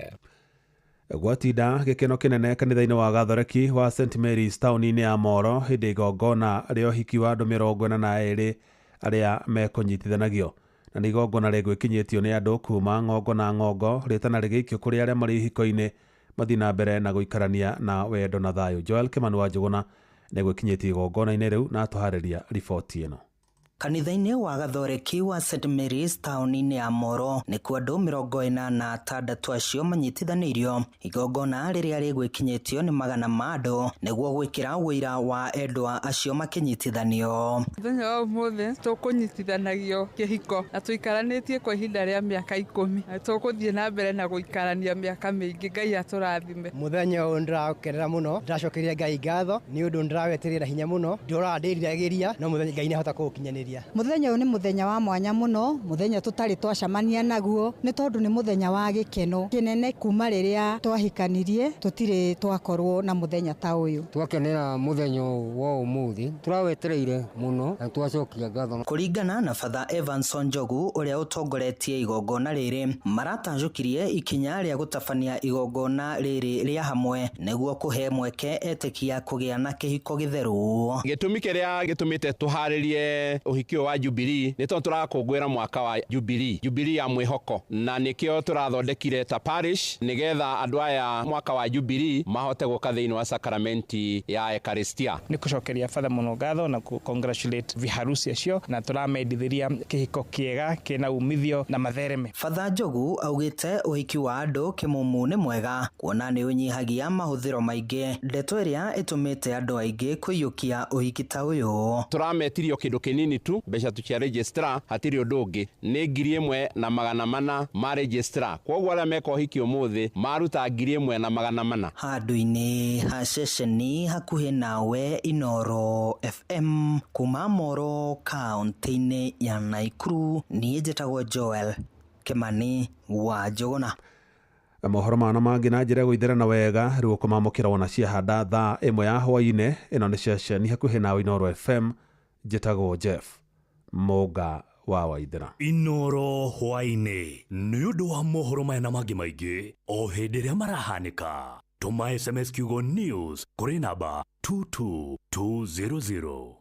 Gwatinda gĩkeno kĩnene kanitha-inĩ wa Gathoreki wa St Mary's taũni-inĩ ya Moro hĩndĩ igongona rĩa ũhiki wa andũ 42 arĩa mekũnyitithanagio, na nĩ igongona rĩgwĩkinyĩtio nĩ andũ kuma ng'ongo na ng'ongo, rĩtana rĩgĩikio kũrĩ arĩa marĩ ihiko-inĩ mathiĩ na mbere na gũikarania na wendo na thayũ. Joel Kimani wa Njũgũna nĩ gwĩkinyĩtie igongona-inĩ rĩu na atũharĩria riboti ĩno. Kanitha-inĩ wa Gathoreki wa St Mary's taũni-inĩ ya Moro nĩkuo andũ 46 acio manyitithanĩirio. Igongona rĩrĩa rĩgwĩkinyĩtio nĩ magana ma andũ nĩguo gwĩkĩra ũira wa endwa acio makĩnyitithanio. Mũthenya wa ũmũthĩ tũkũnyitithanagio kĩhiko na tũikaranĩtie kwa ihinda rĩa mĩaka 10 na tũgũthiĩ na mbere na gũikarania mĩaka mĩingĩ. Ngai atũrathime. Mũthenya ũyũ ndĩrakenera mũno, ndĩracokeria Ngai ngatho nĩ ũndũ ndĩraweterera hinya mũno, ndĩroraga ndĩriragĩria no mũthenya Ngai nĩahota kũũkinyanĩria. Tũkĩharĩria. Mũthenya ũyũ nĩ mũthenya wa mwanya mũno, mũthenya tũtarĩ twacemania naguo, nĩ tondũ nĩ mũthenya wa gĩkeno kĩnene kuma rĩrĩa twahikanirie, tũtirĩ twakorwo na mũthenya ta ũyũ. Twakenera mũthenya ũyũ wa ũmũthĩ, tũrawetereire mũno na twacokia ngatho. Kũringana na Father Evanson Njogu ũrĩa ũtongoretie igongona rĩrĩ, maratanjũkirie ikinya rĩa gũtabania igongona rĩrĩ rĩa hamwe nĩguo kũhe mweke etĩkia kũgĩa na kĩhiko gĩtheru. Gĩtũmi kĩrĩa gĩtũmĩte tũharĩrie ũhiki ũyũ wa Jubilee nĩ tondũ tũrakũngũĩra mwaka wa Jubilee, Jubilee ya mwĩhoko, na nĩkĩo tũrathondekire ta parish nĩgetha andũ aya mwaka wa Jubilee mahote gũka thĩinĩ wa sakramenti ya Ekaristia. Nĩ kũcokeria Father mũno ngatho na kũ congratulate viharusi acio na tũramendithĩria kĩhiko kĩega kĩna umithio na mathereme. Father Njogu augĩte ũhiki wa andũ kĩmumu nĩ mwega kuona nĩ ũnyihagia mahũthĩro maingĩ, ndeto ĩrĩa ĩtũmĩte andũ aingĩ kũiyũkia ũhiki ta ũyũ. Tũrametirio kĩndũ kĩnini tu, mbeca tu cia registrar, hatirĩ ũndũ ũngĩ, nĩ 1400 ma registrar. Kwoguo arĩa meka ũhiki ũmũthĩ maruta 1400. Handũ-inĩ ha ceceni hakuhĩ nawe Inooro FM kuma Moro kaunti-inĩ ya Naikuru, niĩ njĩtagwo Joel Kimani wa Njũgũna. Mohoro mana mangĩ na njĩra ya gũitherana wega rĩu ũkũmamũkĩra wona ciahanda thaa 1 ya hwaĩ-inĩ. Ĩno nĩ ceceni hakuhĩ nawe Inooro FM, njĩtagwo Jeff Mũnga wa Waithera. Inooro hwaĩ-inĩ nĩ ũndũ wa mohoro maya na mangĩ maingĩ o hĩndĩ ĩrĩa marahanĩka. Tũma SMS kiugo news kũrĩ namba 22200.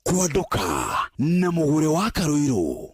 Kwanduka na mũgũre wa Karũirũ.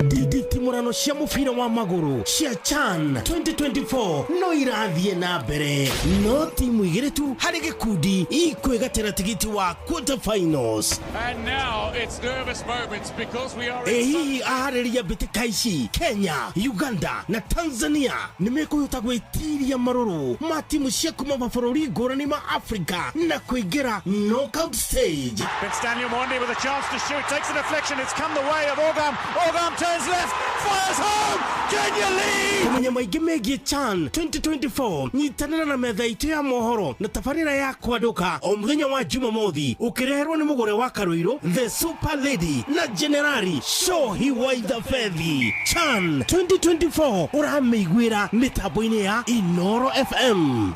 Nditimũrano cia mũbira wa magũrũ cia CHAN 2024 no irathiĩ na mbere, no timu igĩrĩ tu harĩ gĩkundi ikwĩgatĩra tigiti wa quarter finals. And now it's nervous moments because we are Ĩ hihi aharĩria mbĩtĩka ici Kenya, Uganda na Tanzania nĩ mekũhota gwĩtiria marũrũ ma timu cia kuma mabũrũri ngũrani ma Afrika na kũingĩra knockout stage. It's Daniel Mondi with a chance to shoot, takes a deflection, it's come the way of Ogam. Ogam turns left, fires home, Kenya lead! Kũmenya maingĩ megiĩ CHAN 2024 nyitanĩra na metha itũ ya mohoro na tabarĩra ya Kwanduka o mũthenya wa Jumamothi ũkĩreherwo nĩ mũgũre wa Karũirũ, The Super Lady na Generali Shohi Waitha Fethi. CHAN 2024 ũramĩiguĩra mĩtambo-inĩ ya Inooro FM.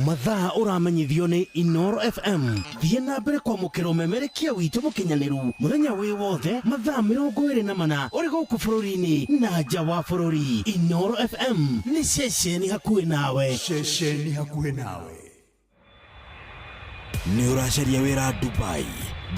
Mathaa ũramenyithio nĩ Inooro FM. Thiĩ na mbere kwamũkĩra ũmemerekia witũ mũkinyanĩru mũthenya wĩ wothe mathaa 24 ũrĩ gũkũ bũrũri-inĩ na nja wa bũrũri. Inooro FM nĩ ceceni hakuhĩ nawe. Ceceni hakuhĩ nawe. Nĩ ũracaria wĩra Dubai,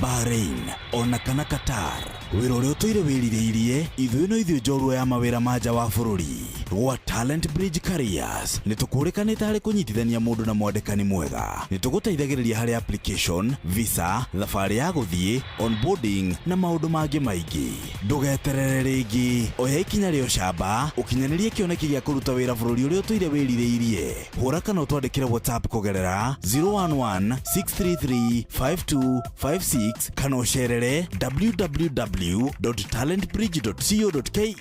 Bahrain ona kana Qatar, wĩra ũrĩa ũtũire wĩrirĩirie, ithuĩ no ithuĩ njorua ya mawĩra ma nja wa bũrũri. Gwa Talent Bridge Careers nĩ tũkũrĩkanĩte harĩ kũnyitithania mũndũ na mwandĩkani mwega. Nĩ tũgũteithagĩrĩria harĩ application, visa, thabarĩ ya gũthiĩ, onboarding na maũndũ mangĩ maingĩ. Ndũgeterere rĩngĩ, oya ikinya rĩa ũcamba ũkinyanĩrie kĩoneki gĩa kũruta wĩra bũrũri ũrĩa ũtũire wĩrirĩirie. Hũra kana ũtwandĩkĩre WhatsApp kũgerera 011 633 5256 kana ũcerere www.talentbridge.co.ke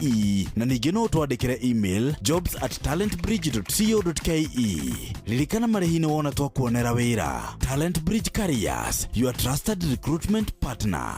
na ningĩ no ũtwandĩkĩre email jobs@talentbridge.co.ke. Ririkana marĩhi nĩ wona twakuonera wĩra. Talent Bridge Careers, your trusted recruitment partner.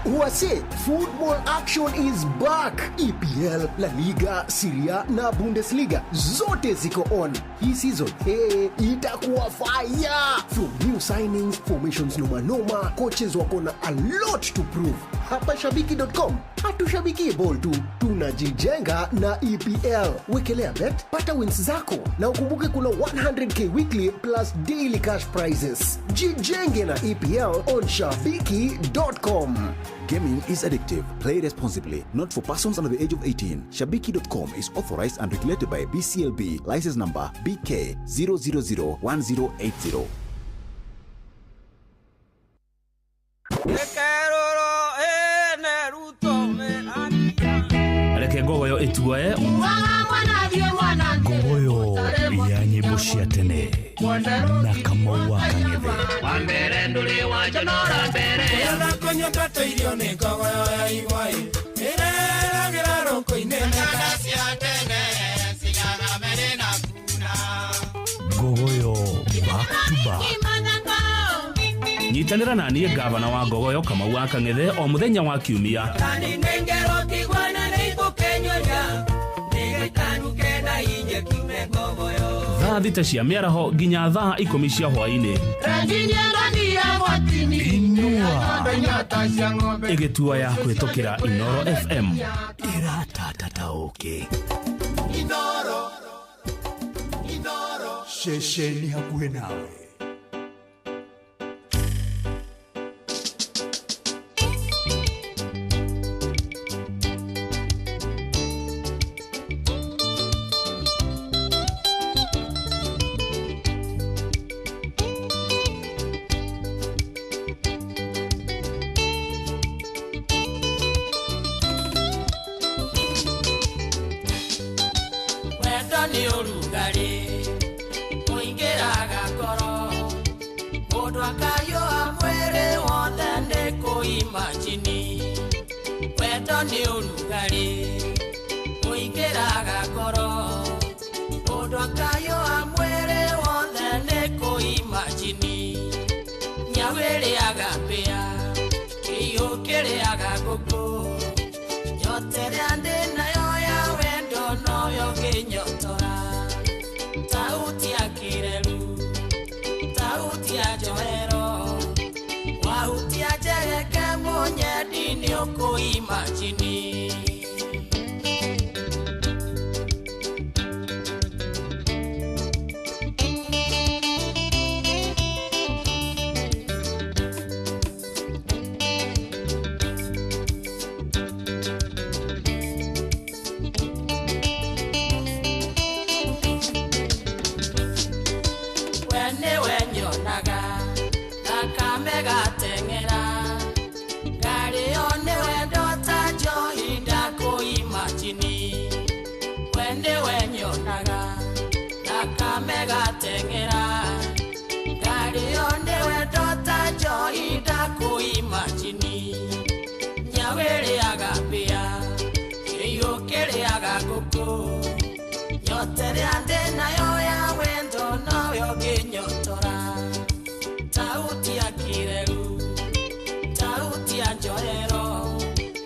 Huase, football action is back. EPL, La Liga, Serie A na Bundesliga zote ziko on. Hii season hey, itakuwa fire. From new signings, formations noma noma, coaches wako na a lot to prove. Hapa shabiki.com hatushabiki ball tu, tunajijenga na EPL. Wekelea bet, pata wins zako na ukumbuke kuna 100k weekly plus daily cash prizes. Jijenge na EPL on shabiki.com. Gaming is addictive. Play responsibly. Not for persons under the age of 18. Shabiki.com is authorized and regulated by BCLB. License number BK 0001080. Reke ngogoyo ĩtuoe ngogoyo ya nyĩmbo cia tene na Kamau wa Kang'ethe. Ngogoyo back to back. Nyitanĩra na niĩ gavana wa Ngogoyo Kamau wa Kang'ethe o mũthenya wa kiumia thaa 6 cia mĩaraho nginya thaa 10 cia hwaĩ-inĩ. Inua ĩgĩtua ya kũhĩtũkĩra Inoro FM. Ĩratatataũkĩ ceceni hakuhĩ nawe. Wendo nĩ ũrugarĩ ũingĩraga ngoro mũndũ akayũa mwĩrĩ wothe nĩ kũimajini. Wendo nĩ ũrugarĩ ũingĩraga ngoro mũndũ akayũa mwĩrĩ wothe nĩ kũimajini. Nyau ĩrĩaga mbĩa kĩiyũ kĩrĩaga ngũkũ nyota ĩrĩa ndĩ nayo ya wendo noyo ngĩnyotora. Tauti ya kĩreru tauti ya njohero wahutia njegeke mũnyendi nĩ ũkũimajini. We nĩwe nyonaga thakame gateng'era ngarĩo nĩwe ndota njohi ndakũimajini. We nĩwe nyonaga thakame gateng'era ngarĩo nĩwe ndota njohi ndakũimajini. Nyau ĩrĩaga mbĩa kĩiyũ kĩrĩaga ngũkũ nyota ĩrĩa ndĩ nayo ya wendo noyo ngĩnyotora. Tauti ya kĩreru tauti ya njohero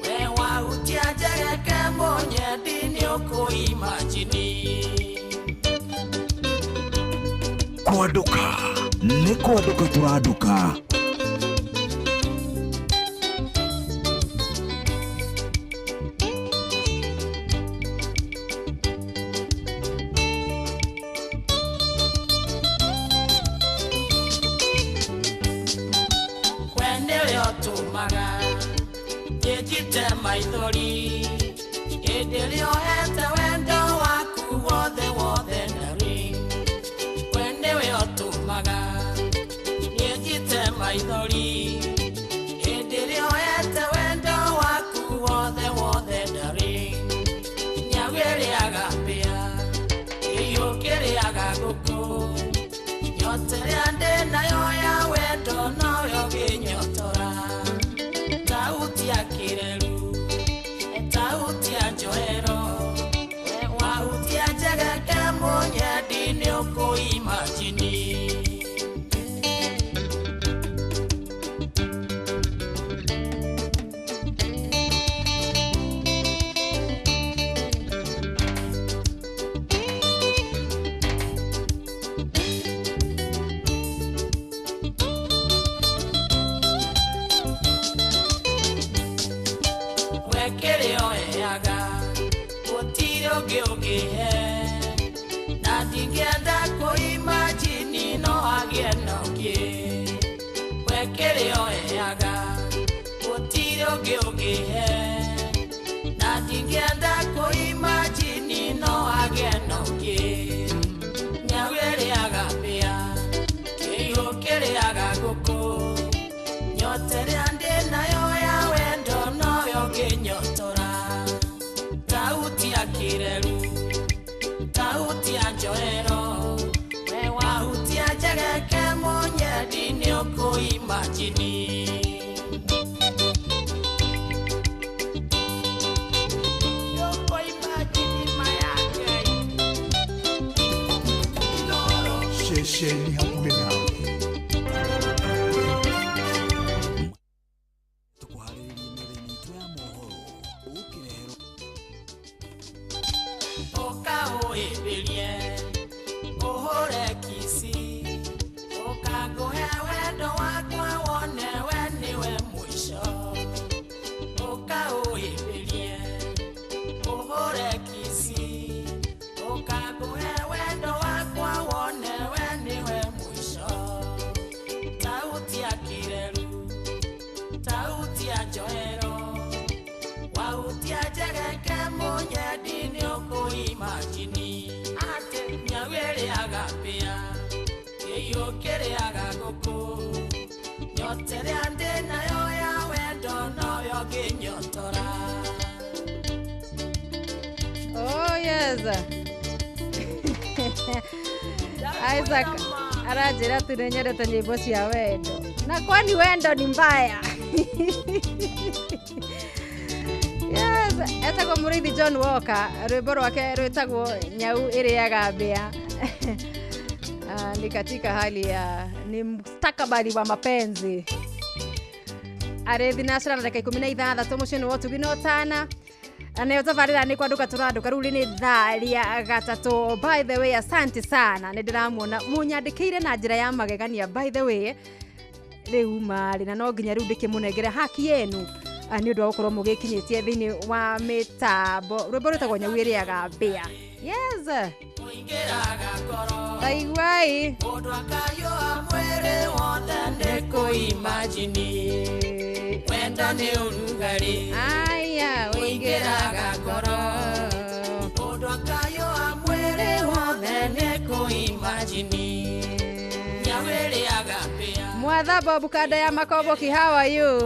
we wahutia njegeke mũnyendi nĩ ũkũimajini. Kwanduka nĩ kwanduka tũranduka. We nĩwe ũtũmaga njĩjite maithori hĩndĩ ĩrĩa ũhete wendo waku wothe wothe ndari. We nĩwe ũtũmaga njĩjite maithori hĩndĩ ĩrĩa ũhete wendo waku wothe wothe ndari. Nyau ĩrĩaga mbĩa kĩiyũ kĩrĩaga ngũkũ nyota ĩrĩa ndĩ nayo ya wendo noyo ngĩnyotora. Tauti ya kĩreru tauti ya njohero we wahutia njegeke mũnyendi nĩ ũkũimajini. We kĩrĩa ũheaga gũtirĩ ũngĩ ũngĩhe na ndingĩenda kũimajini no agĩe na ũngĩ. We kĩrĩa ũheaga gũtirĩ ũngĩ ũngĩhe na ndingĩenda kũimajini no agĩe na ũngĩ. Nyau ĩrĩaga mbĩa kĩiyũ kĩrĩaga ngũkũ nyota ĩrĩa ndĩ nayo ya wendo noyo ngĩnyotora. Tauti ya kĩreru tauti ya njohero we wahutia njegeke mũnyendi nĩ ũkũimajini. Ceceni hakuhĩ nawe. Ũka ũhĩmbĩrie, ũhũre kici, ũka ngũhe wendo wakwa wone we nĩwe mũico. Ũka ũhĩmbĩrie, ũhũre kici, ũka ngũhe wendo wakwa wone we nĩwe mũico. Tauti ya Kireru, tauti ya Njoero, wahutia njegeke mũnyendi nĩũkũimajini atĩ nyau ĩrĩaga mbĩa kĩiyũ kĩrĩaga ngũkũ nyota ĩrĩa ndĩ nayo ya wendo noyo ngĩnyotora. Oh yes. Isaac aranjĩra tu nĩnyendete nyĩmbo cia wendo. Na kwani wendo ni mbaya? Yes, etagwo Mũrĩithi John Walker, rwĩmbo rwake rwĩtagwo Nyau ĩrĩaga mbĩa. Ni katika hali ya ni mustakabali wa mapenzi. Arĩ thinacara na ndagĩka 16 mũciĩ nĩ wa ũtugi na ũtana. Nayo tabarĩra nĩ kwandũka tũrandũka rĩu nĩ thaa rĩa gatatũ. By the way, asante sana, nĩ ndĩramuona mũnyandĩkĩire na njĩra ya magegania. By the way, rĩu marĩ na no nginya rĩu ndĩkĩmũnengere haki yenu nĩ ũndũ wa gũkorwo mũgĩkinyĩtie thĩinĩ wa mĩtambo. Rwĩmbo rwĩtagwo Nyau ĩrĩaga mbĩa. Yes, Ũingĩraga ngoro taiguai mũndũ akayũa mwĩrĩ wothe nĩ kũimajini wendo nĩ ũrugarĩ aya ũingĩraga ngoro mũndũ akayũa mwĩrĩ wothe nĩ kũimajini nyau ĩrĩaga mbĩa Mwatha Bob Kanda ya Makomboki, how are you?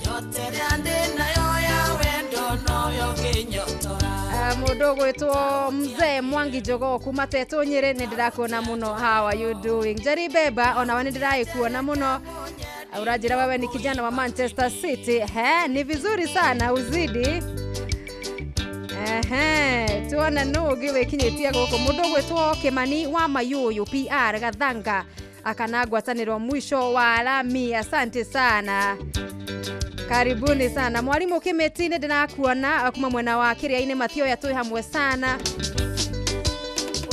nyota ĩrĩa ndĩ nayo ya wendo noyo ngĩnyotora. Mũndũ ũgwĩtwo Mzee Mwangi Jogoo kuma Tetũ Nyĩrĩ, nĩ ndĩrakuona mũno. How are you doing? Njeri Beba, onawe nĩ ndĩragĩkuona mũno. Ũranjĩra wewe ni kijana wa Manchester City. He, ni vizuri sana uzidi. Ehe, tuone nũ ũngĩ wĩkinyĩtie gũkũ. Mũndũ ũgwĩtwo Kĩmani wa Mayũyũ PR Gathanga akana ngwatanĩro mwisho wa lami. Asante sana. Karibuni sana mwalimu Kimeti, nĩ ndĩrakuona kuma mwena wa Kĩrĩa-inĩ Mathioya, twĩ hamwe sana.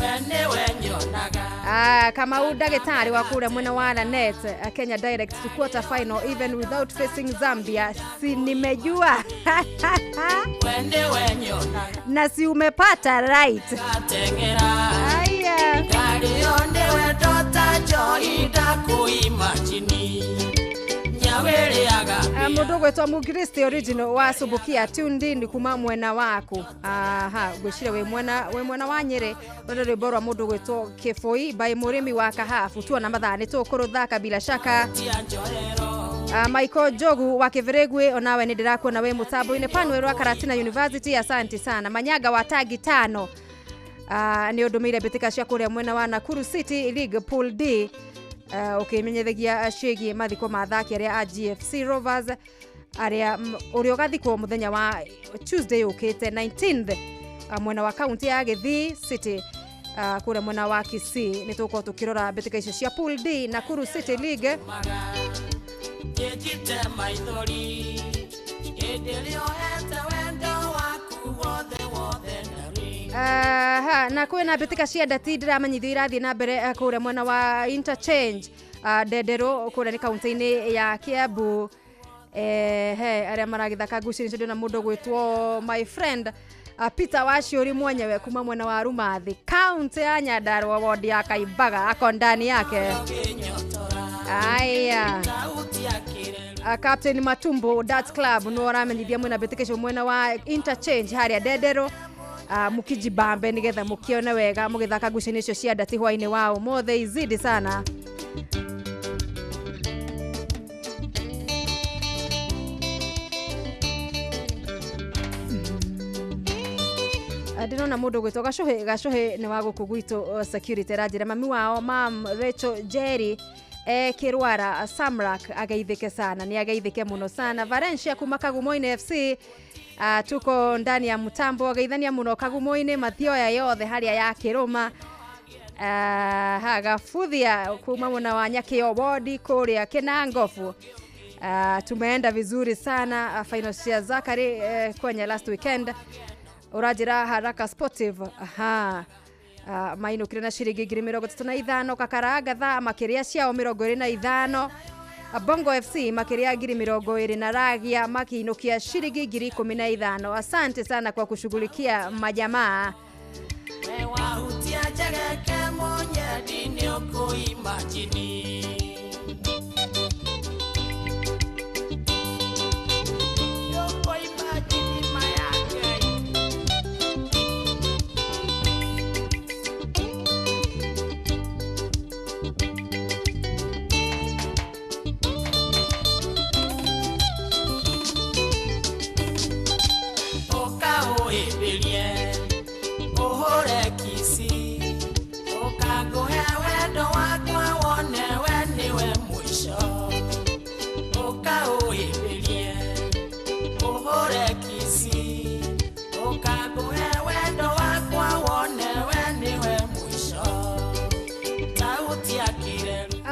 We nĩwe nyonaga. Kamau ndagĩtarĩ wa kũrĩa mwena wa Lanet, Kenya direct to quarter final even without facing Zambia. Si nimejua We nĩwe nyonaga na si umepata right. Ngateng'era Aya, ngarĩo nĩwe ndota njohi ndakũimajini nyau ĩrĩaga Mũndũ ũgwĩtwo Mũkristi original wa Subukia tuned in kuma mwena waku. Aha, ngwĩciria wĩ mwena wa Nyĩrĩ. Rũrũ rwĩmbo rwa mũndũ ũgwĩtwo Kĩbũi by mũrĩmi wa Kahabu. Tuona mathaa nĩ tũkũrũthaka bila shaka. tia njohero Michael Njogu wa Kĩbĩrĩgwĩ, onawe nĩ ndĩrakuona wĩ mũtambo-inĩ. Panuel wa Karatina University, asante sana. Manyaga wa Tagi tano nĩ ũndũmĩire mbĩtĩka cia kũrĩa mwena wa Nakuru City League Pool D, ũkĩmenyithagia ciĩgiĩ mathiko ma athaki arĩa a GFC Rovers arĩa ũrĩa ũgathikwo mũthenya wa Tuesday ũkĩte 19th, mwena wa kaunti ya Gĩthii City, kũrĩa mwena wa Kisii. Nĩ tũgũkorwo tũkĩrora mbĩtĩka icio cia Pool D Nakuru City League. Njĩjite maithori hĩndĩ ĩrĩa ũhete wendo waku wothe wothe na Aha, na kwĩna mbĩtĩka cia ndati ndĩramenyithio irathiĩ na mbere kũrĩa mwena wa interchange, Ndenderũ kũrĩa nĩ kaunti-inĩ ya Kiambu. He arĩa maragĩthaka ngucanio ndĩna mũndũ gwĩtwo my friend Peter Waciũri mwenyewe kuma mwena wa Rumathi, kaunti ya Nyandarua, ward ya Kaimbaga, ako ndani yake. Aya, Captain Matumbo Darts Club nĩ ũramenyithia mwena mbĩtĩka icio mwena wa interchange harĩa Ndenderũ, mukijibambe nigetha mukione wega mugithaka ngucanio icio cia ndati hwainĩ wa ũmũthĩ. Izidi sana. Ndĩrona mũndũ gwĩtwo Gacuhĩ. Gacuhĩ nĩ wa gũkũ gwitũ, security aranjĩra mami wao mam Rachel Jerry kĩrwara Samrak ageithĩke sana, nĩ ageithĩke mũno sana. Valencia kuma Kagumoini FC, tuko ndani ya mtambo, ageithania mũno Kagumoini, Mathioya yothe harĩa ya Kĩrũma. Hagafuthia kuma mwena wa Nyakio wodi kuria Kinangofu. Tumeenda vizuri sana final cia Zakari kwenye last weekend. Urajira Haraka Sportive. Aha. Mainukire na ciringi 35,000 Kakaraga thaa makiria ciao 25. Bongo FC makiria 20,000 na Ragia makiinukia ciringi 15,000. Asante sana kwa kushughulikia majamaa.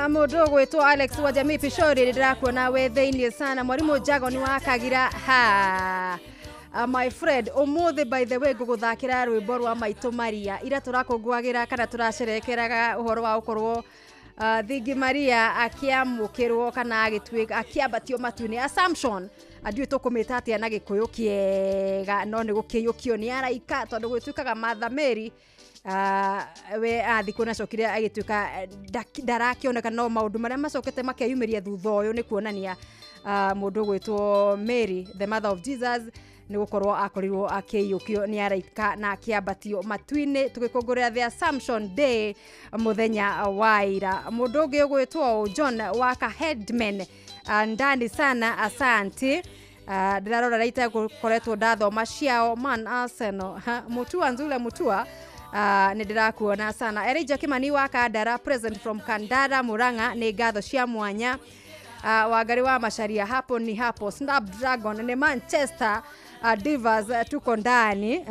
Mundu gwitwo Alex wa Jamii Pishori ndirakuona we thiini sana. Mwarimu Jago ni wakagira ha. My friend umuthi by the way nguguthakira rwimbo rwa Maitũ Maria ira turakũngũagĩra kana tũracerekeraga ũhoro wa gũkorwo Thingi Maria akiamũkĩrwo kana agĩtuĩka akĩambatio matu-inĩ. Assumption andiũ tũkũmĩta atĩa na Gĩkũyũ kĩega, no nĩ gũkĩiyũkio nĩ araika tondũ gwĩtuĩkaga Mother Mary we athikwo nacokire agĩtuĩka ndarakĩoneka, no maũndũ marĩa macokete makeyumĩria thutha ũyũ nĩ kuonania mũndũ gwĩtwo Mary the mother of Jesus nĩ gũkorwo akorirwo akĩiyũkio nĩ araika na akĩambatio matu-inĩ, tũgĩkũngũĩra the Assumption Day mũthenya wa ira. Mũndũ ũngĩ ũgwĩtwo John Waka Headman ndani sana, asante. Ndĩrarora raita gũkoretwo ndathoma ciao man Arsenal. Mutua Nzule Mutua nĩ ndĩrakuona sana. Elijah Kimani wa Kandara present from Kandara Murang'a, nĩ ngatho cia mwanya. Wangari wa Macharia hapo ni hapo. Snapdragon ni Manchester Divas tuko ndani.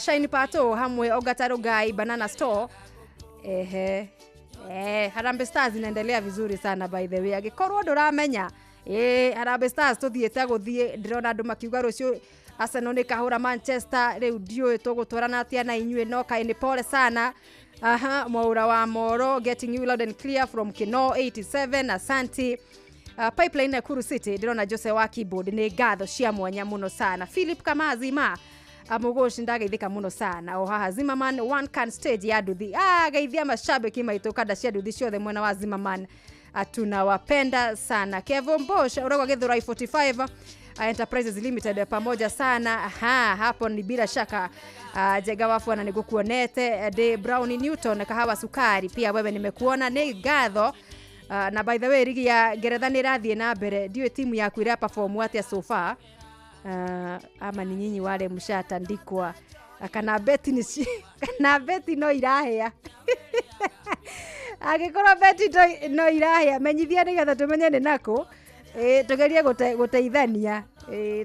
Shine Pato hamwe Ogataru Guy Banana Store. Harambee Stars inaendelea vizuri sana by the way. Agikorwo nduramenya Harambee Stars tuthiete guthie, ndirona andu makiuga rucio Arsenal ni kahura Manchester, riu ndiũĩ tũgũtwarana atia na inyuĩ, no kaĩ nĩ pole sana. Aha, Mwaura wa Moro getting you loud and clear from Kino 87, asante. Pipeline Nakuru City ndirona Jose wa keyboard, nĩ ngatho cia mwanya mũno sana. Philip Kamazi ma Amugoshi ndageithĩka mũno sana. O haha Zimmerman one can stage ya nduthi. Geithia mashabiki maitũ kanda cia nduthi ciothe mwena wa Zimmerman, tunawapenda sana. Kevo Mbosh uragwa Githurai 45 Enterprises Limited pamoja sana. Ha, hapo ni bila shaka Jega wafu na nigukuonete. De Brown Newton kahawa sukari pia wewe nimekuona, nĩ ngatho. Na by the way rigi ya Ngeretha nĩ ĩrathiĩ na mbere, ndiũĩ timu yaku ĩra perform atia so far. Ama ni nyinyi wale mshatandikwa kana beti ni kana beti no irahea agikorwo beti no irahea menyithia nigetha tumenye ni nako tugerie guteithania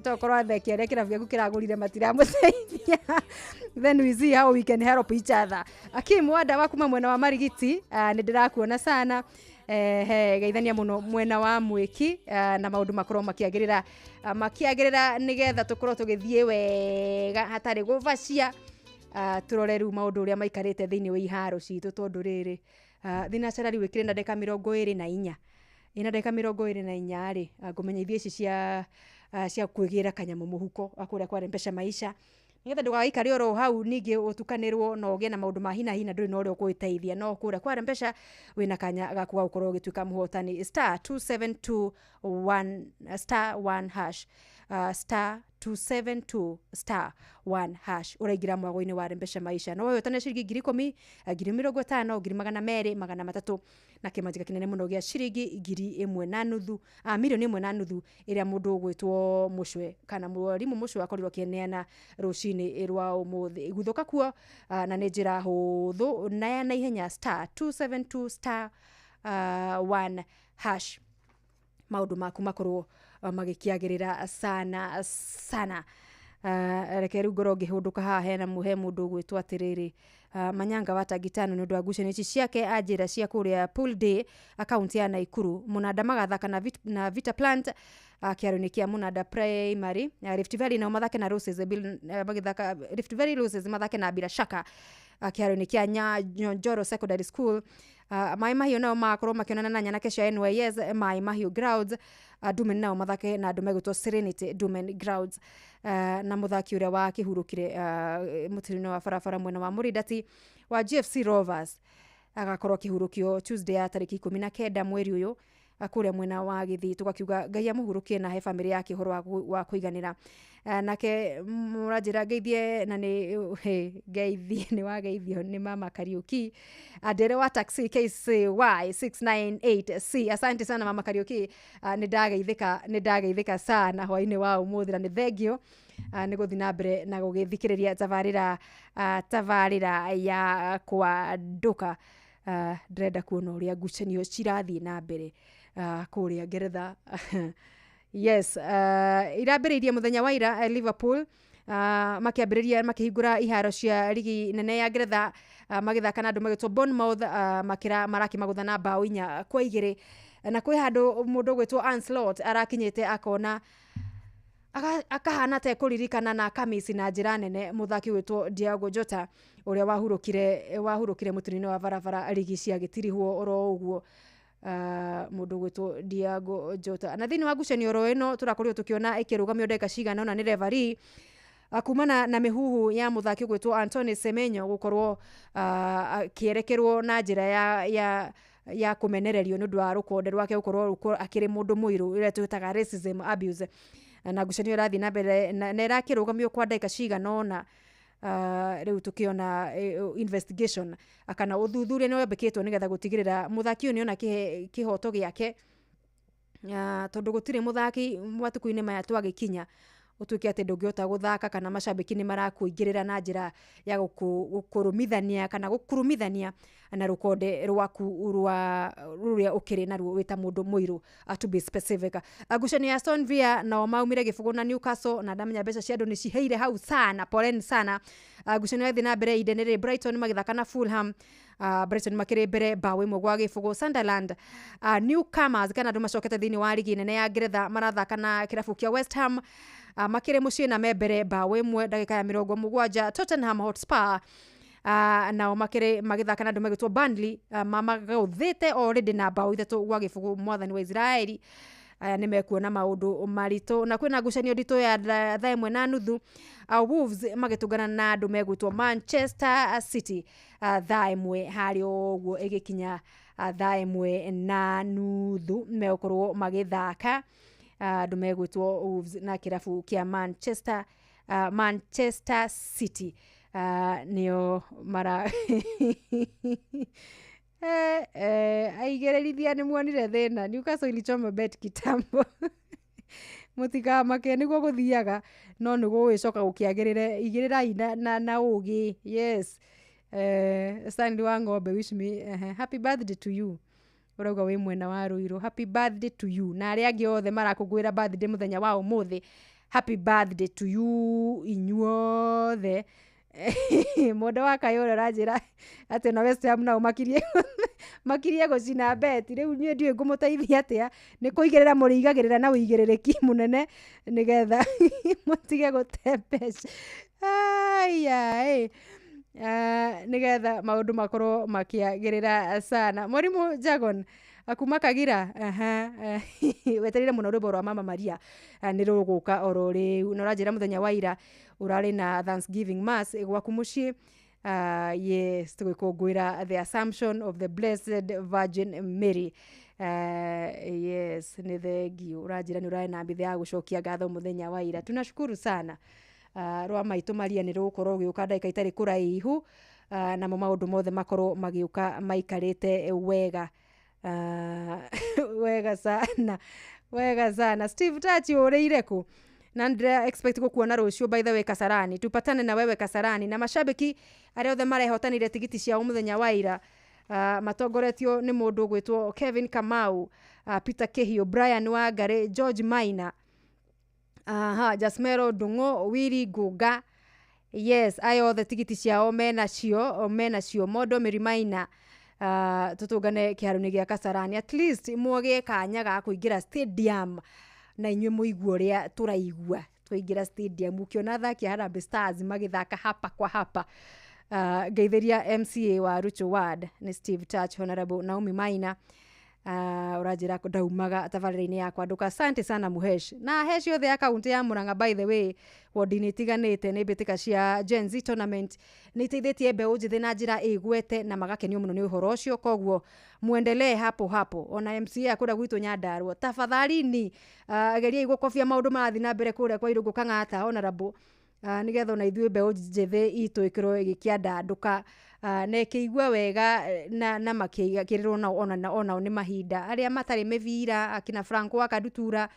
tokorwo atheki aria kirabu gĩaku kĩragũrire matiramũteithia then we see how we can help each other. Akim Wada wa kuma mwena wa Marigiti, nĩ ndĩrakuona sana. Geithania muno mwena wa Mwiki, na maundu makorwo makiagirira nigetha tukorwo tugithie wega hatari gubacia. Turore riu maundu uria maikarite thiini wa iharo citu tondu riri thinacara riu ikire na ndagika 24 ina ndagika 24 ri ngumenya ithie ici cia kwĩgĩra kanyamũ mũhuko akuria kware mbeca maisha nigetha ndũgagĩikare oro hau ningĩ ũtukanĩrwo na ũgĩe na maũndũ ma hina hina ndũrĩ na ũrĩa ũkwĩteithia, no kũrĩa kware mbeca wĩna kanya gaku ga gũkorwo ũgĩtuĩka mũhotani. Star 2721 star 1 hash star 272 star 1 hash ũraingĩra mwago-inĩ wa mbeca maisha no ũhotane ciringi 10,000, 50,000, 200,000, 300 na kĩmanjĩka kĩnene mũno gĩa ciringi 1,500, 1,500,000 ĩrĩa mũndũ ũgwĩtwo Mũcwe kana mwarimũ Mũcwe akorirwo akĩneana rũcinĩ rwa ũmũthĩ. Guthũka kuo na nĩ njĩra hũthũ na ya naihenya star 272 star 1 hash maũndũ maku makorwo magĩkĩagĩrĩra sana sana. Reke rĩu ngorwo ngĩhũndũka haha hena he mũndũ ũgwĩtwo atĩrĩrĩ Manyanga wa Tangitano nĩ ũndũ wa ngucanio ici ciake anjĩra cia kũrĩa Pool Day akaunti ya Naikuru. Mũnanda magathaka na Vita Plant kĩaro-inĩ kĩa Mũnanda Primary. Rift Valley nao mathake na Roses magĩthaka Rift Valley Roses mathake na Bila Shaka kĩaro-inĩ kĩa Nyonjoro Secondary School. Maĩ Mahiũ nao magakorwo makĩonana na nyanake cia NYS Maĩ Mahiũ Grounds. Dumen nao mathake na andũ megwĩtwo Serenity Dumen Grounds. Na mũthaki ũrĩa wakĩhurũkire mũtino-inĩ wa barabara mwena wa Mũrindati wa GFC Rovers agakorwo akĩhurũkio Tuesday ya tarĩki 19 mweri ũyũ kũrĩa mwena wa Gĩthii. Tũgakiuga Ngai amũhurũkie na he bamĩrĩ yake ũhoro wa kũiganĩra. Nake mũranjĩra ngeithie na nĩ ngeithie nĩ wageithio nĩ mama Kariuki ndere wa taxi KCY 698C. Asante sana mama Kariuki, nĩ ndageithĩka sana hwainĩ wa ũmũthĩ na nĩ thengio nĩ gũthiĩ na mbere na gũgĩthikĩrĩria tabarĩra ya Kwanduka. Ndĩrenda kuona ũrĩa ngucanio cirathiĩ na mbere kũrĩa Ngeretha. Yes, irambĩrĩirie mũthenya wa ira Liverpool makĩambĩrĩria makĩhingũra iharo cia ligi nene ya Ngeretha, magĩthaka na andũ magĩtwo Bournemouth, marakĩmagũtha na bao 4-2. Na kwĩ handũ mũndũ ũgwĩtwo Ancelotti arakinyĩte akona akahana ta ekũririkana na akamisi na njĩra nene mũthaki ũgwĩtwo Diogo Jota ũrĩa wahurũkire mũtino-inĩ wa barabara ligi cia gĩtirihwo oro ũguo. Mũndũ ũgwĩtwo Diogo Jota. Na thĩinĩ wa ngucanio oro ĩno tũrakorirwo tũkĩona ĩkĩrũgamio ndagĩka cigana ũna nĩ referee kumana na mĩhuhu ya mũthaki ũgwĩtwo Antoine Semenyo gũkorwo akĩerekerwo na njĩra ya kũmenererio nĩ ũndũ wa rũkonde rwake gũkorwo akĩrĩ mũndũ mũirũ, ĩrĩa twĩtaga racism abuse. Na ngucanio ĩrathiĩ na mbere na ĩrakĩrũgamio kwa ndagĩka cigana ũna. Rĩu tũkĩona investigation kana ũthuthuria nĩ wambĩkĩtwo nĩgetha gũtigĩrĩra mũthaki ũyũ nĩona kĩhoto gĩake, tondũ gũtirĩ mũthaki matukũ-inĩ maya twagĩkinya ũtuĩke atĩ ndũngĩhota gũthaka kana macambĩki nĩ marakũingĩrĩra na njĩra ya gũkũrũmithania kana gũkurumithania na rũkonde rwaku rwa rũrĩa ũkĩrĩ naruo wĩ ta mũndũ mũirũ, to be specific. Ngucanio ya Aston Villa nao maumire gĩbũgũ na Newcastle, na ndamenya mbeca cia andũ nĩ ciheire hau sana, poleni sana. Ngucanio yathiĩ na mbere inde nĩ Brighton magĩthaka na Fulham. Brighton makĩrĩ mbere bao 1-0. Sunderland newcomers kana andũ macokete thĩinĩ wa ligi nene ya Ngeretha marathaka na kĩrabu kĩa West Ham, makĩrĩ mũciĩ na me mbere bao 1 ndagĩka ya 70. Tottenham Hotspur nao makĩrĩ magĩthaka na andũ megwĩtwo Burnley, mamagũthĩte already na bao 3-0. Mwathani wa Israeli aya nĩ mekuona maũndũ maritũ. Na kwĩna ngucanio nditũ ya thaa 1:30, Wolves magĩtũngana na andũ megwĩtwo Manchester City thaa 1 harĩa ũguo ĩgĩkinya thaa 1:30 megũkorwo magĩthaka andũ megwĩtwo Wolves na kĩrabu kĩa Manchester City nĩo mara aigĩrĩrithia nĩ muonire thĩna. Newcastle ilichoma bet kitambo. Mũtikamake nĩguo gũthiaga no nĩ gũgĩcoka gũkĩagĩrĩre. Igĩrĩrai na ũgĩ. Yes. Stanley wa Ng'ombe wish me happy birthday to you. Ũrauga wĩ mwena wa Ruiru. Happy birthday to you. Na arĩa angĩ othe marakũngũĩra birthday mũthenya wa ũmũthĩ, happy birthday to you inyuothe. Mũndũ wa Kayore ũranjĩra atĩ ona West Ham nao makirie gũcina beti. Rĩu niĩ ndiũĩ ngũmũteithia atĩa, nĩ kũigĩrĩra mũrĩigagĩrĩra na ũigĩrĩrĩki mũnene nĩgetha mũtige gũte mbeca. Aya, nĩgetha maũndũ makorwo makĩagĩrĩra sana. Mwarimu Jagon kuma Kagira, wetereire mũno rwĩmbo rwa Mama Maria nĩ rũgũka oro rĩu. Na ũranjĩra mũthenya wa ira ũrarĩ na Thanksgiving Mass gwaku mũciĩ. Yes, tũgĩkũngũĩra the Assumption of the Blessed Virgin Mary. Yes, nĩ thengio. Ũranjĩra nĩ ũrarĩ na mbithe ya gũcokia ngatho mũthenya wa ira. Tunashukuru sana. Rwa maitũ Maria nĩ rũgũkorwo rũgĩũka ndagĩka itarĩ kũraihu, namo maũndũ mothe makorwo magĩũka maikarĩte wega. Wega sana, wega sana. Steve Tachi ũrĩire kũ? Na ndĩra expect gũkuona rũciũ by the way Kasarani. Tupatane na wewe Kasarani. Na mashabiki arĩa othe marehotanire tigiti ciao mũthenya wa ira, matongoretio nĩ mũndũ ũgwĩtwo Kevin Kamau, Peter Kihio, Brian Wangari, George Maina, Jasmero Ndung'u, Willy Ngunga, Yes, aya othe tigiti ciao menacio, menacio mondo mĩrimaina. Tũtũngane kĩharo-inĩ gĩa Kasarani, at least mwogĩe kanya ga kũingĩra stadium na inyuĩ mũigue ũrĩa tũraigua twaingĩra stadium ũkĩona athaki a Harambee Stars magĩthaka hapa kwa hapa. Ngeithĩria MCA wa Ruchu Ward nĩ Steve Touch, Honorable Naomi Maina, ũranjĩra ndaumaga tabarĩra-inĩ yakwa nduka. Asante sana Muhesh na hesh yothe ya kaunti ya Murang'a. By the way, wodi-inĩ itiganĩte nĩ mbĩtĩka cia Gen Z tournament nĩ iteithĩtie mbeũ njĩthĩ na njĩra ĩgwete na magakenio mũno nĩ ũhoro ũcio, koguo muendelee hapo hapo. Ona MCA kũrĩa gwitũ Nyandarua, tafadhalini, geriai gũkobia maũndũ marathiĩ na mbere kũrĩa kwa Irũngũ Kang'ata, honorable, nĩgetha ona ithuĩ mbeũ njĩthĩ itũ ĩkorwo ĩgĩkĩandandũka, na ĩkĩigua wega, na makĩrĩrwo nao ona onao nĩ mahinda arĩa matarĩ mĩbira akina Franco wa Kadutura,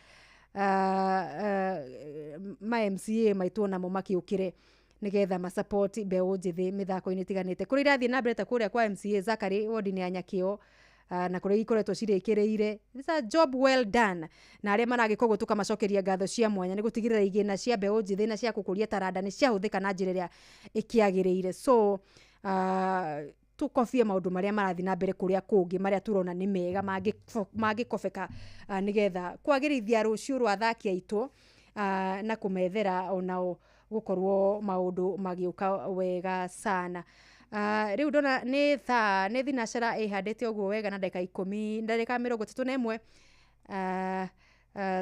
ma MCA maitũ onamo makĩũkĩre nĩgetha masupport mbeũ njĩthĩ mĩthako-inĩ ĩtiganĩte kũrĩa irathiĩ na mbere ta kũrĩa kwa MCA Zachary wodi-inĩ ya Nyakĩo, na kũrĩa ikoretwo cirĩkĩrĩire. It's a job well done, na arĩa maragĩka ũguo tũkamacokeria ngatho cia mwanya nĩ gũtigĩrĩra igĩna cia mbeũ njĩthĩ na cia gũkũria taranda nĩ ciahũthĩka na njĩra ĩrĩa ĩkĩagĩrĩire. So tũkobie maũndũ marĩa marathiĩ na mbere kũrĩa kũngĩ marĩa tũrona nĩ mega mangĩkobeka, nĩgetha kwagĩrithia rũciũ rwa athaki aitũ, na kũmethera onao gũkorwo maũndũ magĩũka wega sana. Rĩu ndona nĩ thaa nĩ thinacara ĩhandĩte ũguo wega na ndagĩka 10, ndagĩka 31.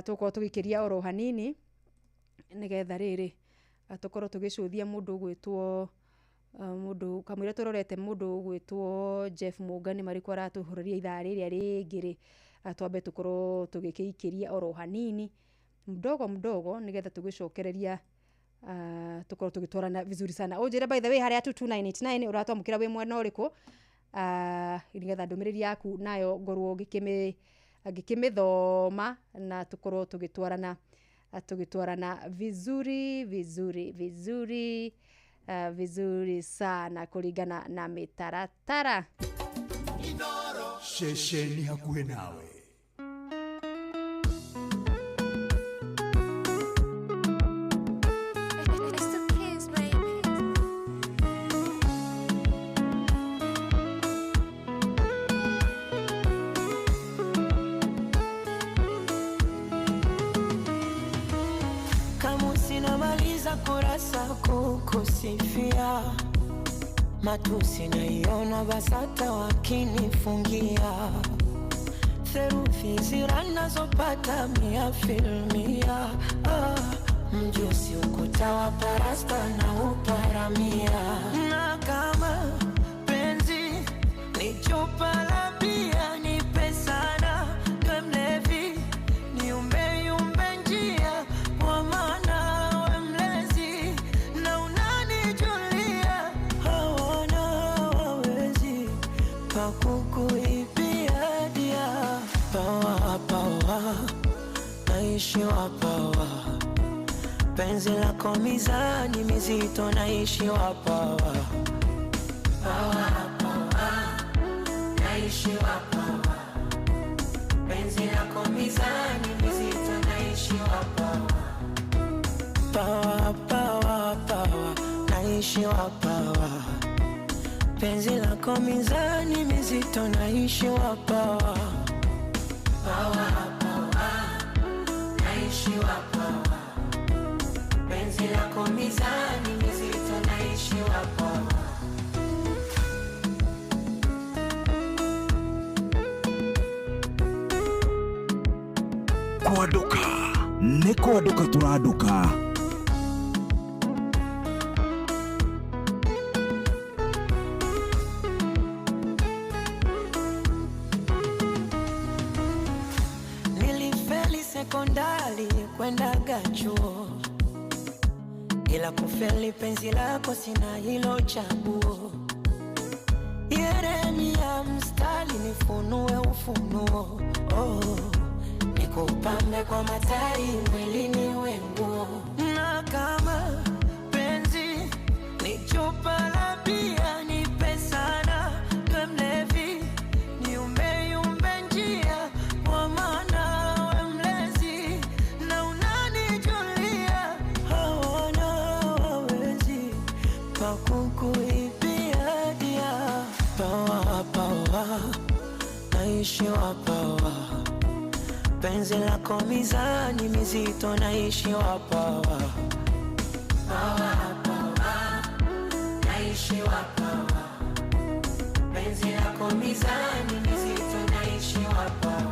Tũgũkorwo tũgĩkĩria oro hanini nĩgetha rĩrĩ, tũkorwo tũgĩcũthia mũndũ ũgwĩtwo, mũndũ kamũira tũrorete mũndũ ũgwĩtwo Jeff Mũngani marĩkũ aratũhoreria ithaa rĩrĩa rĩngĩ rĩ, twambe tũkorwo tũgĩkĩikĩria oro hanini mdogo mdogo nĩgetha tũgĩcokereria, tũkorwo tũgĩtwarana vizuri sana. Ũnjĩre by the way harĩa 22989 ũratwamũkĩra wĩ mwena ũrĩkũ, nĩgetha ndũmĩrĩri yaku nayo ngorwo ngĩkĩmĩthoma na tũkorwo tũgĩtwarana vizuri vizuri vizuri, vizuri sana kũringana na mĩtaratara. Ceceni hakuhĩ nawe. It's the kids, baby. Kama sinamaliza kurasa kukusifia, matusi naiona BASATA wakinifungia, therufi zira nazopata mia filmia, mjusi ukuta wa parasta na uparamia, na kama penzi ni chupa la bia nipe sana, niwe mlevi niumbe yumbe njia, kwa maana we mlezi na unanijulia, hawana wawezi pa kukuibia dia. Pawa pawa naishi wa pawa, penzi lako mizani mizito naishi wa pawa, pawa pawa naishi wa pawa, penzi lako mizani mizito naishi wa pawa, pawa pawa pawa naishi wa pawa, penzi lako mizani mizito naishi wa pawa, pawa pawa naishi wa pawa, penzi lako mizani mizito naishi wa pawa. Kwanduka nĩ kwanduka tũranduka. Nilifeli sekondari kwendaga chuo, ila kufeli penzi lako sina hilo chaguo. Yeremia mstari nifunue ufunuo, oh, nikupambe kwa matari mwilini wenguo, na kama penzi ni chupa la bia nipe sana, niwe mlevi niumbe yumbe njia, kwa maana we mlezi na unanijulia, hawana wawezi Power, naishiwa power. Penzi lako mizani mizito, naishiwa power. Power, power, naishiwa power. Penzi lako mizani mizito, naishiwa power.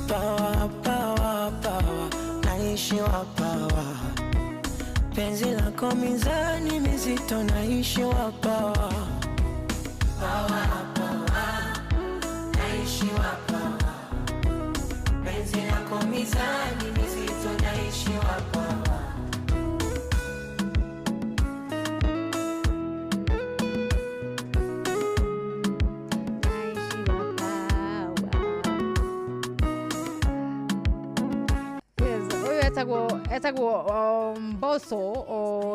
Power, power, power, naishiwa power. Penzi lako mizani mizito, naishiwa power. Power, power, naishiwa power. Penzi lako mizani mizito, naishiwa power. Yes, ũyũ etagwo Mbosso,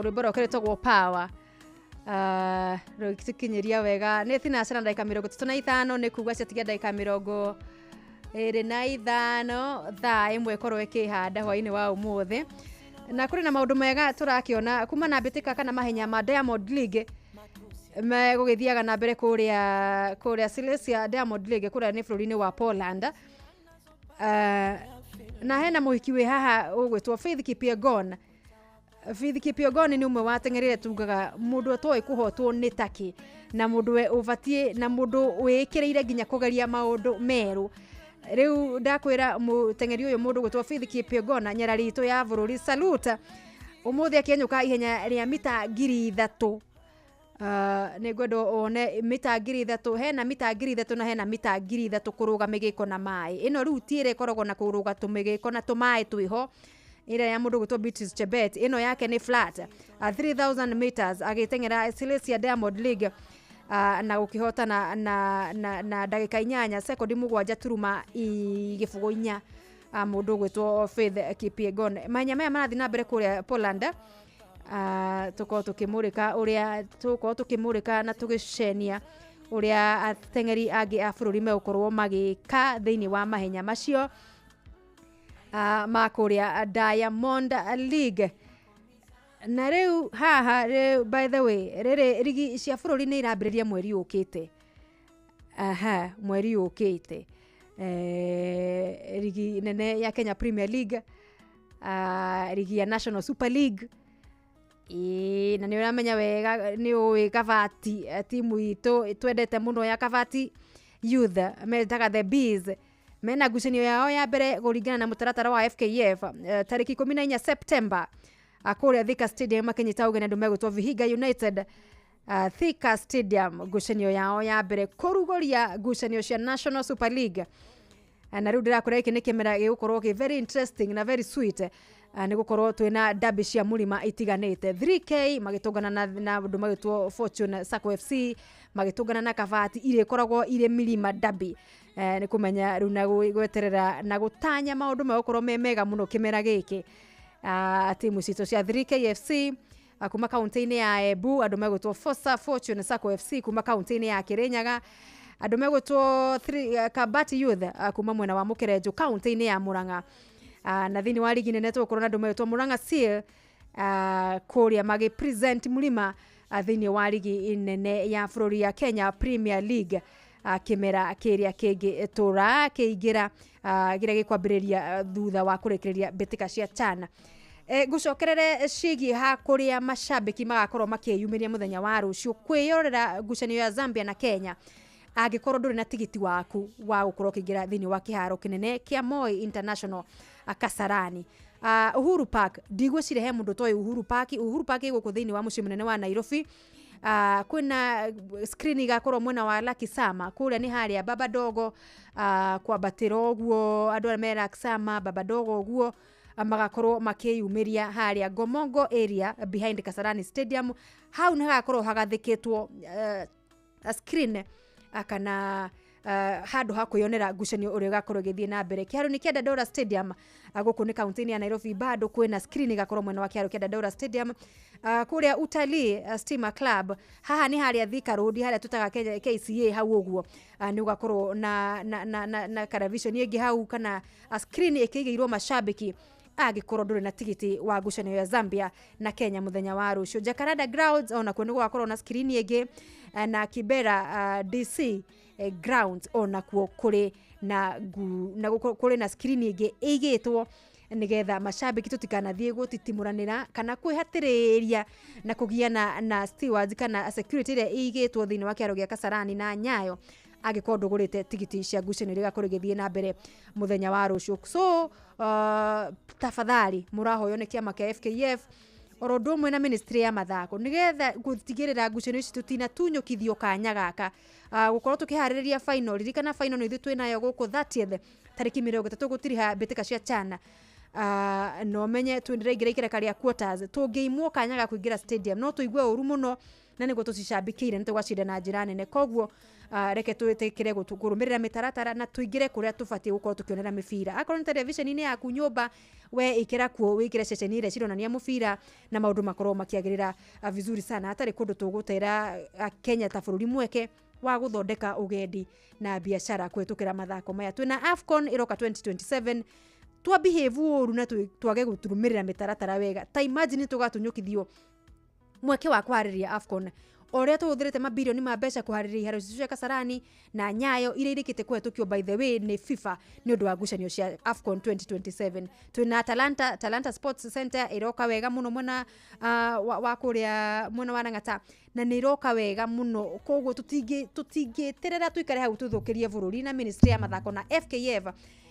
rwĩmbo rwake rwĩtagwo Power. Rũgĩtũkinyĩria wega nĩ thinacara na ndagĩka 35, nĩ kuga ciatigia ndagĩka 25 thaa 1 ĩkorwo ĩkĩhanda hwaĩ-inĩ wa ũmũthĩ. Na kũrĩ na maũndũ mega tũrakĩona kuma na mbĩtĩka kana mahenya ma Diamond League megũgĩthiaga na mbere kũrĩa Silesia Diamond League kũrĩa nĩ bũrũri-inĩ wa Poland. Na hena mũhiki wĩ haha ũgwĩtwo Faith Kipyegon. Faith Kipyegon nĩ ũmwe wateng'erire tugaga mũndũ atoĩ kũhotwo nĩ takĩ, na mũndũ ũbatiĩ na mũndũ wĩĩkĩrĩire nginya kũgeria maũndũ merũ. Rĩu ndakwĩra mũteng'eri ũyũ mũndũ ũgwĩtwo Faith Kipyegon, nyarari itũ ya bũrũri, salute. Ũmũthĩ akĩenyũka ihenya rĩa mita 3,000. Nĩ ngwenda wone mita 3,000, hena mita 3,000 na hena mita 3,000 kũrũga mĩgĩko na maĩ. Ĩno rĩu ti ĩrĩa ĩkoragwo na kũrũga tũmĩgĩko na tũmaĩ twĩho, ĩrĩa ya mũndũ ũgwĩtwo Beatrice Chebet. Ĩno yake nĩ flat 3000 meters agĩteng'era Silesia Diamond League, na gũkĩhotana na ndagĩka 8 sekondi 7 turuma 0.4. Mũndũ ũgwĩtwo Faith Kipyegon. Mahenya maya marathiĩ na mbere kũrĩa Poland. Tũkorwo tũkĩmũrĩka ũrĩa tũkorwo tũkĩmũrĩka na tũgĩcenia ũrĩa ateng'eri angĩ a bũrũri megũkorwo magĩka thĩinĩ wa mahenya macio ma kũrĩa Diamond League. Na rĩu haha rĩu, by the way, rĩrĩ rigi cia bũrũri nĩ irambĩrĩria mweri ũkĩte. Aha, mweri ũkĩte rigi nene ya Kenya Premier League, rigi ya National Super League. Na nĩ ũramenya wega nĩ ũĩ Kabati, timu itũ twendete mũno ya Kabati Youth metaga The Bees, mena ngucanio yao ya mbere kũringana na mũtaratara wa FKF tarĩki 14 September kũrĩa Thika Stadium makĩnyita ũgeni andũ megwĩtwo Vihiga United. Thika Stadium ngucanio yao ya mbere kũrugũria ngucanio cia National Super League. Na rĩu ndĩrakwĩra gĩkĩ nĩ kĩmera gĩgũkorwo kĩ very interesting na very sweet, nĩ gũkorwo twĩna derby cia mũrima itiganĩte. 3K magĩtũngana na andũ magĩtwo Fortune Sacco FC, magĩtũngana na Kabati, iria ikoragwo irĩ milima derby. Nĩ kũmenya rĩu na gweterera na gũtanya maũndũ megũkorwo me mega mũno kĩmera gĩkĩ. Timu citũ cia 3K FC kuma kaunti-inĩ ya Embu, andũ megwĩtwo Fosa Fortune Sacco FC kuma kaunti-inĩ ya Kirinyaga, andũ megwĩtwo Kabati Youth kuma mwena wa Mũkerenjũ kaunti-inĩ ya Murang'a. Na thĩinĩ wa rigi nene tũgũkorwo na andũ megwĩtwo Murang'a Seal kũrĩa magĩ present mũrima thĩinĩ wa rigi nene ya bũrũri ya Kenya Premier League, kĩmera kĩrĩa kĩngĩ tũrakĩingĩra, kĩrĩa gĩkwambĩrĩria thutha wa kũrĩkĩrĩria mbĩtĩka cia CHAN. Ngũcokerere ciĩgiĩ ha kũrĩa macambĩki magakorwo makĩyumĩria mũthenya wa rũciũ kwĩyorera ngucanio ya Zambia na Kenya, angĩkorwo ndũrĩ na tigiti waku wa gũkorwo ũkĩingĩra thĩinĩ wa kĩharo kĩnene kĩa Moi International Kasarani. Uhuru Park, ndigwĩciria he mũndũ ũtoĩ Uhuru Park. Uhuru Park ĩ gũkũ thĩinĩ wa mũciĩ mũnene wa Nairobi. Kwĩna screen igakorwo mwena wa Lucky Sama, kũrĩa nĩ harĩa Baba Dogo, kwambatĩra ũguo andũ arĩa me Lucky Sama, Baba Dogo ũguo magakorwo makĩyumĩria harĩa Ngomongo area behind Kasarani Stadium. Hau nĩ hagakorwo hagathĩkĩtwo screen kana handũ ha kwĩyonera ngucanio ũrĩa ĩgakorwo ĩgĩthiĩ na mbere. Kĩharo nĩ kĩa Dandora Stadium, gũkũ nĩ kaunti-inĩ ya Nairobi, bado kwĩna screen ĩgakorwo mwena wa kĩharo kĩa Dandora Stadium. Kũrĩa Utalii Stima Club, haha nĩ harĩa Thika Road, harĩa tũtaga KCA hau ũguo, nĩ ũgakorwo na television ĩngĩ hau kana screen ĩkĩigĩirwo macambĩki Angĩkorwo ndũrĩ na tigiti wa ngucanio ya Zambia na Kenya mũthenya wa rũciũ. Jacaranda Grounds onakuo nĩ gũgakorwo na screen ĩngĩ, na Kibera DC Grounds onakuo kũrĩ na kũrĩ na screen ĩngĩ ĩigĩtwo nigetha macambĩki tũtikanathiĩ gũtitimuranĩra kana kwĩhatĩrĩria na kũgiana na stewards kana security ĩrĩa ĩigĩtwo thĩinĩ wa kĩharo gĩa Kasarani na Nyayo angĩkorwo ndũgũrĩte tigiti cia ngucanio iria igakorwo igĩthiĩ na mbere mũthenya wa rũciũ. So tafadhali mũrahoywo nĩ kĩama kĩa FKF oro ũndũ ũmwe na ministry ya mathako nigetha gũtigĩrĩra ngucanio ici tũtinatunyũkithio kanya gaka gũkorwo tũkĩharĩrĩria final. Ririkana final nĩ ithuĩ twĩnayo gũkũ 30th tarĩki 30 gũtiriha mbĩtĩka cia CHAN. No menye twĩndĩraingĩra ikereka rĩa quarters, tũngĩimwo kanya ga kũingĩra stadium no tũigue ũru mũno na nĩguo tũcicambĩkĩire nĩ tũgacinda na njĩra nene. Koguo reke twĩtĩkĩre kũrũmĩrĩra mĩtaratara na tũingĩre kũrĩa tũbatiĩ gũkorwo tũkĩonera mĩbira. Akorwo nĩ televisheni-inĩ yaku nyũmba, we ĩkĩra kuo wĩkĩre ceceni iria cironania mũbira na maũndũ makorwo makĩagĩrĩra vizuri sana. Hatarĩ kũndũ tũgũtera Kenya ta bũrũri mweke wa gũthondeka ũgendi na biacara kũhĩtũkĩra mathako maya. Twĩna AFCON ĩroka 2027, twa behave ũru na twage gũtũrũmĩrĩra mĩtaratara wega, ta imagine tũgatunyũkithio mweke wa kũharĩrĩria AFCON o ũrĩa tũhũthĩrĩte mabirioni ma mbeca kũharĩrĩria iharo icio cia Kasarani na Nyayo iria irĩkĩte kũhetũkio by the way nĩ FIFA nĩ ũndũ wa ngucanio cia AFCON 2027. Twĩna Talanta Sports Center ĩroka wega mũno mwena wa kũrĩa mwena wa Lang'ata na nĩ ĩroka wega mũno, koguo tũtingĩterera tũikare hau tũthũkĩrie bũrũri na ministry ya mathako na FKF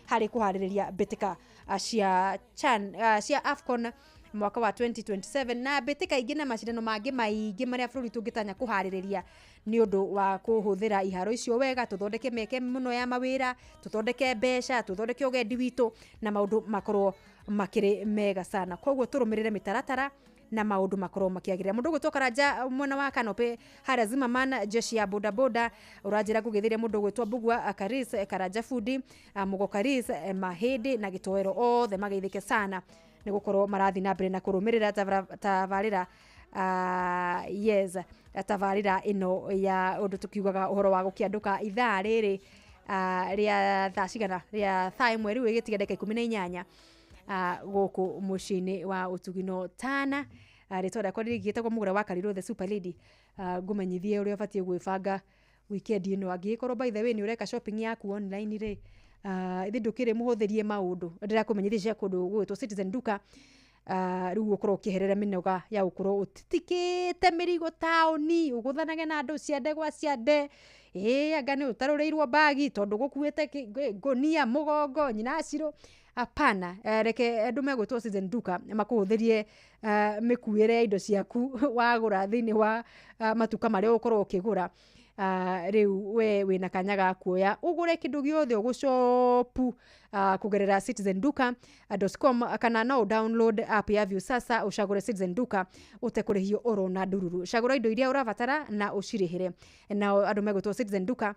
harĩ kũharĩrĩria mbĩtĩka cia CHAN cia AFCON mwaka wa 2027 na mbĩtĩka ingĩ na macindano mangĩ maingĩ marĩa bũrũri tũngĩtanya kũharĩrĩria nĩ ũndũ wa kũhũthĩra iharo icio wega, tũthondeke mĩeke mũno ya mawĩra, tũthondeke mbeca, tũthondeke ũgendi witũ na maũndũ makorwo makĩrĩ mega sana. Koguo tũrũmĩrĩre mĩtaratara na maũndũ makorwo makĩagĩrĩra. Mũndũ ũgwĩtwo Karanja mwena wa Kanope harĩa Zimmerman jeshi ya bodaboda ũranjĩra ngũgĩthĩria mũndũ ũgwĩtwo Mbugua Karis Karanja Fundi Mugo Karis Mahĩndĩ na Gĩtoero othe mageithĩke sana nĩ gũkorwo marathiĩ na mbere na kũrũmĩrĩra tabarĩra yes tabarĩra ĩno ya ũndũ tũkiugaga ũhoro wa gũkĩandũka ithaa rĩrĩ rĩa thaa cigana rĩa thaa 1 rĩu ĩgĩtiga ndagĩka 18 gũkũ mũciĩ-inĩ wa Ũtugino Tana. Rĩtwa rĩakwa rĩgĩtagwo Mũgũra wa Karirũ the Super Lady. Ngũmenyithie ũrĩa ũbatiĩ gwĩbanga weekend ĩno. Angĩgĩkorwo by the way nĩ ũreka shopping yaku online rĩ, ithe ndũkĩrĩ mũhũthĩrie maũndũ, ndĩrakũmenyithia cia kũndũ gũgwĩtwo Citizen Duka. Rĩu ũkorwo ũkĩeherera mĩnoga ya gũkorwo ũtitikĩte mĩrigo taũni, ũgũthanage na andũ ciande gwa ciande, ĩĩ anga nĩ ũtarũrĩirwo mbagi tondũ gũkuĩte ngũnia mũgongo nyina acirũ. Hapana, reke andũ megwĩtwo Citizen Duka makũhũthĩrie mĩkuĩre ya indo ciaku wagũra thĩinĩ wa matuka marĩa ũgũkorwo ũkĩgũra. Rĩu we wĩna kanya ga kuoya ũgũre kĩndũ gĩothe ũgũcopu kũgerera citizenduka.com kana no download app ya Viusasa ũcagũre Citizen Duka ũtekũrĩhio oro na ndururu. Cagũra indo iria ũrabatara na ũcirĩhĩre. Nao andũ megwĩtwo Citizen Duka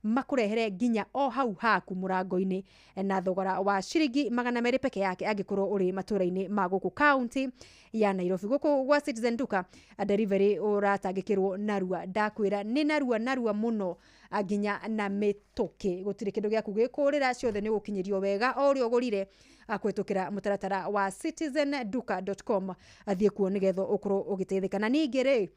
makurehere nginya o hau haku mũrango-inĩ na thogora wa ciringi 200 peke yake angĩkorwo ũrĩ matũra-inĩ ma gũkũ kaunti ya Nairobi. Gũkũ gwa Citizen Duka delivery ũratangĩkĩrwo narua, ndakwĩra nĩ narua narua mũno nginya na mĩtũkĩ, gũtirĩ kĩndũ gĩaku gĩkũrĩra, ciothe nĩ ũgũkinyĩrio wega o ũrĩa ũgũrire kũhĩtũkĩra mũtaratara wa citizenduka.com. Athiĩ kuo nĩgetha ũkorwo ũgĩteithĩka. Na ningĩ rĩ,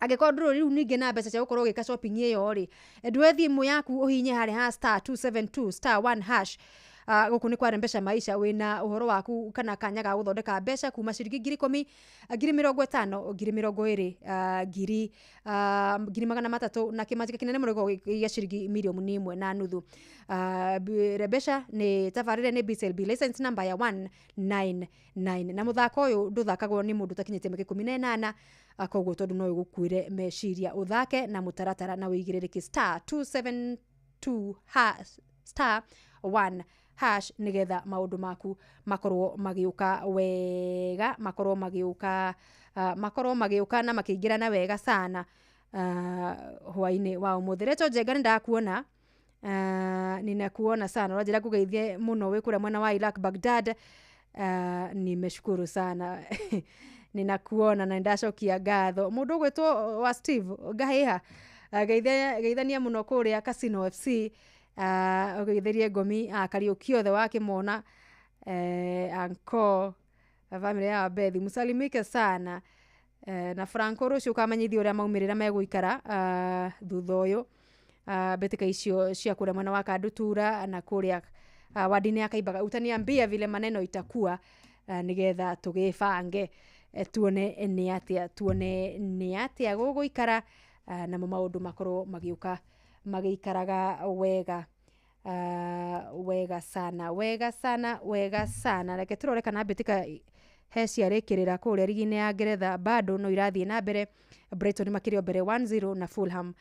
angĩkorwo ndũrĩ rĩu ningĩ na mbeca cia gũkorwo ũgĩka shopping ĩyo rĩ, ndũe thimũ yaku ũhinye harĩa ha *272 *1 hash. Gũkũ nĩ kwa Rembesha Maisha, wĩna ũhoro waku kana kanya ga gũthondeka mbeca kuma ciringi 10,000, 50,000, 20,000, 300,000 na kĩmanjĩka kĩnene mũno gĩa ciringi 1.5 million. Rembesha nĩ tabarĩre nĩ BCLB license number ya 199 na mũthako ũyũ ndũthakagwo nĩ mũndũ ũtakinyĩtie mĩaka 18, koguo tondũ no ĩgũkuĩre meciria. Ũthake na mũtaratara na ũigĩrĩrĩki *272 hash *1 hash nigetha maũndũ maku makorwo magĩũka wega, makorwo magĩũka makorwo magĩũka na makĩingĩrana wega sana hwainĩ wa ũmũthĩ. Reto Njenga nĩ ndakuona, ninakuona sana, ũranjĩra ngũgeithie mũno wĩ kũrĩa mwena wa Iraq Baghdad. Nimeshukuru sana ninakuona na ndacokia ngatho. Mũndũ ũgwĩtwo wa Steve Ngahĩha, geithania mũno kũrĩa Casino FC, ũgeithĩrie Ngomi Kariũki othe wakĩmona. Anko bamĩrĩ ya Wabethi mũsalimike sana. Na Franco rũciũ ũkamenyithio ũrĩa maumĩrĩra megũikara thutha ũyũ mbĩtĩka icio cia kũrĩa mwena wa Kandutura na kũrĩa wadi-inĩ ya Kaimbaga. Utaniambia vile maneno itakuwa nĩgetha tũgĩbange tuone nĩ atĩa, tuone nĩ atĩa gũgũikara namo maũndũ makorwo magĩũka magĩikaraga wega. Wega sana, wega sana, wega sana. Reke tũrore kana mbĩtĩka he ciarĩkĩrĩra kũrĩa rigi-inĩ ya Ngeretha bado no irathiĩ na mbere. Brighton makĩrĩ o mbere 1-0 na Fulham.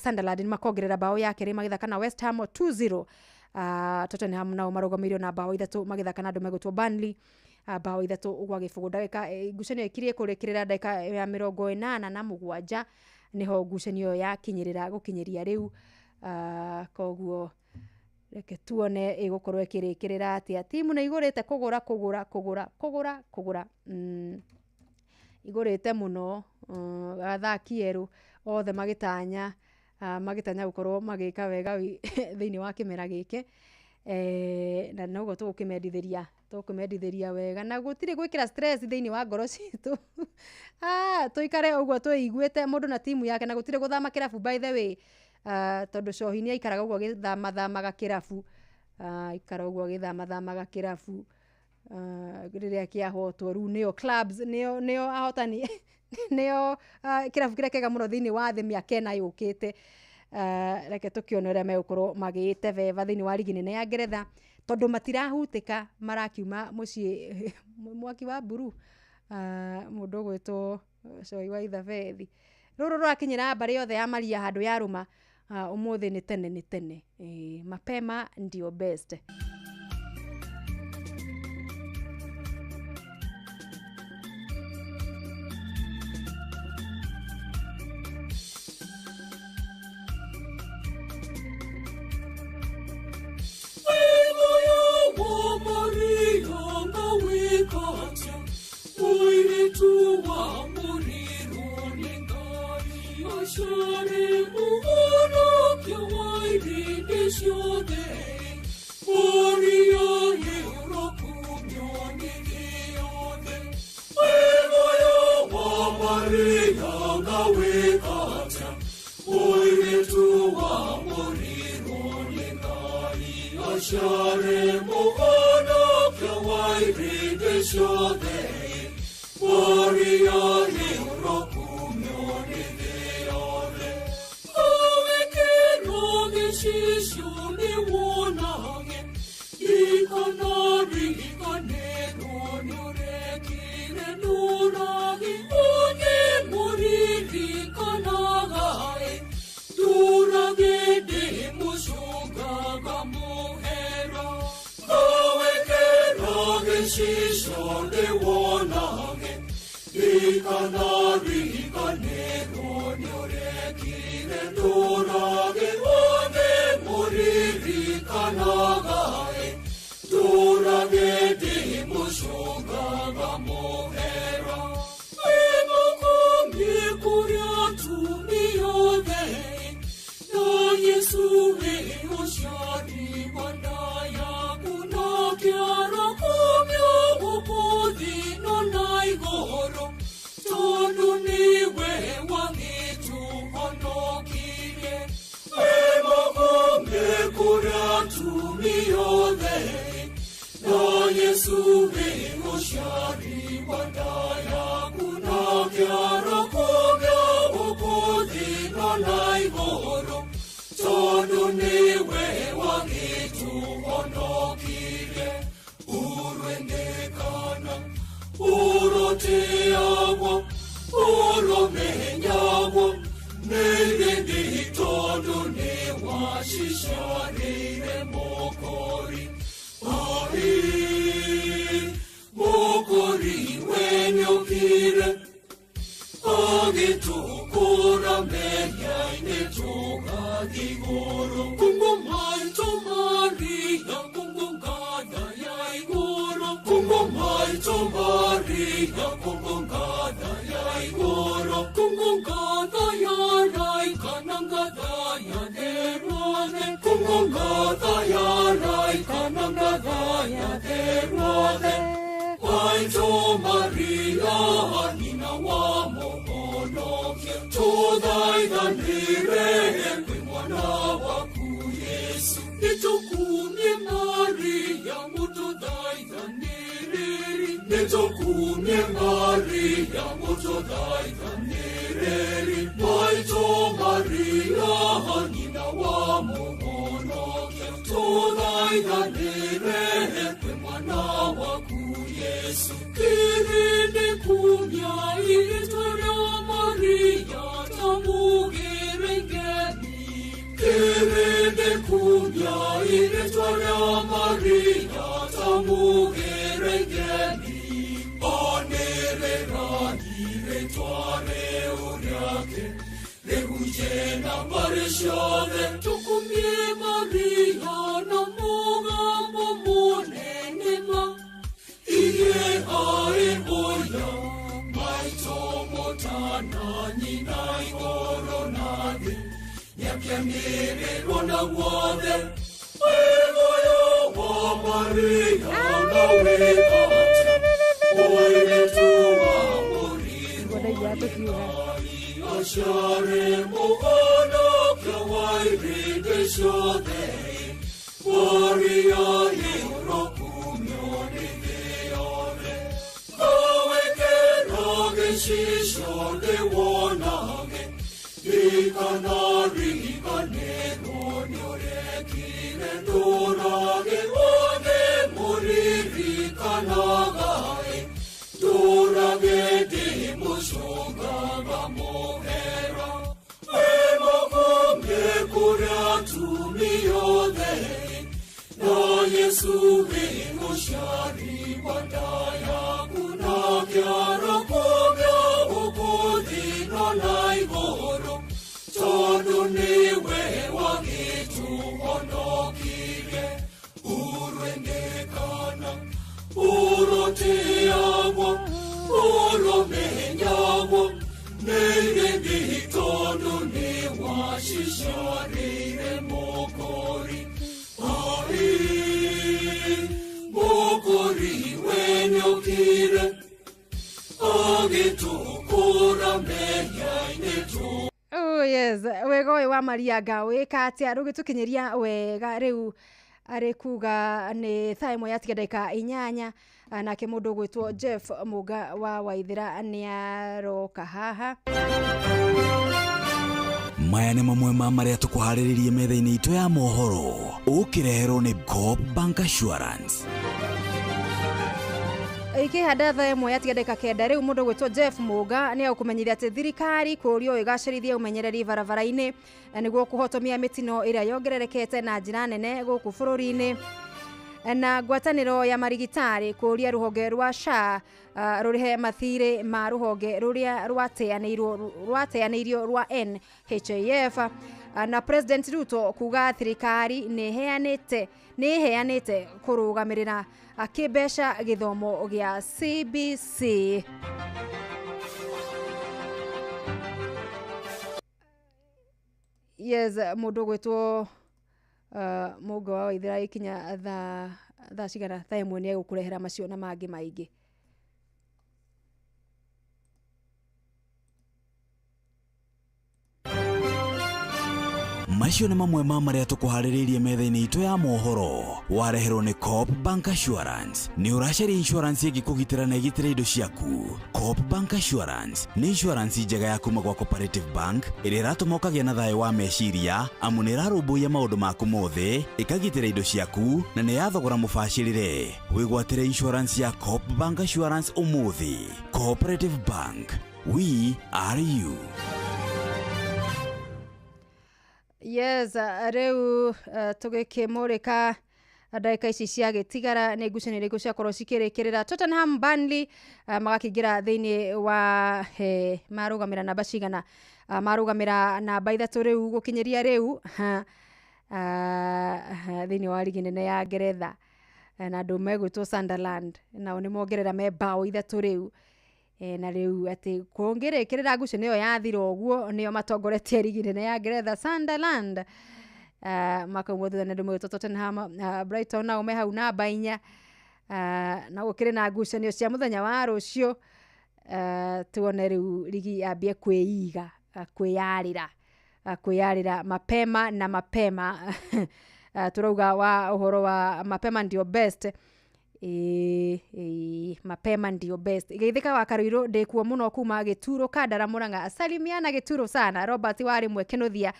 Sunderland nĩ makongerera bao ya kerĩ magĩthaka na West Ham 2-0. Tottenham nao marũgamĩirio na bao 3 magĩthaka na andũ megũtwo Burnley bao 3-0. Ndagĩka ngucanio ĩkirie kũrĩkĩrĩra ndagĩka ya 87 nĩho ngucanio yakinyĩrĩra gũkinyĩria rĩu. Koguo reke tuone ĩgũkorwo ĩkĩrĩkĩrĩra atĩa. Timu nĩ igũrĩte kũgũra kũgũra kũgũra kũgũra kũgũra, igũrĩte mũno athaki erũ othe magĩtanya magĩtanya gũkorwo magĩka wega thĩinĩ wa kĩmera gĩkĩ. Na noguo tũgũkĩmendithĩria, tũgũkĩmendithĩria wega na gũtirĩ gwĩkĩra stress thĩinĩ wa ngoro citũ. Tũikare ũguo twĩiguĩte mũndũ na timu yake na gũtirĩ gũthama kĩrabu by the way. Tondũ Cohi nĩ aikaraga ũguo agĩthamathamaga kĩrabu, aikara ũguo agĩthamathamaga kĩrabu rĩrĩa kĩahotwo rĩu nĩo clubs nĩo nĩo ahotani nĩo kĩrabu kĩrĩa kĩega mũno thĩinĩ wa thĩ mĩaka ĩna yũkĩte. Reke tũkĩone ũrĩa megũkorwo magĩĩte veva thĩinĩ wa rigi nene ya Ngeretha tondũ matirahutĩka marakiuma mũciĩ mwaki wa mburu. Mũndũ ũgwĩtwo Cohi wa Ithabethi rũrũ rũrakinyĩra mbarĩ yothe ya Maria handũ yarũma. Ũmũthĩ nĩ tene nĩ tene. Mapema ndio best. Kungunga Kumye Maria mutothaithanĩrĩri Maitũ Maria nyina wa Mũhonokia Tũthaithanĩre kwĩ mwana waku Yesu Kĩrĩndĩ kumya irĩtwa rĩa Maria ta mũgĩre ngemi Kĩrĩndĩ kumya irĩtwa rĩa Maria ta mũgĩre ngemi Tukumye Maria na mugambo munene ma Iye ae oya maito motana nyina igoro nathi Nyakianĩrĩrwo na guothe Wĩmuoyo wa Maria na wĩkate Mũirĩtu wa Nĩguo ndaigua tũkiuga Aciare mũhonokia wa irĩndĩ ciothe Maria nĩũrokumio nĩ thĩ yothe Ngawĩkĩra gĩcicio ndĩwonage Ndikanariganĩrwo nĩ ũrekire ndũrage wothe mũririkanaga Ndũrage ndĩmũcũngaga mũhera Wĩmũkumie kũrĩa atumia othe Na Yesu wĩmũciari wa nda yaku Nake arokumio gũkũ thĩ no na igũrũ Tondũ nĩwe wagĩtũhonokirie Ũrwendekana ũrotĩagwo ũromenyagwo nĩ tondũ nĩ waciciarĩire mũkũri Ai, mũkũri we nĩokire agĩtũkũra mehia-inĩ tũ Oh yes, wega ũyũ wa Maria ngawĩka atĩa rũgĩtũkinyĩria wega rĩu arĩ kuga nĩ thaa ĩmwe yatiga ndagĩka 8 nake mũndũ ũgwĩtwo Jeff Mũga wa Waithĩra nĩ aroka haha. Maya nĩ mamwe ma marĩa tũkũharĩrĩrie metha-inĩ itũ ya mohoro ũkĩreherwo nĩ Coop Bank Assurance. Ikĩhanda thaa ĩmwe yatiga ndagĩka 9 rĩu mũndũ ũgwĩtwo Jeff Mũga nĩ egũkũmenyithia atĩ thirikari kũũrio ĩgacĩrithie ũmenyereri barabara-inĩ nĩguo kũhotomia mĩtino ĩrĩa yongererekete na njĩra nene gũkũ bũrũri-inĩ. Na ngwatanĩro ya marigitari kũũria rũhonge rwa SHA rũrĩhe mathirĩ ma rũhonge rũrĩa rwateanĩirio rwa NHIF. Na President Ruto kuga thirikari nĩ ĩheanĩte kũrũgamĩrĩra kĩmbeca gĩthomo gĩa CBC. Yes, mũndũ ũgwĩtwo Mũga wa Waithĩra ikinya thaa cigana thaa ĩmwe nĩ egũkũrehera macio na mangĩ maingĩ. Macio nĩ mamwe ma marĩa tũkũharĩrĩirie metha-inĩ itũ ya mohoro wareherwo nĩ Coop Bank Assurance. Nĩ ũracaria insurance ĩngĩkũgitĩra na ĩgitĩre indo ciaku. Coop Bank Assurance nĩ insurance njega ya kuma gwa Cooperative Bank ĩrĩa ĩratũma ũkagĩa na thayũ wa meciria amu nĩ ĩrarũmbũiya maũndũ maku mothe, ĩkagitĩra indo ciaku na nĩ ya thogora mũbacĩrĩre. Wĩgwatĩre insurance ya Coop Bank Assurance ũmũthĩ. Cooperative Bank, we are you. Yes, rĩu tũgĩkĩmũrĩka ndagĩka ici cia gĩtigara nĩ ngucanio irĩkũ ciakorwo cikĩrĩkĩrĩra. Tottenham Burnley magakĩingĩra thĩinĩ wa marũgamĩra namba cigana, marũgamĩra namba 3 rĩu gũkinyĩria rĩu thĩinĩ wa rigi nene ya Ngeretha, na andũ megwĩtwo Sunderland nao nĩ mongerera me bao 3 rĩu. Na rĩu atĩ kũngĩrĩkĩrĩra ngucanio ĩyo yathira ũguo nĩo matongoretie rigi nene ya Ngeretha Sunderland makaumwo thutha nĩ andũ megwĩtwo Tottenham. Brighton nao me hau namba 4 na gũkĩrĩ na ngucanio cia mũthenya wa rũciũ. Tuone rĩu rigi yambie kwĩiga kwĩyarĩra mapema na mapema. Tũrauga wa ũhoro wa mapema ndio best. Ĩĩ, ĩĩ, mapema ndio best. Geithĩka wa Karuirũ, ndĩkuo mũno kuma Gĩturo Kandara Murang'a. Salimiana Gĩturo sana. Robert warĩ mwe Kĩnuthia,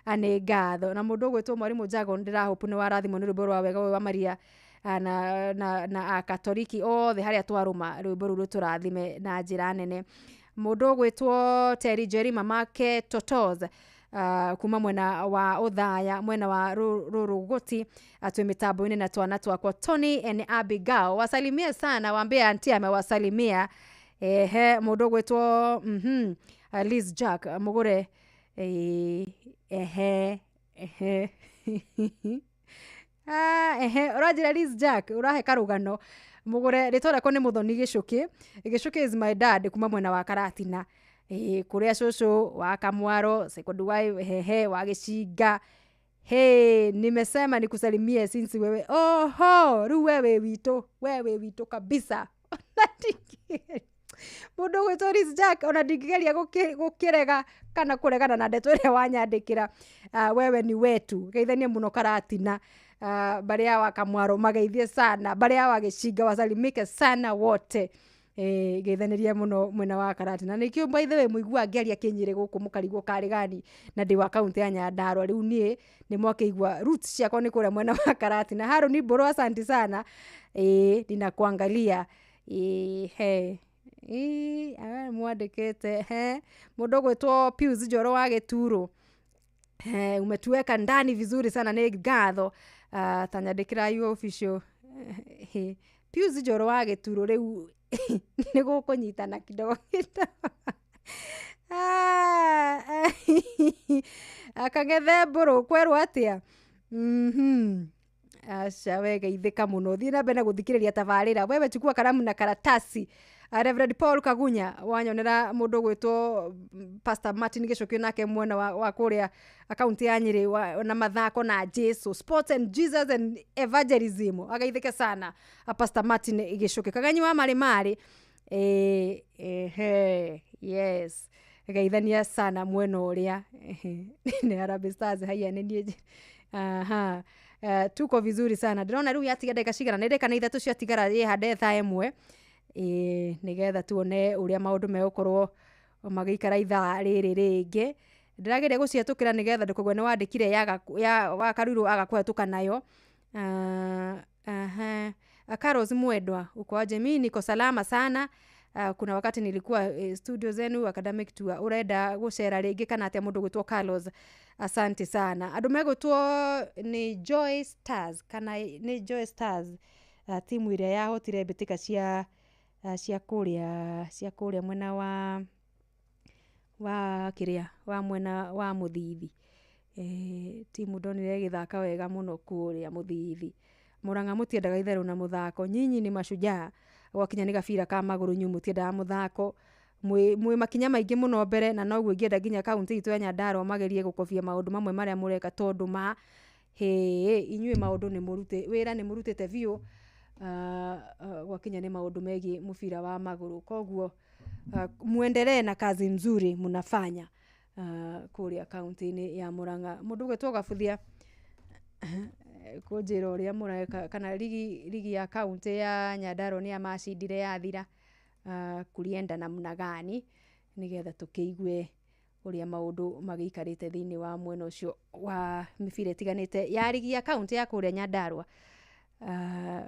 nĩ ngatho. Na mũndũ ũgwĩtwo mwarimũ Jago, ndĩrahope nĩ warathimwo nĩ rwĩmbo rwa wega ũyũ wa Maria, na akatoliki othe harĩa twarũma, rwĩmbo rũu rũtũrathime na njĩra nene. Mũndũ ũgwĩtwo Terry Jerry mamake Totos, kuma mwena wa Ũthaya, mwena wa Rũrũgũti, atwĩ mĩtambo-inĩ na twana twakwa Tony and Abigail, wasalimie sana, waambie auntie amewasalimia. Ehe, mũndũ ũgwĩtwo Liz Jack mũgũre, ehe ehe. Ah, ehe, ũranjĩra Liz Jack ũrahe karũgano mũgũre. Rĩtwa rĩakwa nĩ Mũthoni Gĩcũkĩ. Gĩcũkĩ is my dad, kuma mwena wa Karatina, ĩĩ, kũrĩa cũcũ wa Kamwaro second wife, hehe, wa Gĩcinga. Hey, nimesema nikusalimie since wewe, oho, rĩu we wĩ witũ, we wĩ witũ kabisa. Ona mũndũ ũgwĩtwo Liz Jack, ona ndingĩgeria gũkĩrega kana kũregana na ndeto ĩrĩa wanyandĩkĩra. Wewe ni wetu. Geithanie mũno Karatina, barĩa ya wa Kamwaro mageithie sana, barĩa ya wa Gĩcinga wasalimike sana wote. Geithanĩrie mũno mwena wa Karatina. Nĩkĩo by the way mũiguaga ngĩaria Kĩnyĩrĩ gũkũ mũkarigwo karĩ gani na ndĩ wa kaũntĩ ya Nyandarua. Rĩu niĩ nĩ mwakĩigua roots ciakwa nĩ kũrĩa mwena wa Karatina. Harũni Mbũrũ, asante sana, ndinakuangalia. He mwandĩkĩte he mũndũ ũgwĩtwo Pius Njoro wa Gĩturo, umetuweka ndani vizuri sana, nĩ ngatho. Tanyandĩkĩra you official. Pius Njoro wa Gĩturo, rĩu nĩ gũkũnyitana kidogo kidogo. Kang'ethe Mbũrũ, kwerwo atĩa? Aca, we geithĩka mũno, thiĩ na mbere na gũthikĩrĩria tabarĩra. Wewe chukua karamu na karatasi. Reverend Paul Kagunya, wanyonera mũndũ ũgwĩtwo Pastor Martin Gĩcũkĩ, nake mwena wa kũrĩa akaunti ya Nyĩrĩ na mathako na Jesu, sports and Jesus and evangelism, ageithĩke sana, Pastor Martin Gĩcũkĩ. Kaganyi wa marĩ marĩ, ehe, yes, geithania sana mwena ũrĩa nĩ Harambee Stars. Haiya, nĩ niĩ aha. Tuko vizuri sana. Ndĩrona rĩu yatiga ndagĩka cigana? Nĩ ndagĩka na 3 ciatigara ĩhande thaa 1, ĩĩ, nĩgetha tuone ũrĩa maũndũ megũkorwo magĩikara ithaa rĩrĩ rĩngĩ. Ndĩrageria gũcihetũkĩra nĩgetha ndũkauge nĩ wandĩkire ya wa Karuirũ aga kũhetũka nayo. Aha. Carlos Mwendwa, uko aje? Mimi niko salama sana. Kuna wakati nilikuwa studio zenu academic tour, urenda gũcera rĩngĩ kana atĩa? Mũndũ gwĩtwo Carlos, asante sana. Andũ megwĩtwo nĩ Joy Stars, kana nĩ Joy Stars, timu ĩrĩa yahotire mbĩtĩka cia kũrĩa mwena wa kĩrĩa wa mwena wa Mũthithi. Timu ndonire ĩgĩthaka wega mũno kũrĩa Mũthithi. Mũrang'a mũtiendaga itherũ na mũthako, nyinyi ni mashujaa. Gwakinya nĩ gabira ka magũrũ, inyuĩ mũtiendaga mũthako, mwĩ makinya maingĩ mũno mbere, na noguo ingĩenda nginya kaunti itũ ya Nyandarua magerie gũkobia maũndũ mamwe marĩa mũreka, tondũ ma hĩ inyuĩ maũndũ nĩ mũrutĩ wĩra nĩ mũrutĩte biũ, gwakinya nĩ maũndũ megiĩ mũbira wa magũrũ. Koguo muendelee na kazi nzuri mnafanya kũrĩa kaunti-inĩ ya Murang'a. Mũndũ ũgwĩtwo Gabuthia kũnjĩra ũrĩa mũreka, kana ligi ya kaunti ya Nyandarua nĩ amacindire yathira, kulienda namna gani, nĩgetha tũkĩigue ũrĩa maũndũ magĩikarĩte thĩinĩ wa mwena ũcio wa mĩbira ĩtiganĩte ya ligi ya kaunti ya kũrĩa Nyandarua,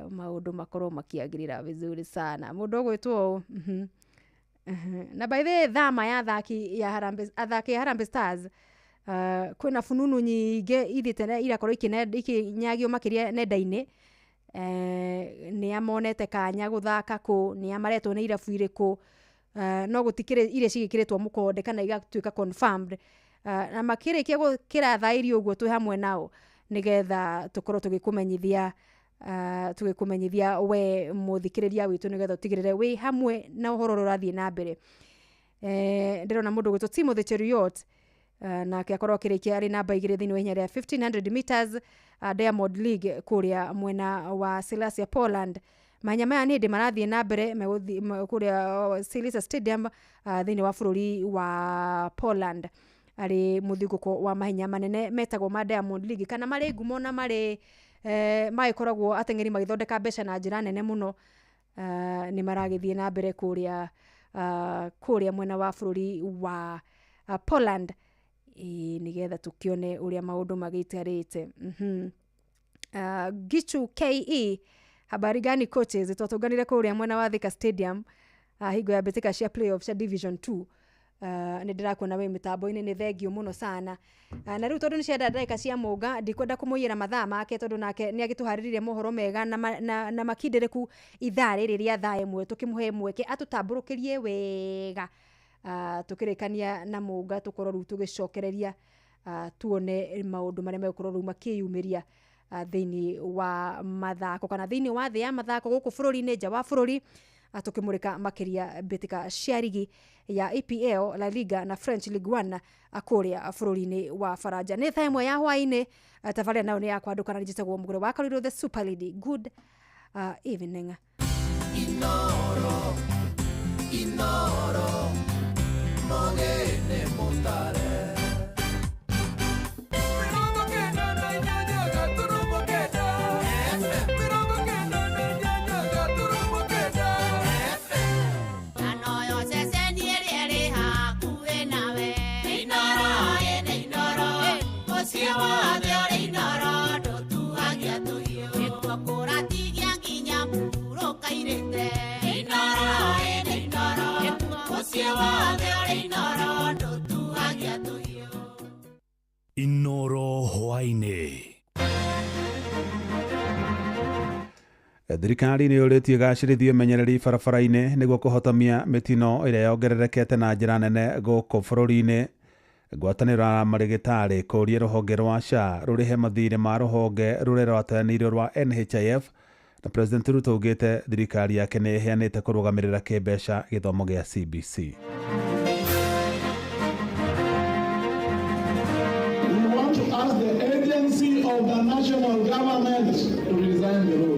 maũndũ makorwo makĩagĩrĩra vizuri sana. Mũndũ ũgwĩtwo ũũ, Na by the way, thama ya athaki ya Harambee, athaki ya Harambee Stars, kwĩna fununu nyingĩ ithiĩte irakorwo ikĩnyagio makĩria nenda-inĩ. Nĩa monete kanya gũthaka kũ, nĩa maretwo nĩ irabu irĩkũ, no gũtikĩrĩ iria cigĩkĩrĩtwo mũkonde kana igatuĩka confirmed. Na makĩrĩkia gũkĩra thaĩri ũguo, twĩ hamwe nao nĩgetha tũkorwo tũgĩkũmenyithia we mũthikĩrĩria witũ, nĩgetha ũtigĩrĩre wĩ hamwe na ũhoro ũrĩa ũrathiĩ na mbere. Ndĩrona mũndũ ũgwĩtwo Timothy Cheruiyot, nake akorwo akĩrĩkia arĩ namba 2 thĩinĩ wa ihenya rĩa 1500 meters, Diamond League kũrĩa mwena wa Silesia, Poland. Mahenya maya nĩ hĩndĩ marathiĩ na mbere kũrĩa Silesia Stadium, thĩinĩ wa bũrũri wa Poland, arĩ mũthiũngũko wa mahenya manene metagwo ma Diamond League, kana marĩ ngumo na marĩ Magĩkoragwo ateng'eri magĩthondeka mbeca na njĩra nene mũno. Nĩ maragĩthiĩ na mbere kũrĩa kũrĩa mwena wa bũrũri wa Poland, ĩĩ, nĩgetha tũkĩone ũrĩa maũndũ magĩikarĩte. Gichu KE, habari gani coaches? Twatũnganire kũrĩa mwena wa Thika Stadium hingo ya mbĩtĩka cia playoff cia Division 2. Nĩ ndĩrakuona wĩ mĩtambo-inĩ, nĩ thengio mũno sana. Na rĩu tondũ nĩ cienda ndagĩka cia mũnga, ndikwenda kũmũiyĩra mathaa make tondũ nake nĩ agĩtũharĩrĩrie mohoro mega na makindĩrĩku ithaa rĩrĩ rĩa thaa 1, tũkĩmũhe mweke atũtambũrũkĩrie wega. Tũkĩrĩkania na mũnga tũkorwo rĩu tũgĩcokereria, tuone maũndũ marĩa megũkorwo rĩu makĩyumĩria thĩinĩ wa mathako kana thĩinĩ wa thĩ ya mathako gũkũ bũrũri-inĩ, nja wa bũrũri, tũkĩmũrĩka makĩria mbĩtĩka cia rigi ya EPL, La Liga na French Ligue 1 kũrĩa bũrũri-inĩ wa Faranja. Nĩ thaa 1 ya hwaĩ-inĩ. Tabarĩra nayo nĩ ya kwandũkana, njĩtagwo Mũgũre wa Karũirũ, the Super Lady. Good evening. Inoro, Inoro, mogene motare. Inoro hwaĩ-inĩ. Thirikari nĩ yũrĩtie ĩgacĩrithie ũmenyereri barabara-inĩ nĩguo kũhotomia mĩtino ĩrĩa yongererekete na njĩra nene gũkũ bũrũri-inĩ. Ngwatanĩro ya marĩgĩtarĩ kũũria rũhonge rwa SHA rũrĩhe mathirĩ ma rũhonge rũrĩa rwateanĩirio rwa NHIF, na President Ruto augĩte thirikari yake nĩ ĩheanĩte kũrũgamĩrĩra kĩmbeca gĩthomo gĩa CBC. We want to ask the agency of the national government to redesign the road.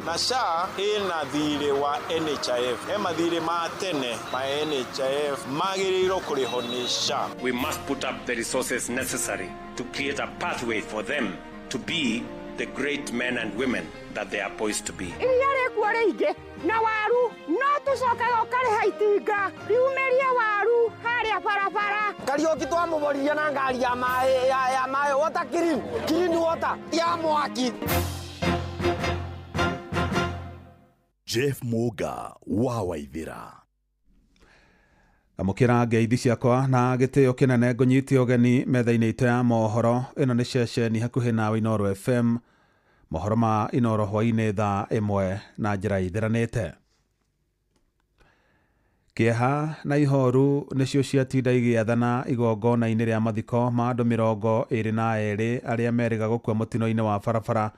Na SHA ĩna thirĩ wa NHIF. He mathirĩ ma tene ma NHIF magĩrĩirwo kũrĩhwo nĩ SHA. We must put up the resources necessary to create a pathway for them to be the great men and women that they are poised to be. Iria rĩkuo rĩingĩ na waru no tũcokaga ũkarĩha itinga riumĩrie waru harĩa barabara. Kariũki twamũboririe na ngari ya maĩ ya maĩ water clean, clean water ya mwaki. Jeff Muga wa Waithira. Amũkĩra ngeithi ciakwa na gĩtĩo kĩnene, ngũnyite ũgeni metha-inĩ itũ ya mohoro. Ĩno nĩ ceceni hakuhĩ nawe Inoro FM. Mohoro ma Inoro hwaĩ-inĩ thaa 1 na njĩra ithiranĩte. Kĩeha na ihoru nĩcio ciatinda igĩathana igongona-inĩ rĩa mathiko ma andũ 22 arĩa merĩga gũkua mũtino-inĩ wa barabara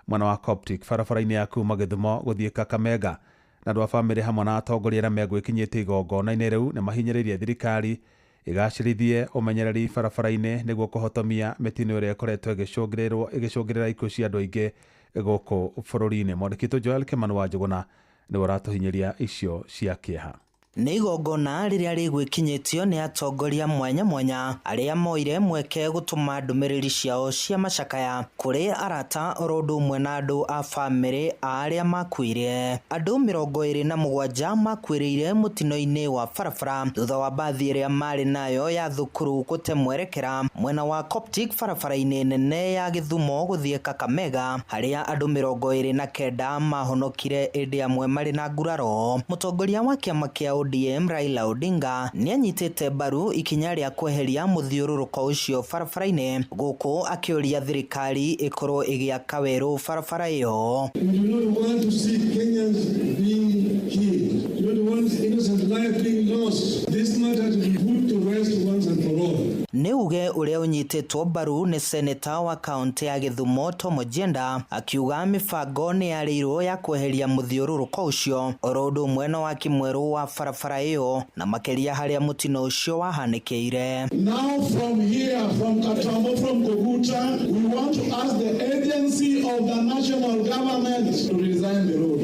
mwena wa Coptic barabara-inĩ ya kuma Gĩthumo gũthiĩ Kakamega. Na andũ a bamĩrĩ hamwe na atongoria arĩa megwĩkinyĩte igongona-inĩ rĩu nĩ mahinyĩrĩirie thirikari ĩgacĩrithie ũmenyereri barabara-inĩ nĩguo kũhotomia mĩtino ĩrĩa ĩkoretwo ĩgĩcũngĩrĩra ikuũ cia andũ aingĩ gũkũ bũrũri-inĩ. Mwandĩki witũ Joel Kimani wa Njũgũna nĩwe ũratũhinyĩria icio cia kĩeha. Nĩ igongona rĩrĩa rĩgwĩkinyĩtio nĩ atongoria mwanya mwanya arĩa moire mweke gũtũma ndũmĩrĩri ciao cia macakaya kũrĩ arata oro ũndũ ũmwe na andũ a bamĩrĩ a arĩa makuire. Andũ 27 makuĩrĩire mũtino-inĩ wa barabara thutha wa mbathi ĩrĩa marĩ nayo ya thukuru gũte mwerekera mwena wa Coptic barabara-inĩ nene ya Gĩthumo gũthiĩ Kakamega, harĩa andũ 29 mahonokire ĩndĩ amwe marĩ na nguraro. Mũtongoria wa kĩama kĩa ODM Raila Odinga nĩanyitĩte mbaru ikinya rĩa kweheria mũthiũrũrũko ũcio barabara-inĩ, gũkũ akĩũria thirikari ĩkorwo ĩgĩaka werũ barabara ĩyo. We do not want to see Kenyans being killed. We don't want innocent life being lost. This matter to be put to rest once and for all. Nĩ uge ũrĩa ũnyitĩtwo mbaru nĩ seneta wa kaũntĩ ya Gĩthumo Tom Ojienda akiuga mĩbango nĩ yarĩirwo ya kweheria mũthiũrũrũko ũcio oro ũndũ ũmwe na waki mwerũ wa barabara ĩyo na makĩria harĩa mũtino ũcio wahanĩkĩire. Now from here, from Katambo, from Koguta, we want to ask the agency of the national government to redesign the road.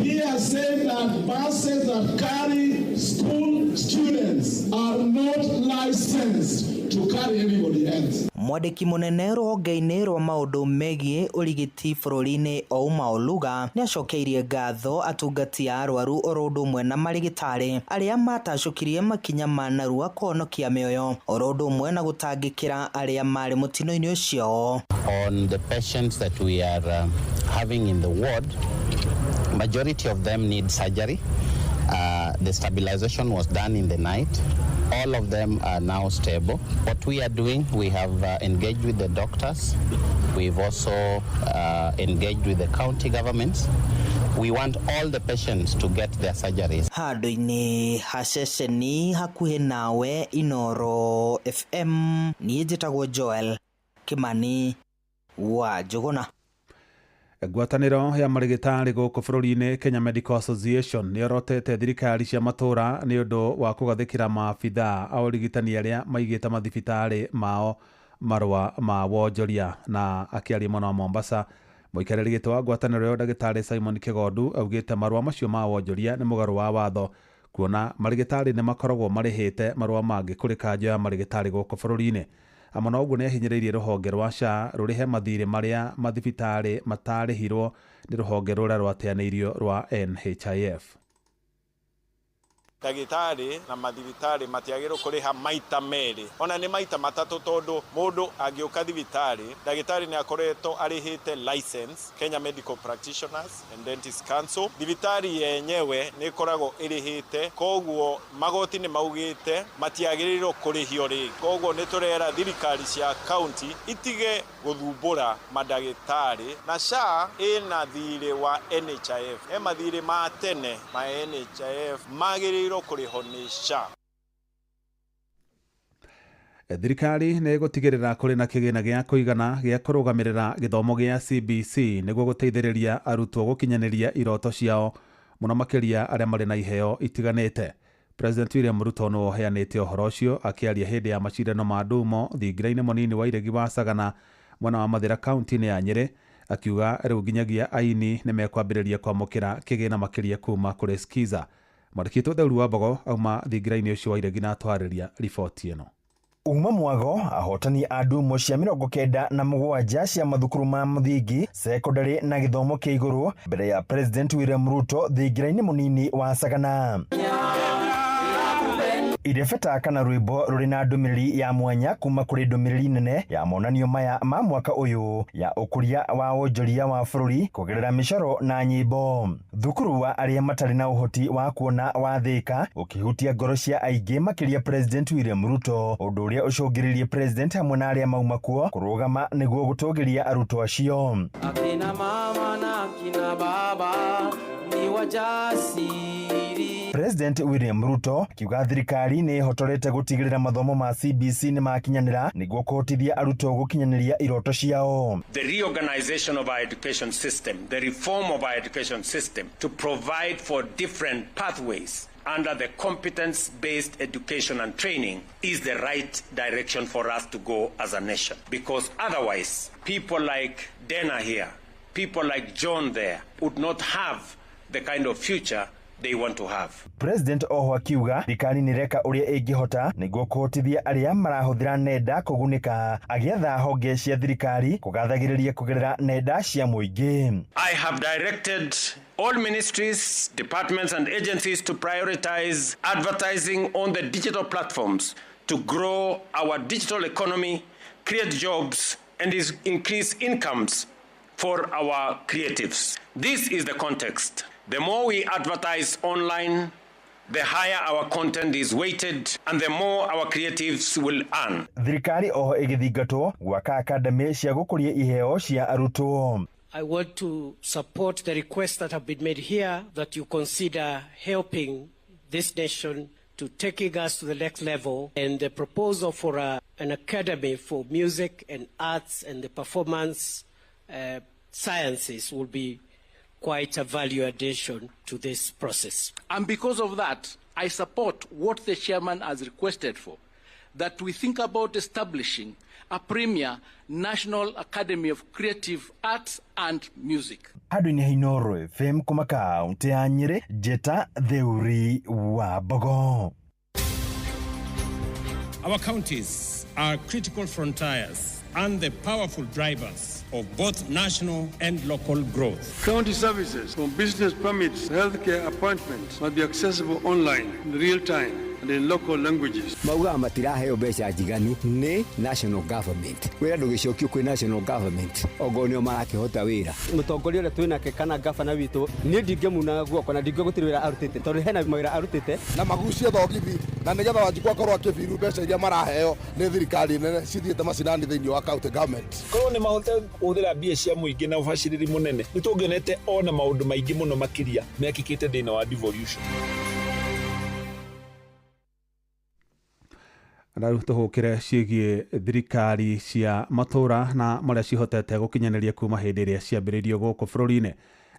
He has said that buses that carry school students are not licensed to carry anybody else. Mwandĩki mũnene rũhonge-inĩ rwa maũndũ megiĩ ũrigiti bũrũri-inĩ Ouma Oluga nĩacokeirie ngatho atungati a arwaru oro ũndũ ũmwe na marĩgĩtarĩ arĩa matacũkirie makinya ma narua kũhonokia mĩoyo oro ũndũ ũmwe na gũtangĩkĩra arĩa marĩ mũtino-inĩ ũcio. On the patients that we are having in the ward, majority of them need surgery. The stabilization was done in the night. All of them are now stable. What we are doing, we have engaged with the doctors. We've also engaged with the county governments. We want all the patients to get their surgeries. Handũ-inĩ ha ceceni hakuhĩ nawe Inoro FM, niĩ njĩtagwo Joel Kimani wa Njũgũna. Ngwatanĩro ya marĩgĩtarĩ gũkũ bũrũri-inĩ Kenya Medical Association nĩyorotete thirikari cia matũra nĩ ũndũ wa kũgathĩkĩra maabithaa a ũrigitani arĩa maigĩte mathibitarĩ mao marũa ma wonjoria. Na akĩaria mwena wa Mombasa, mũikarĩri gĩtĩ wa ngwatanĩro ĩyo ndagĩtarĩ Simon Kĩgondu augĩte marũa macio ma wonjoria nĩ mũgarũ wa watho, kuona marĩgĩtarĩ nĩ makoragwo marĩhĩte marũa mangĩ kũrĩ kanjũ ya marĩgĩtarĩ gũkũ bũrũri-inĩ. Amwe na ũguo nĩ ahinyĩrĩirie rũhonge rwa SHA rũrĩhe mathirĩ marĩa mathibitarĩ matarĩhirwo nĩ rũhonge rũrĩa rwateanĩirio rwa NHIF. Ndagĩtarĩ na mathibitarĩ matiagĩrĩirwo kũrĩha maita merĩ, ona nĩ maita matatũ, tondũ mũndũ angĩũka thibitarĩ, ndagĩtarĩ nĩ akoretwo arĩhĩte license Kenya Medical Practitioners and Dentist Council. Thibitarĩ yenyewe nĩ ĩkoragwo ĩrĩhĩte, koguo magoti nĩ maugĩte matiagĩrĩirwo kũrĩhio rĩngĩ. Koguo nĩ tũrera thirikari cia county itige gũthumbũra mandagĩtarĩ, na SHA ĩna thirĩ wa NHIF. He mathirĩ ma tene ma NHIF magĩrĩirwo kũrĩhwo nĩ SHA. Thirikari nĩ ĩgũtigĩrĩra kũrĩ na kĩgĩna gĩa kũigana gĩa kũrũgamĩrĩra gĩthomo gĩa CBC nĩguo gũteithĩrĩria arutwo gũkinyanĩria iroto ciao, mũno makĩria arĩa marĩ na iheo itiganĩte. President William Ruto nĩwe ũheanĩte ũhoro ũcio akĩaria hĩndĩ ya macindano ma Ndumo thingira-inĩ mũnini wa Iregi wa Sagana mwena wa Mathĩra kaunti-inĩ ya Nyĩrĩ, akiuga rĩu nginyagia aini nĩ mekwambĩrĩria kwamũkĩra kĩgĩna makĩria kuma kũrĩ Skiza. Mwandĩki witũ Theuru wa Mbogo auma thingira-inĩ ũcio wa Iregi na atwarĩria riboti ĩno. Uma mwago ahotani a ndumo cia 97 cia mathukuru ma mũthingi, sekondari na gĩthomo kĩa igũrũ mbere ya President William Ruto thingira-inĩ mũnini wa Sagana. Irebeta kana rwĩmbo rũrĩ na ndũmĩrĩri ya mwanya kuma kũrĩ ndũmĩrĩri nene ya monanio maya ma mwaka ũyũ ya ũkũria wa wonjoria wa bũrũri kũgerera mĩcoro na nyĩmbo. Thukuru wa arĩa matarĩ na ũhoti wa kuona wa Thĩka ũkĩhutia ngoro cia aingĩ makĩria President William Ruto, ũndũ ũrĩa ũcũngĩrĩirie President hamwe na arĩa mauma kuo kũrũgama nĩguo gũtũgĩria arutwo acio. Akina mama na akina baba ni wajasiri. President William Ruto akiuga thirikari nĩ ĩhotorete gũtigĩrĩra mathomo ma CBC nĩ makinyanĩra nĩguo kũhotithia arutwo gũkinyanĩria iroto ciao. The reorganization of our education system, the reform of our education system to provide for different pathways under the competence-based education and training is the right direction for us to go as a nation. Because otherwise, people like Dana here, people like John there, would not have the kind of future they want to have. President oho akiuga thirikari nĩ ĩreka ũrĩa ĩngĩhota nĩguo kũhotithia arĩa marahũthĩra nenda kũgunĩka, agĩatha honge cia thirikari kũgathagĩrĩria kũgerera nenda cia mũingĩ. I have directed all ministries, departments and agencies to prioritize advertising on the digital platforms to grow our digital economy, create jobs and increase incomes for our creatives. This is the context. The more we advertise online, the higher our content is weighted and the more our creatives will earn. Thirikari oho ĩgĩthingatwo gwaka academy cia gũkũria iheo cia arutwo. I want to support the requests that have been made here that you consider helping this nation to taking us to the next level, and the proposal for an academy for music and arts and the performance sciences will be quite a value addition to this process. And because of that, I support what the chairman has requested for, that we think about establishing a premier National Academy of Creative Arts and Music. Handũ-inĩ ha Inooro FM kuma kaunti ya Nyĩrĩ, Njĩta Theuri wa Mbogo. Our counties are critical frontiers and the powerful drivers of both national and local growth. County services from business permits to healthcare appointments must be accessible online in real time and in local languages. Maugaga matiraheo mbeca njiganu nĩ national government. Wĩra ndũgĩcokio kwĩ national government ongorwo nĩo marakĩhota wĩra. Mũtongoria ũrĩa twĩnake kana gabana witũ, niĩ ndingĩmuna guoko na ndingĩ gũtirĩ wĩra arutĩte, tondũ hena mawĩra arutĩte. Na magucie thogithi na nĩgetha Wanjikũ akorwo akĩbiru mbeca iria maraheo nĩ thirikari nene cithiĩte macinani thĩinĩ wa county government. Korwo nĩ mahote kũhũthĩra mbia cia mũingĩ na ũbacĩrĩri mũnene, nĩ tũngĩonete ona maũndũ maingĩ mũno makĩria mekĩkĩte thĩinĩ wa devolution. Na rĩu tũhũkĩre ciĩgiĩ thirikari cia matũra na marĩa cihotete gũkinyanĩria kuma hĩndĩ ĩrĩa ciambĩrĩirio gũkũ bũrũri-inĩ.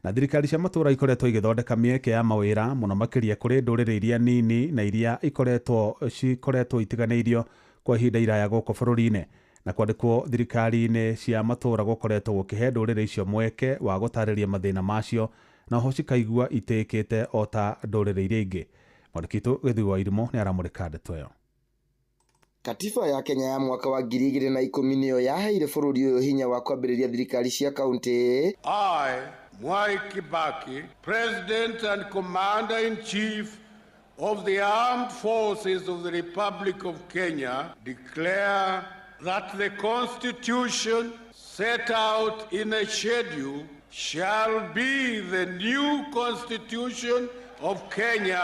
Na thirikari cia matũra ikoretwo igĩthondeka mĩeke ya mawĩra mũno makĩria kũrĩ ndũrĩrĩ iria nini na iria cikoretwo itiganĩirio kwa ihinda iraya gũkũ bũrũri-inĩ. Na kwandĩkwo thirikari-inĩ cia matũra gũkoretwo gũkĩhe ndũrĩrĩ icio mweke wa gũtarĩria mathĩna macio, na oho cikaigua itĩkĩte o ta ndũrĩrĩ iria ingĩ. Mwandĩki witũ Gĩthui wa Irimũ nĩ aramũrĩka ndeto ĩyo. Katiba ya Kenya ya mwaka wa 2010 nĩyo yaheire bũrũri ũyũ hinya wa kwambĩrĩria thirikari cia kaunti. I, Mwai Kibaki, President and Commander-in-Chief of the Armed Forces of the Republic of Kenya, declare that the Constitution set out in a schedule shall be the new Constitution of Kenya.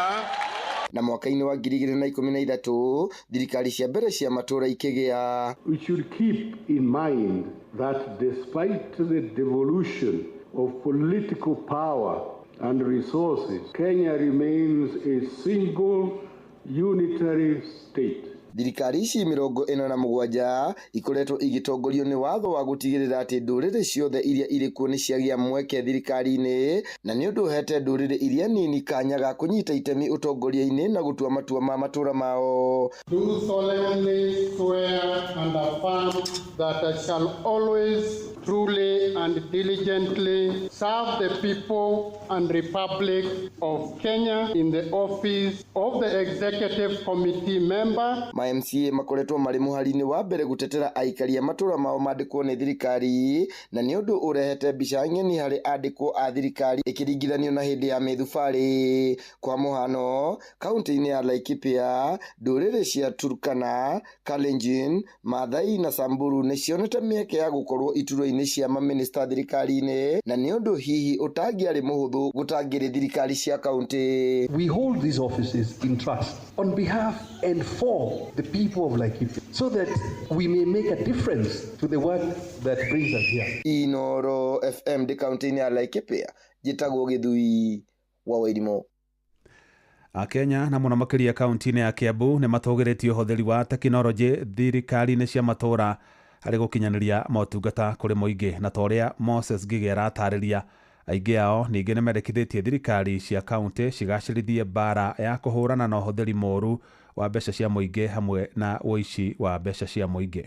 Na mwaka-inĩ wa 2013 thirikari cia mbere cia matũra ikĩgĩa. We should keep in mind that despite the devolution of political power and resources, Kenya remains a single unitary state. Thirikari ici 47 ikoretwo igĩtongorio nĩ watho wa gũtigĩrĩra atĩ ndũrĩrĩ ciothe iria irĩ kuo nĩ ciagĩa mweke thirikari-inĩ, na nĩ ũndũ ũhete ndũrĩrĩ iria nini kanya ga kũnyita itemi ũtongoria-inĩ na gũtua matua ma matũra mao. Do solemnly swear and affirm that I shall always truly and diligently serve the people and Republic of Kenya in the office of the Executive Committee member. Ma MCA makoretwo marĩ mũhari-inĩ wa mbere gũtetera aikari a matũra mao mandĩkwo nĩ thirikari, na nĩ ũndũ ũrehete mbica ng'eni harĩ andĩkwo a thirikari ĩkĩringithanio na hĩndĩ ya mĩthubarĩ. Kwa mũhano, kaunti-inĩ ya Laikipia, ndũrĩrĩ cia Turkana, Kalenjin, Maathai na Samburu nĩ cionete mĩeke ya gũkorwo iturwa-inĩ cia mamĩnĩsta thirikari-inĩ, na nĩ ũndũ hihi ũtangĩarĩ mũhũthũ gũtangĩrĩ thirikari cia kaunti. We hold these offices in trust on behalf and for the people of Laikipia, so that we may make a difference to the work that brings us here. Inoro FM ndĩ kaunti-inĩ ya Laikipia, njĩtagwo Gĩthui wa Wairimu. Akenya na mũno makĩria kaunti-inĩ ya Kiambu nĩ matũgĩrĩtie ũhũthĩri wa tekinoronjĩ thirikari-inĩ cia matũra harĩ gũkinyanĩria motungata kũrĩ mũingĩ, na ta ũrĩa Moses Ngigĩ aratarĩria, aingĩ ao ningĩ nĩ mendekithĩtie thirikari cia kaunti cigacĩrithie mbara ya kũhũrana na ũhũthĩri mũũru wa mbeca cia mũingĩ hamwe na ũici wa mbeca cia mũingĩ.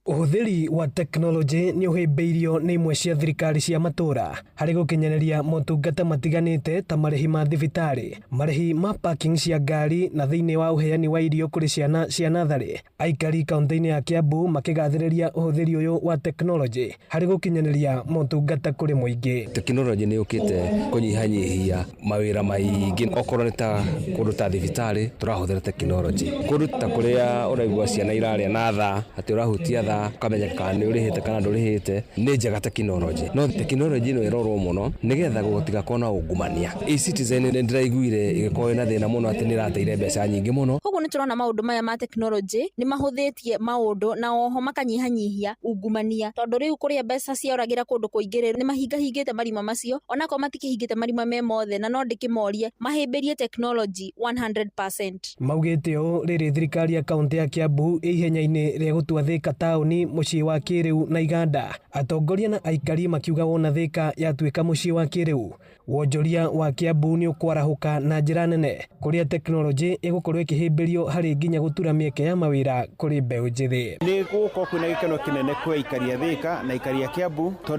Ũhũthĩri wa tekinoronjĩ nĩ ũhĩmbĩirio nĩ imwe cia thirikari cia matũra harĩ gũkinyanĩria motungata matiganĩte ta marĩhi ma thibitarĩ, marĩhi ma parking cia ngari na thĩinĩ wa ũheani wa irio kũrĩ ciana cia natharĩ. Aikari kaunti-inĩ ya Kiambu makĩgathĩrĩria ũhũthĩri ũyũ wa tekinoronjĩ harĩ gũkinyanĩria motungata kũrĩ mũingĩ. Tekinoronjĩ nĩ yũkĩte kũnyihanyihia mawĩra maingĩ, okorwo nĩ ta kũndũ ta thibitarĩ tũrahũthĩra tekinoronjĩ, kũndũ ta kũrĩa ũraigua ciana irarĩa na thaa, atĩ ũrahutia thaa ukamenya kana nĩ ũrĩhĩte kana ndũrĩhĩte. Nĩ njega tekinoronjĩ, no tekinoronjĩ ĩno ĩrorwo mũno nĩgetha gũtigakorwo na ungumania. E-Citizen nĩ ndĩraiguire ĩgĩkorwo ĩna thĩna mũno atĩ nĩ ĩrateire mbeca nyingĩ mũno. Koguo nĩ tũrona maũndũ maya ma tekinoronjĩ nĩ mahũthĩtie maũndũ na oho makanyihanyihia ungumania, tondũ rĩu kũrĩa mbeca cioragĩra kũndũ kũingĩ rĩ, nĩ mahingahingĩte marima macio, onakorwo matikĩhingĩte marima me mothe, na no ndĩkĩmorie mahĩmbĩrie tekinoronjĩ 100%. Maugĩte ũũ rĩrĩ thirikari ya kaunti ya Kiambu ĩ ihenya-inĩ rĩa gũtua Thika taũni mũciĩ wa kĩrĩu na iganda. Atongoria na aikari makiuga wona Thika yatuĩka mũciĩ wa kĩrĩu, wonjoria wa Kiambu nĩ ũkwarahũka na njĩra nene, kũrĩa tekinoronjĩ ĩgũkorwo ĩkĩhĩmbĩrio harĩ nginya gũtura mĩeke ya mawĩra kũrĩ mbeũ njĩthĩ. Nĩ gũgũkorwo kwĩna gĩkeno kĩnene kwĩ aikari a Thika na aikari a Kiambu, tondũ